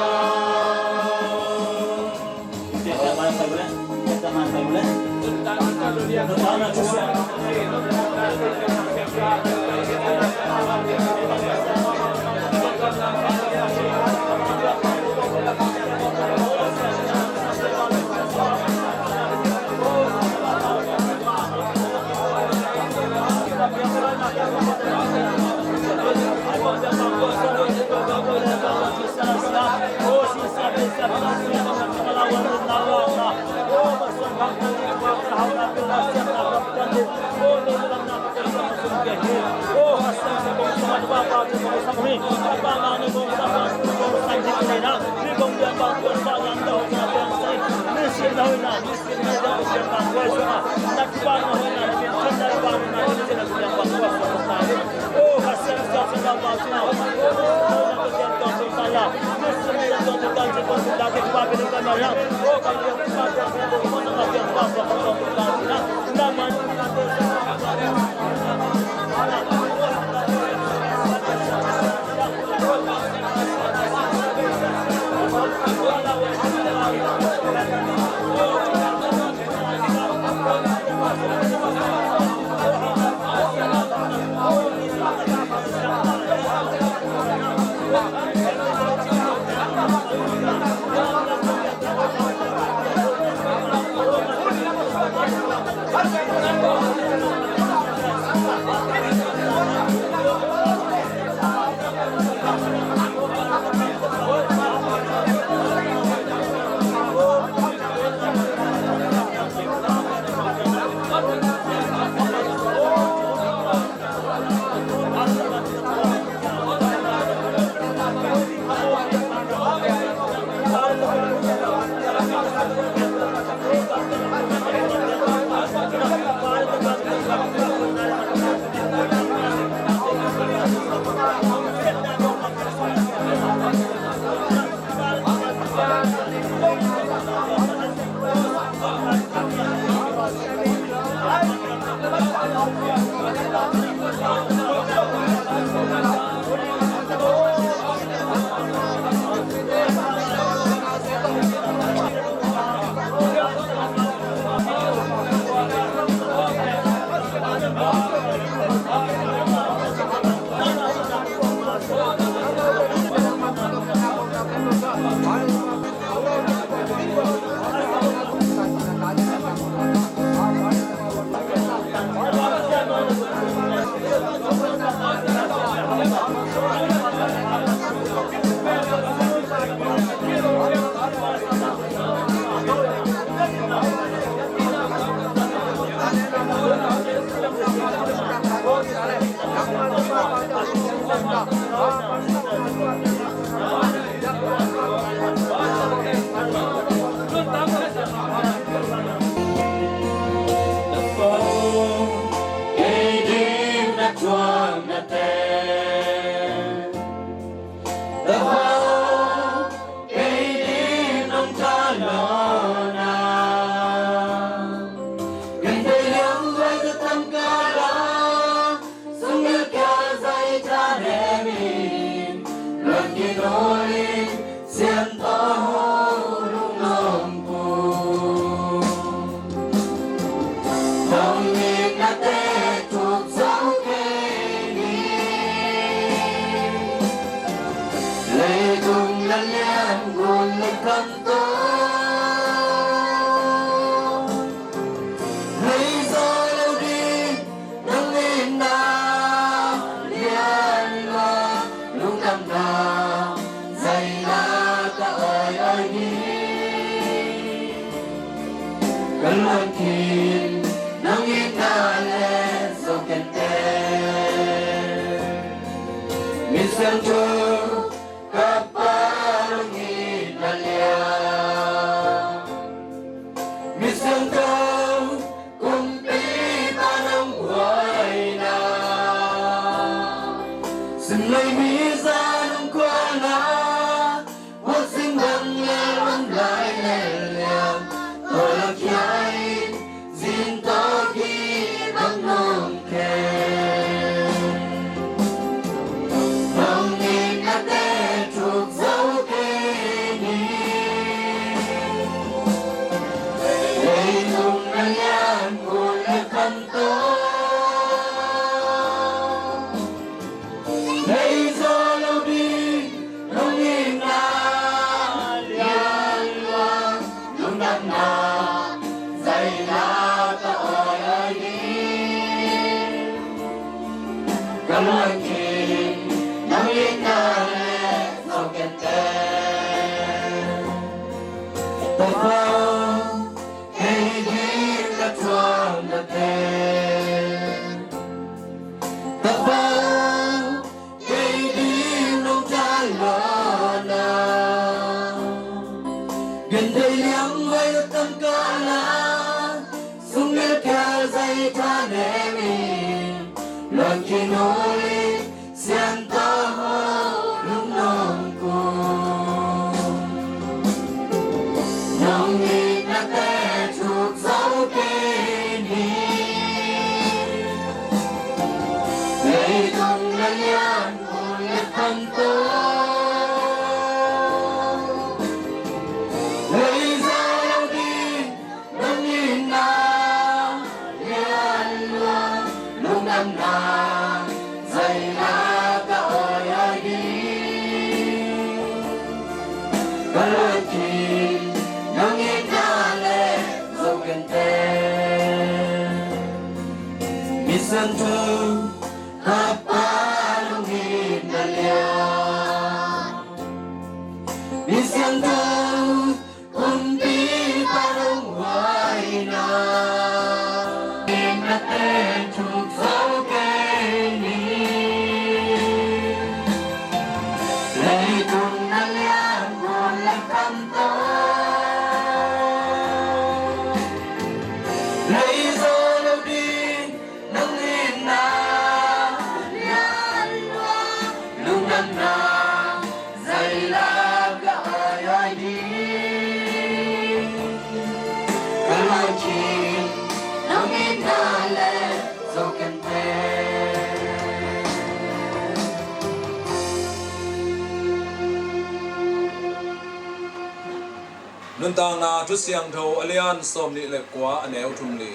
Nuntakna Thusiangtho a lian sawmnih le kua, a neu thum li.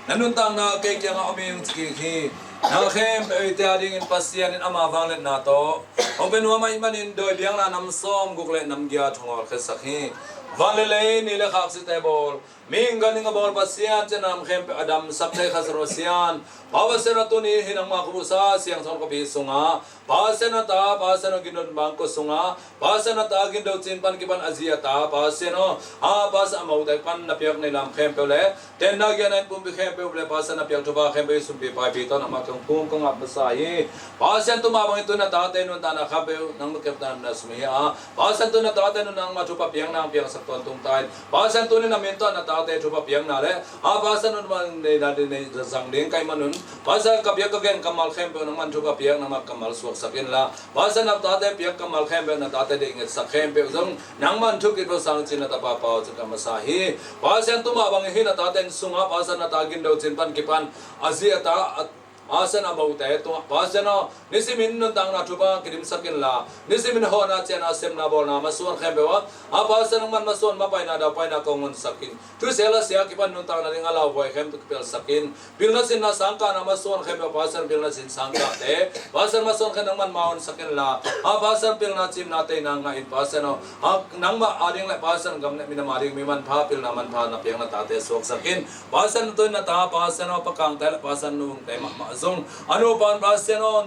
Na nuntakna kei kiangah om ing, ci kik hi. Na khempeuh eite adingin Pasian in ama vangliatna tawh hong pia nuam ahih manin dawi biakna nam sawm guk le nam giat hong hawlkhiatsak hi. Van le lei, ni le khak, site bawl, mihing ganhing a bawl Pasian, cina nam khempeuh a damsak thei Kha Siangtho Pasian, Pa Pasian aw, tuni hi nangma khuaphungsa siangsawn khuapi sungah Pasian aw, ta Pasian aw, gindon bangkua sungah Pasian aw, ta gindo cin pan kipan a zi a ta Pasian aw, a Pasian a mote pan na piak nei lam khempeuh le tenna giahna in pumpi khempeuh le Pasian na piak thupha khempeuh i sumpi paipi tawh nangmah kiang kong kong ap masa hi. Pasian, tuma bangin tuni na tate nuntakna khempeuh nang na kepna na sum hi a, Pasian, tuni na tate nuntakna thupha piakna piangsak tawntung ta in. Pasian, tuni na min tawh na tate thupha piakna le a Pasian, nuntakna nei na ding, nei zang ding ka hih manun, Pasian, ka biak ka gen kammal khempeuh nangman thupha piak, nangmah kammal suaksak inla, Pasian, na tate piak kammal khempeuh, na tate deih ngetsak khempeuh zong nangman thukit lo sang cin na tapa Pa aw cin ka masa hi. Pasian, tuma bangin hih na tate inn sungah Pasian na ta gindo cin pan kipan a zi a ta, a Pasian a mote tungah Pasian aw, nisimin nuntakna thupha kidimsak inla, nisimin hawhna ciahna sepna bawlna masuan khempeuh ah a Pasian nangman masuan mapaina daupaina kong honsak in. Thusia lasia kipan nuntakna ding a lauhuai khempeuh kipelsak in. Pilna cinna sangkahna masuan khempeuh Pasian pilna cin sangkahte Pasian masuan khen nangman ma honsak inla, a Pasian pilna cimna teina ngah in Pasian aw, a nangmah ading le Pasian gam le minam ading mi manpha, pilna manpha na piak na tate suaksak in. Pasian, tuni na ta Pasian aw, Pa Kangte le Pasian nungte mahmah zong a nupa in Pasian aw,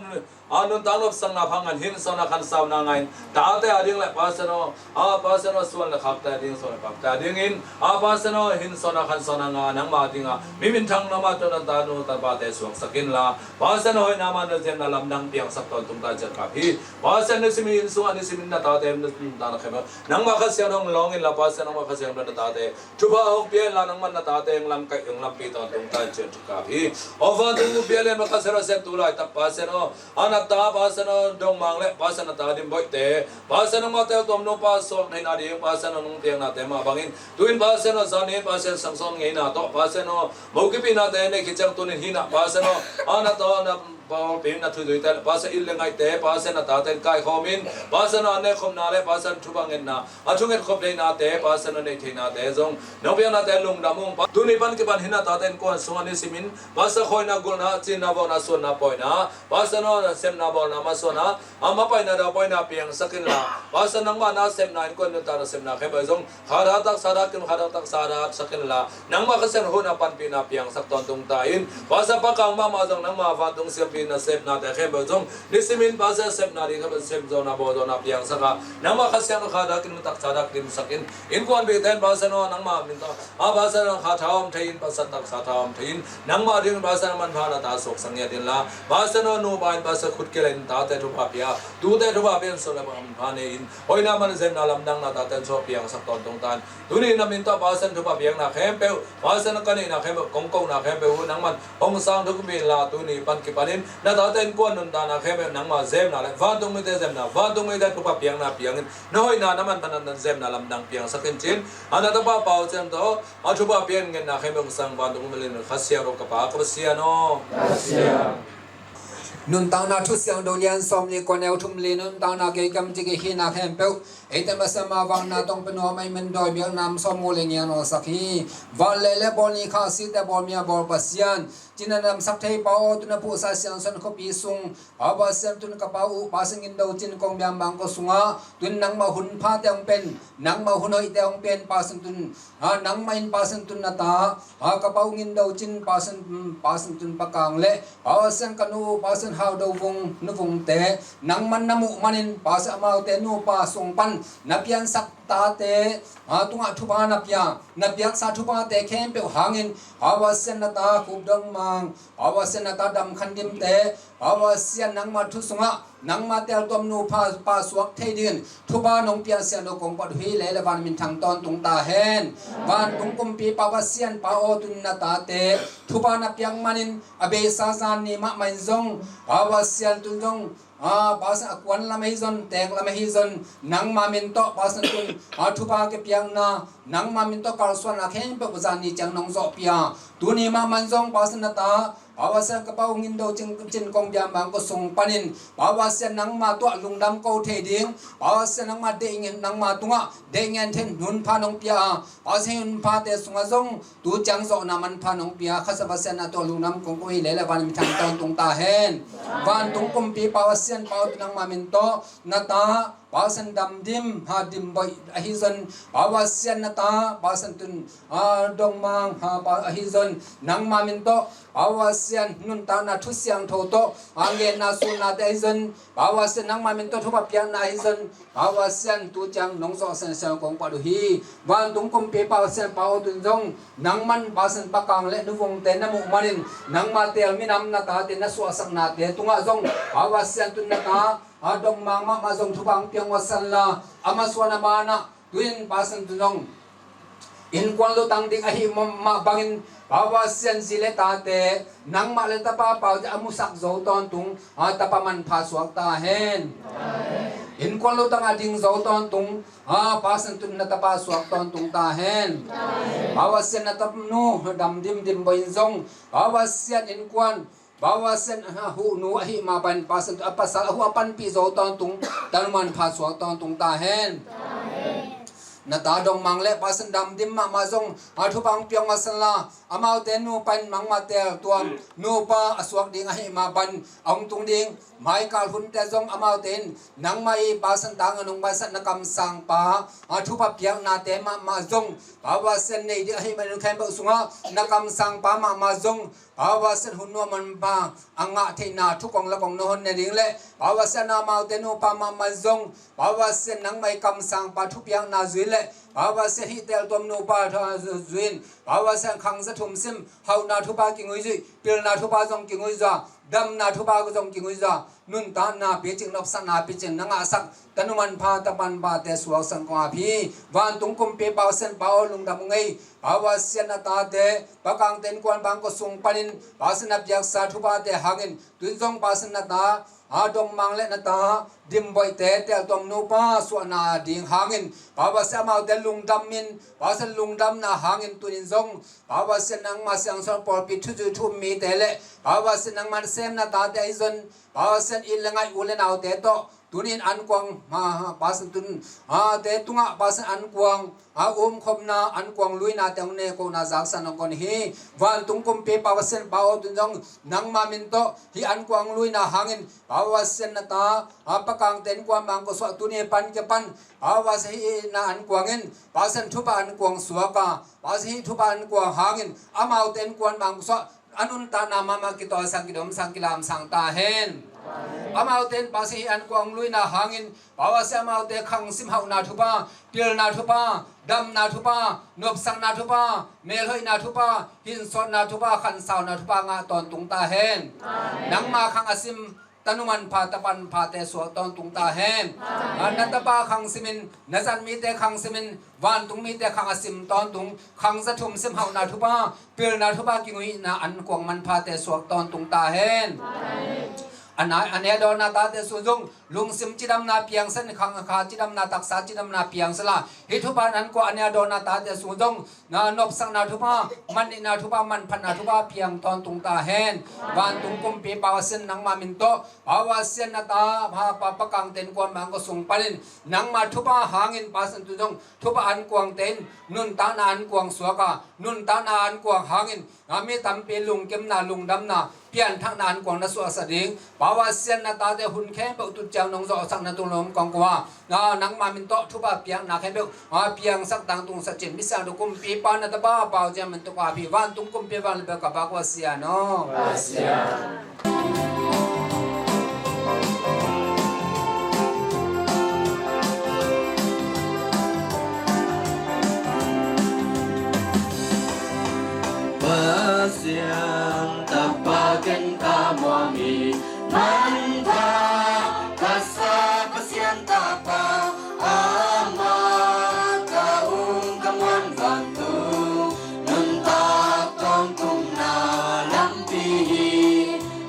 a nuntak nopsakna pha ngan hin sawna khan sauna ngai in, tate ading le Pasian aw, a Pasian aw, suan le khakte ading, suan le khakte adingin a Pasian aw, hin sawna khan sauna nga nangma dinga mi minthang nangma tawh na tanu tapate suaksak inla, Pasian aw, hoihna man na zemna lamdang piangsak tawntung ta in cin ka ap hi. Pasian, nisimin inn sungah nisimin na tate nuntakna khempeuh nangmah Kha Siangtho hong lawng inla, Pasian, nangmah Kha Siangtho na tate thupha hong pia inla, nangman na tate hong lamkaih, hong lampi tawntung ta in cin ka ap hi. Aw vantung buppi a lian ma Kha Siangtho Pasian, tu laitak Pasian aw, a na ta Pasian aw, dongmang le Pasian na ta dimboihte Pasian, nangmah teltuam nupa suak theihna ding Pasian aw, nong piaknate mah bangin tu-in Pasian aw, zanin Pasian sangsawn ngeina tawh Pasian aw, mo kipihnate nei khit ciang tuni-in hih na Pasian aw, a na ta na pawlpi na thuzuite le Pasian it le ngaihte Pasian na tate in kaikhawmin Pasian aw, a nekkhopna le Pasian thupha ngetna, a thunget khop theihnate Pasian aw, neih theihnate zong nong piaknate lungdam ung. Tuni pan kipan hih na tate innkuan sungah nisimin Pasian khawina, gulna, cinna, vawhna, suanna, pawina, Pasian aw, na sepna bawlna masuana a mapaina daupaina piangsak inla, Pasian, nangmah na sepna innkuan nuntakna sepna khempeuh zong khat hat tak sat hat kim, khat hat tak sat hat sak inla, nangmah Kha Siangtho huhna panpihna piangsak tawntung ta in. Pasian, Pa Kang mahmah zong nangmah vantung siampi nasepnate khempeuh zong nisimin Pasian sepna ding khempeuh sepzawhna bawlzawhna piangsak a, nangmah Kha Siangtho khat hat kim, tak sat hat kimsak in. Innkuanpihte in Pasian aw, nangmah min tawh a Pasian aw, kha tha om thei in, Pasian, taksa tha om thei in, nangmah ding Pasian manpha na ta suaksak ngiat inla, Pasian aw, nupa in Pasian khut kileh in tate thupha pia, tute thupha pia in, suan le pang manpha nei in, hoihna man zemna lamdang na tate in suak piangsak tawntung ta in. Tuni na min tawh Pasian thupha piakna khempeuh, Pasian ka neihna khempeuh, kong kohna khempeuh uh nangman hong sang thuk mi inla, tuni pan kipanin na tate innkuan nuntakna khempeuh nangmah zemna le vantung mite zemna, vantung mite thupha piakna piangin, na hoihna na manpha na zemna lamdang piangsak in cin. A na tapa Pa aw cin tawh a thupha piak ngetna khempeuh hong sang vantung mite in, Kha Siangtho ka Pa, ka Pasian aw. Nuntakna Thu Siangtho lian sawm li, kua neu thum li, nuntakna gei kam ci gei hina khempeuh eite masa ma vangna tawh hong pia nuam ahih manin dawi biakna nam sawm guk le giat hong hawlsak hi. Van le lei bawl, ni khak, site bawl, mi a bawl Pasian, cina damsak thei Pa aw, tu-in na phuhsa siangsawn khuapi sung a Pasian, tu-in ka Pa uh Pasian, gindo cin kong biang bangkua sungah tu-in nangmah hun phate hong pia in, nangmah hun hoihte hong pia in Pasian, tu-in a nangmah in Pasian, tu-in na ta a ka Pa uh, gindo cin Pasian, Pasian, tu-in Pa Kang le Pa Pasian, ka nu Pasian, Hau Do Vung, Nu Vungte nangman na muh manin Pasian, amaute nupa sung pan na piansak tate a tungah thupha na pia, na piaksa thuphate khempeuh hangin a Pasian, na ta Khup Dong Mang, a Pasian, na ta Dam Khan Dim te a Pasian, nangmah thu sungah nangmah teltuam nupa pa suak thei dingin thupha nong pia Siangtho kong phat uh hi. Lei le van minthang tawntung ta hen. Vantung kumpipa Pasian Pa aw, tu-in na tate thupha na piak manin a beisa zan ni mahmah in zong a Pasian, tu-in zong a Pasian, a kuan lam ahi zong, teek lam ahi zong, nangmah min tawh Pasian, tu-in a thupha kipiakna, nangmah min tawh kalsuanna khempeuh zan ni ciang nong zawhpih a, tuni mahmah in zong Pasian, na ta Pau Pasian ka Pa aw, hong indo cin, cin kong bia mangkua sung panin Pau Pasian nangma tuah lungdam ko thei ding, Pau Pasian nangma deih ngen, nangma tungah deih ngen theih hun pha nong pia a, Pau Pasian hun phate sungah zong tu ciang zawhna manpha nong pia, Kha Siangtho Pasian na tuah lungdam kong ko hi. Lei le van min thang tawntung ta hen. Vantung kumpi Pau Pasian, Pau tu nangma min tawh na ta Pau Pasian dam dim, ha, dim boih ahi zon, Pau Pasian na ta Pau Pasian tun, ha, dongmang, ha, Pau ahi zon, nangma min tawh Pau Pasian nuntakna thu siangtho tawh, ha, ngenna sulnate ahi zon, Pau Pasian nangma min tawh thupha piakna ahi zon, Pau Pasian tu ciang nong zawh siansian kong phat uh hi. Vantung kumpi Pau Pasian, Pau tun zong nangman Pau Pasian Pa Kang le Nu Vung te na muh manin, nangma teel minam na tate na suahsaknate tungah zong Pau Pasian tun na ta, ha, dongmang mahmah zong thupha hong piang uh a san la, a masuan a manah tu-in Pau Pasian tun zong innkuan lutang ding ahi mah bangin Pau Pasian zi le tate nangmah le tapa Pau te a musak zo tawntung, ha, tapa manpha suak ta hen. Innkuan lutang a ding zo tawntung, ha, Pau Pasian tun na tapa suak tawntung ta hen. Pau Pasian na tanu dam dim, dim boih in zong Pau Pasian innkuan, Pau Pasian, ha, huhnu ahi mah bangin Pau Pasian tun a pasal a huh a panpih zo tawntung, tanu manpha suak tawntung ta hen. Na ta dongmang le Pau Pasian dam dim mahmah zong, ha, thupha hong piak uh a san la, amaute nupa in nangma teel tuam nupa a suak ding ahi mah bangin a hong tung ding mai kal hunte zong amaute in nangmah i Pau Pasian tang a nong baisat na kamsangpa, ha, thupha piaknate mahmah zong Pau Pasian nei ding ahi mah bangin khempeuh sungah na kamsangpa mahmah zong Pau Pasian hun nuam manpha a ngah theihna thu kong la kong na hon ne ding le, Pau Pasian amaute nupa mahmah zong Pau Pasian nangmah i kamsangpa thupiakna zui le, Pau Pasian hih teel tuam nupa thu zui in, Pau Pasian khang za thum sim hauhna thupha kingui zuih, pilna thupha zong kingui zuih, damna thupha zong kingui zuih, nuntakna picing, nopsakna picing na ngahsak tanu manpha, tapa manphate suaksak kong ap hi. Vantung kumpi Pau Pasian, Pau lungdam ngei, Pau Pasian na tate Pa Kang te innkuan mangkua sung panin Pau Pasian na piaksa thuphate hangin tu-in zong Pau Pasian na ta, ha, dongmang le na ta dim boihte teel tuam nupa suahna ding hangin Pau Pasian amaute lungdam in, Pau Pasian lungdamna hangin tu-in zong Pau Pasian nangma siangsawn pawlpi thu zui thu um mite le Pau Pasian nangma nasem na tate ahi zon, Pau Pasian it le ngaih u le naute tawh tuni-in ankuang, ha, ha, Pau Pasian tun, ha, te tungah Pau Pasian ankuang, ha, umkhopna, ankuang luina te hong ne kohna zaksan hong kon hi. Vantung kumpi Pau Pasian, Pau tun zong nangma min tawh hih ankuang luina hangin Pau Pasian na ta, ha, Pa Kang te innkuan mangkua suah tuni pan kia pan Pau Pasian hih na ankuang in Pau Pasian thupha ankuang suak a, Pau Pasian hih thupha ankuang hangin amaute innkuan mangkua suah a nuntakna mahmah kitawlsang, kidomsang, kilamsang ta hen. Amaute in Pau Pasian hih ankuang luina hangin Pau Pasian amaute khangsim hauhna thupha, pilna thupha, damna thupha, nopsakna thupha, melhoihna thupha, hinsawtna thupha, khansauna thupha ngah tawntung ta hen. Nangma khang a sim tanu manpha, tapa manphate suak tawntung ta hen. Na tapa khang simin, na zat mite khang simin, vantung mite khang a sim tawntung, khang za thum sim hauhna thupha, pilna thupha, kinguihna ankuang manphate suak tawntung ta hen. A ne a dawnna tate sung zong lungsim cidamna piangsak in, khang kha cidamna, taksa cidamna piangsak la, hih thupha in ankuang a ne a dawnna tate sung zong na nopsakna thupha, mannihna thupha, manphatna thupha piang tawntung ta hen. Vantung kumpi Pau Pasian nangma min tawh, Pau Pasian na ta, ha, Pa, Pa Kang te innkuan mangkua sung panin nangma thupha hangin Pau Pasian tu zong thupha ankuangte in nuntakna ankuang suak a, nuntakna ankuang hangin a mi tampi lungkimna, lungdamna, pianthakna ankuang na suahsak ding, Pau Pasian na tate hun khempeuh tu ciang nong zawhsak na tung lom kong ko a, nangma min tawh thupha piakna khempeuh a piangsak tangtung sak cin, mi siangtho kumpipa na tapa Pau Pasian min tawh ka ap hi. Vantung kumpi, van le bel ka Pa Pasian aw. Pasian. Pasian tapa ken ka muang hi, manpha ka sa Pasian tapa, amah ka um ka muan vantung nuntak tawntungna lampi hi.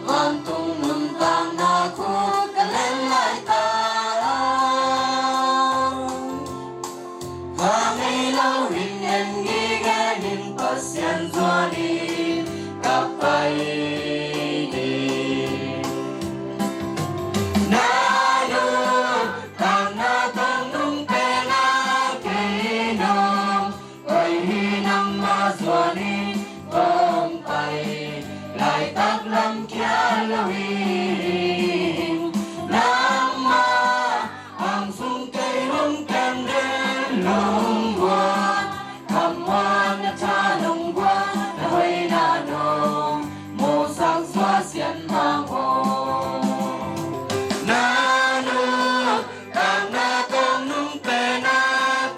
Vantung nuntakna khut ka len laitak, kha ngei lo in en gige in Pasian zuan in, ka pai ding. Na nuntakna tawng nungpen a kei nong, koi hi nangmah zuan in kong pai, laitak lam kia lo in. Nangmah ang sung kei hong kem den, lungmuan, khamuan, na tha nong guan, na hoihna nong musak zuak sian mang aw. Na nuntakna tawng nungpen a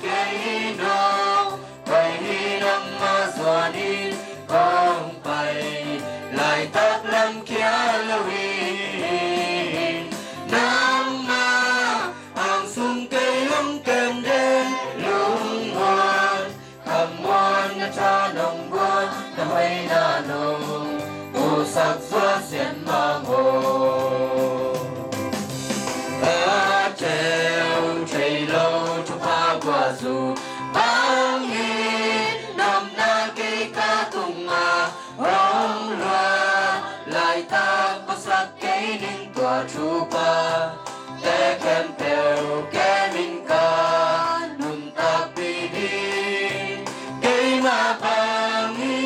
kei nong, koi hi nangmah zuan in kong pai, laitak lam kia lo in. Nangmah ang sung kei hong kem den, lungmuan, khamuan, na tha nong guan, na hoihna nong musak zuak sian mang aw. A teu thei lo thupha guah zu bang hi, nopna kei ka tungah hong luang, laitak puaksak kei ning tua thupha te khempeuh kem in ka nuntakpih ding. Keimah bangin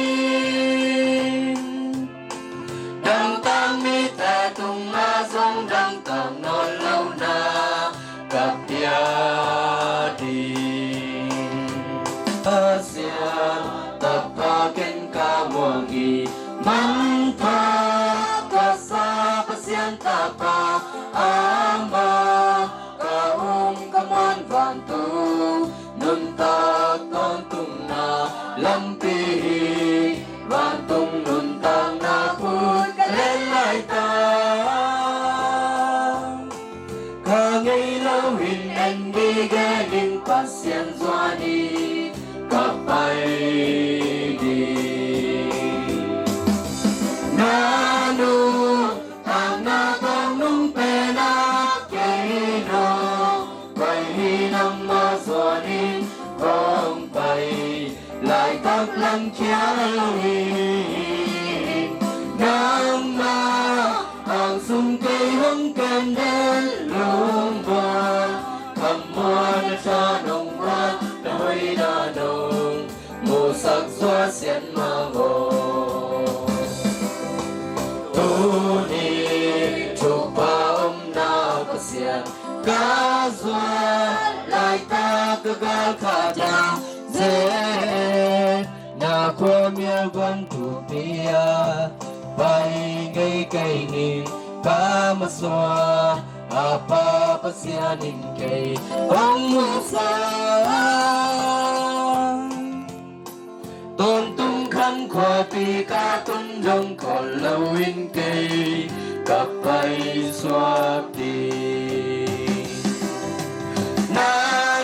dangtak mite tungah zong dangtak nawn lohna ka pia ding. Pasian tapa ken ka muang hi, manpha ka sa Pasian tapa, amah ka um ka muan vantung nuntak tawntungna lampi hi. Vantung nuntakna khut ka len laitak, ka ngei lo in en ding, gen ding, Pasian zuan in ka pai ding. Na nuntakna tawng nungpen a kei nong, koi hi nangmah zuan in kong pai, laitak lam kia lo in. Nangmah ang sung kei hong kem den, lungmuan, khamuan, na tha nong guan, na hoihna nong musak zuak sian mang aw. Tuni thupha omna Pasian ka zuan, laitak ka galkap ding. Ze na khua mial guan thupi a pai ngei kei ning, ka masuan a Pa Pasian in kei hong musak. Tawntung kham khuapi ka tun dong khol lo in kei ka paisuak ding. Na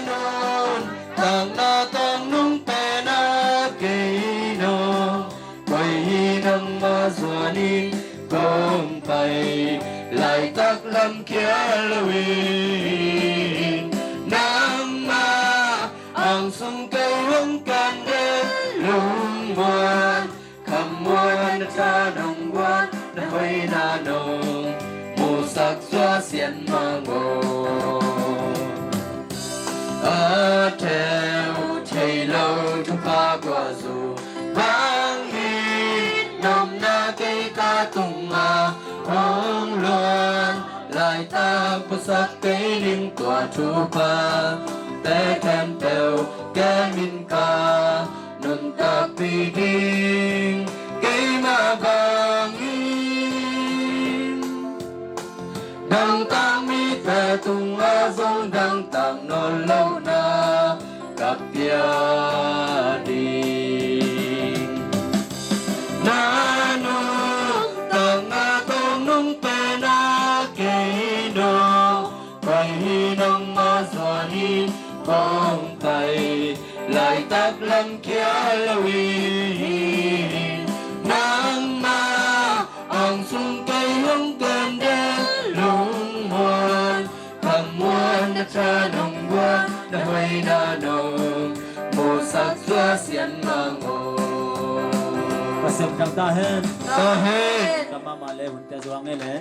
nuntakna tawng nungpen a kei nong, koi hi nangmah zuan in kong pai, laitak lam kia lo in. Nangmah ang sung kei hong kem den, lungmuan, khamuan, na tha nong guan, na hoihna nong musak zuak sian mang aw. A teu thei lo thupha guah zu bang hi, nopna kei ka tungah hong luang, laitak puaksak kei ning tua thupha te khempeuh kem in ka nuntakpih ding. Keimah bangin dangtak mite tungah zong dangtak nawn lohna ka pia ding. Na nuntakna tawng nungpen a kei nong, koi hi nangmah zuan in kong pai, laitak lam kia lo in. Nangmah ang sung kei hong kem den, lungmuan, khamuan, na tha nong guan, na hoihna nong musak zuak sian mang aw. Sem khel ta hen. Ta hen. Ka mama le hun te zuang e le.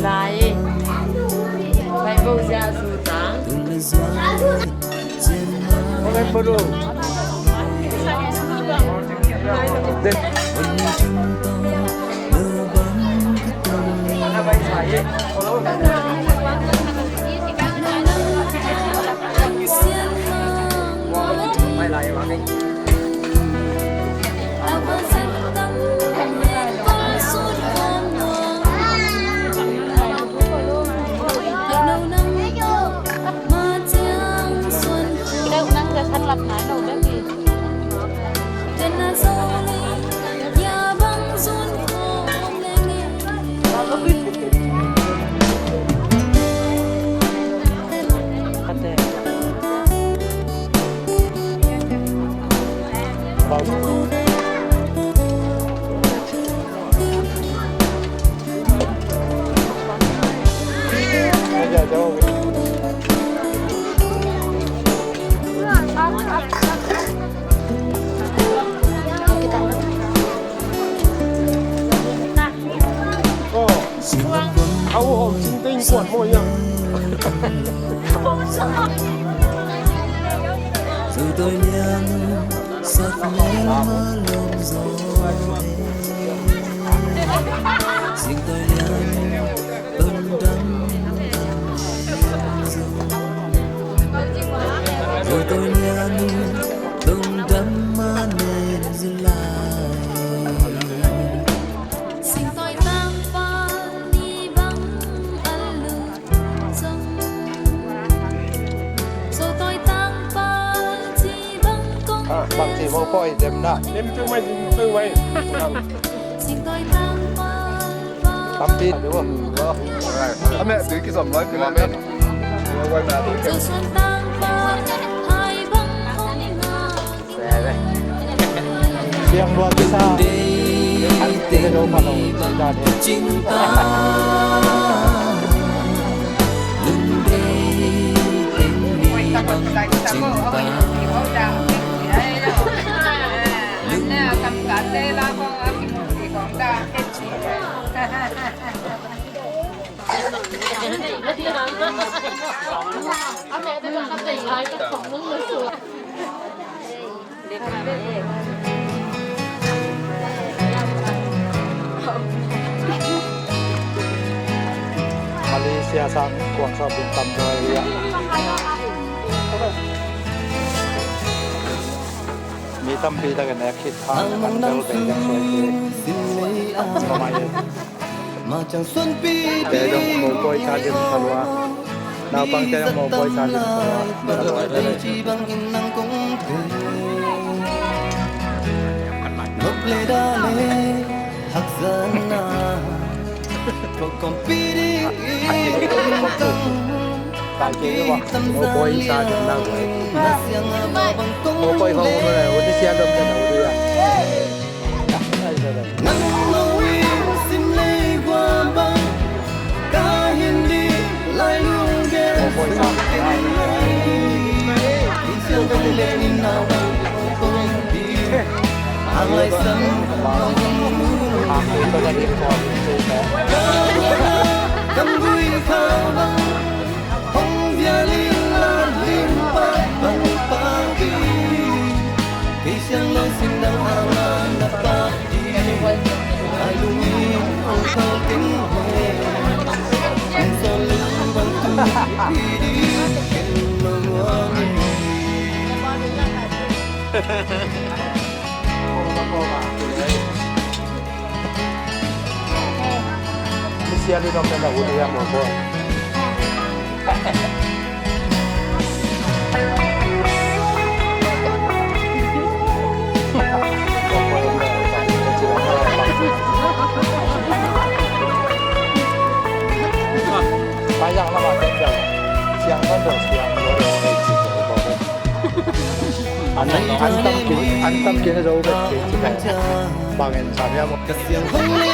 Lai. Bangci mawpawi dem na. Dem tu mai, dem tu mai. Tampi. A meh tui kizom loi kul a meh. Siang luat kisa. An kisa lo pha lo. Sida de. Malaysia sang kuang sa pin tam doi ya. Mi tampi tak a nek khit hang an bel bei dek suai te. Kei dong mawpawi sa dim phalua. Naupang kei dong mawpawi sa dim phalua. An, an tam khin, an tam khin a zo vet khin ci ka. Bang en sa mia mo. Ka siang hong le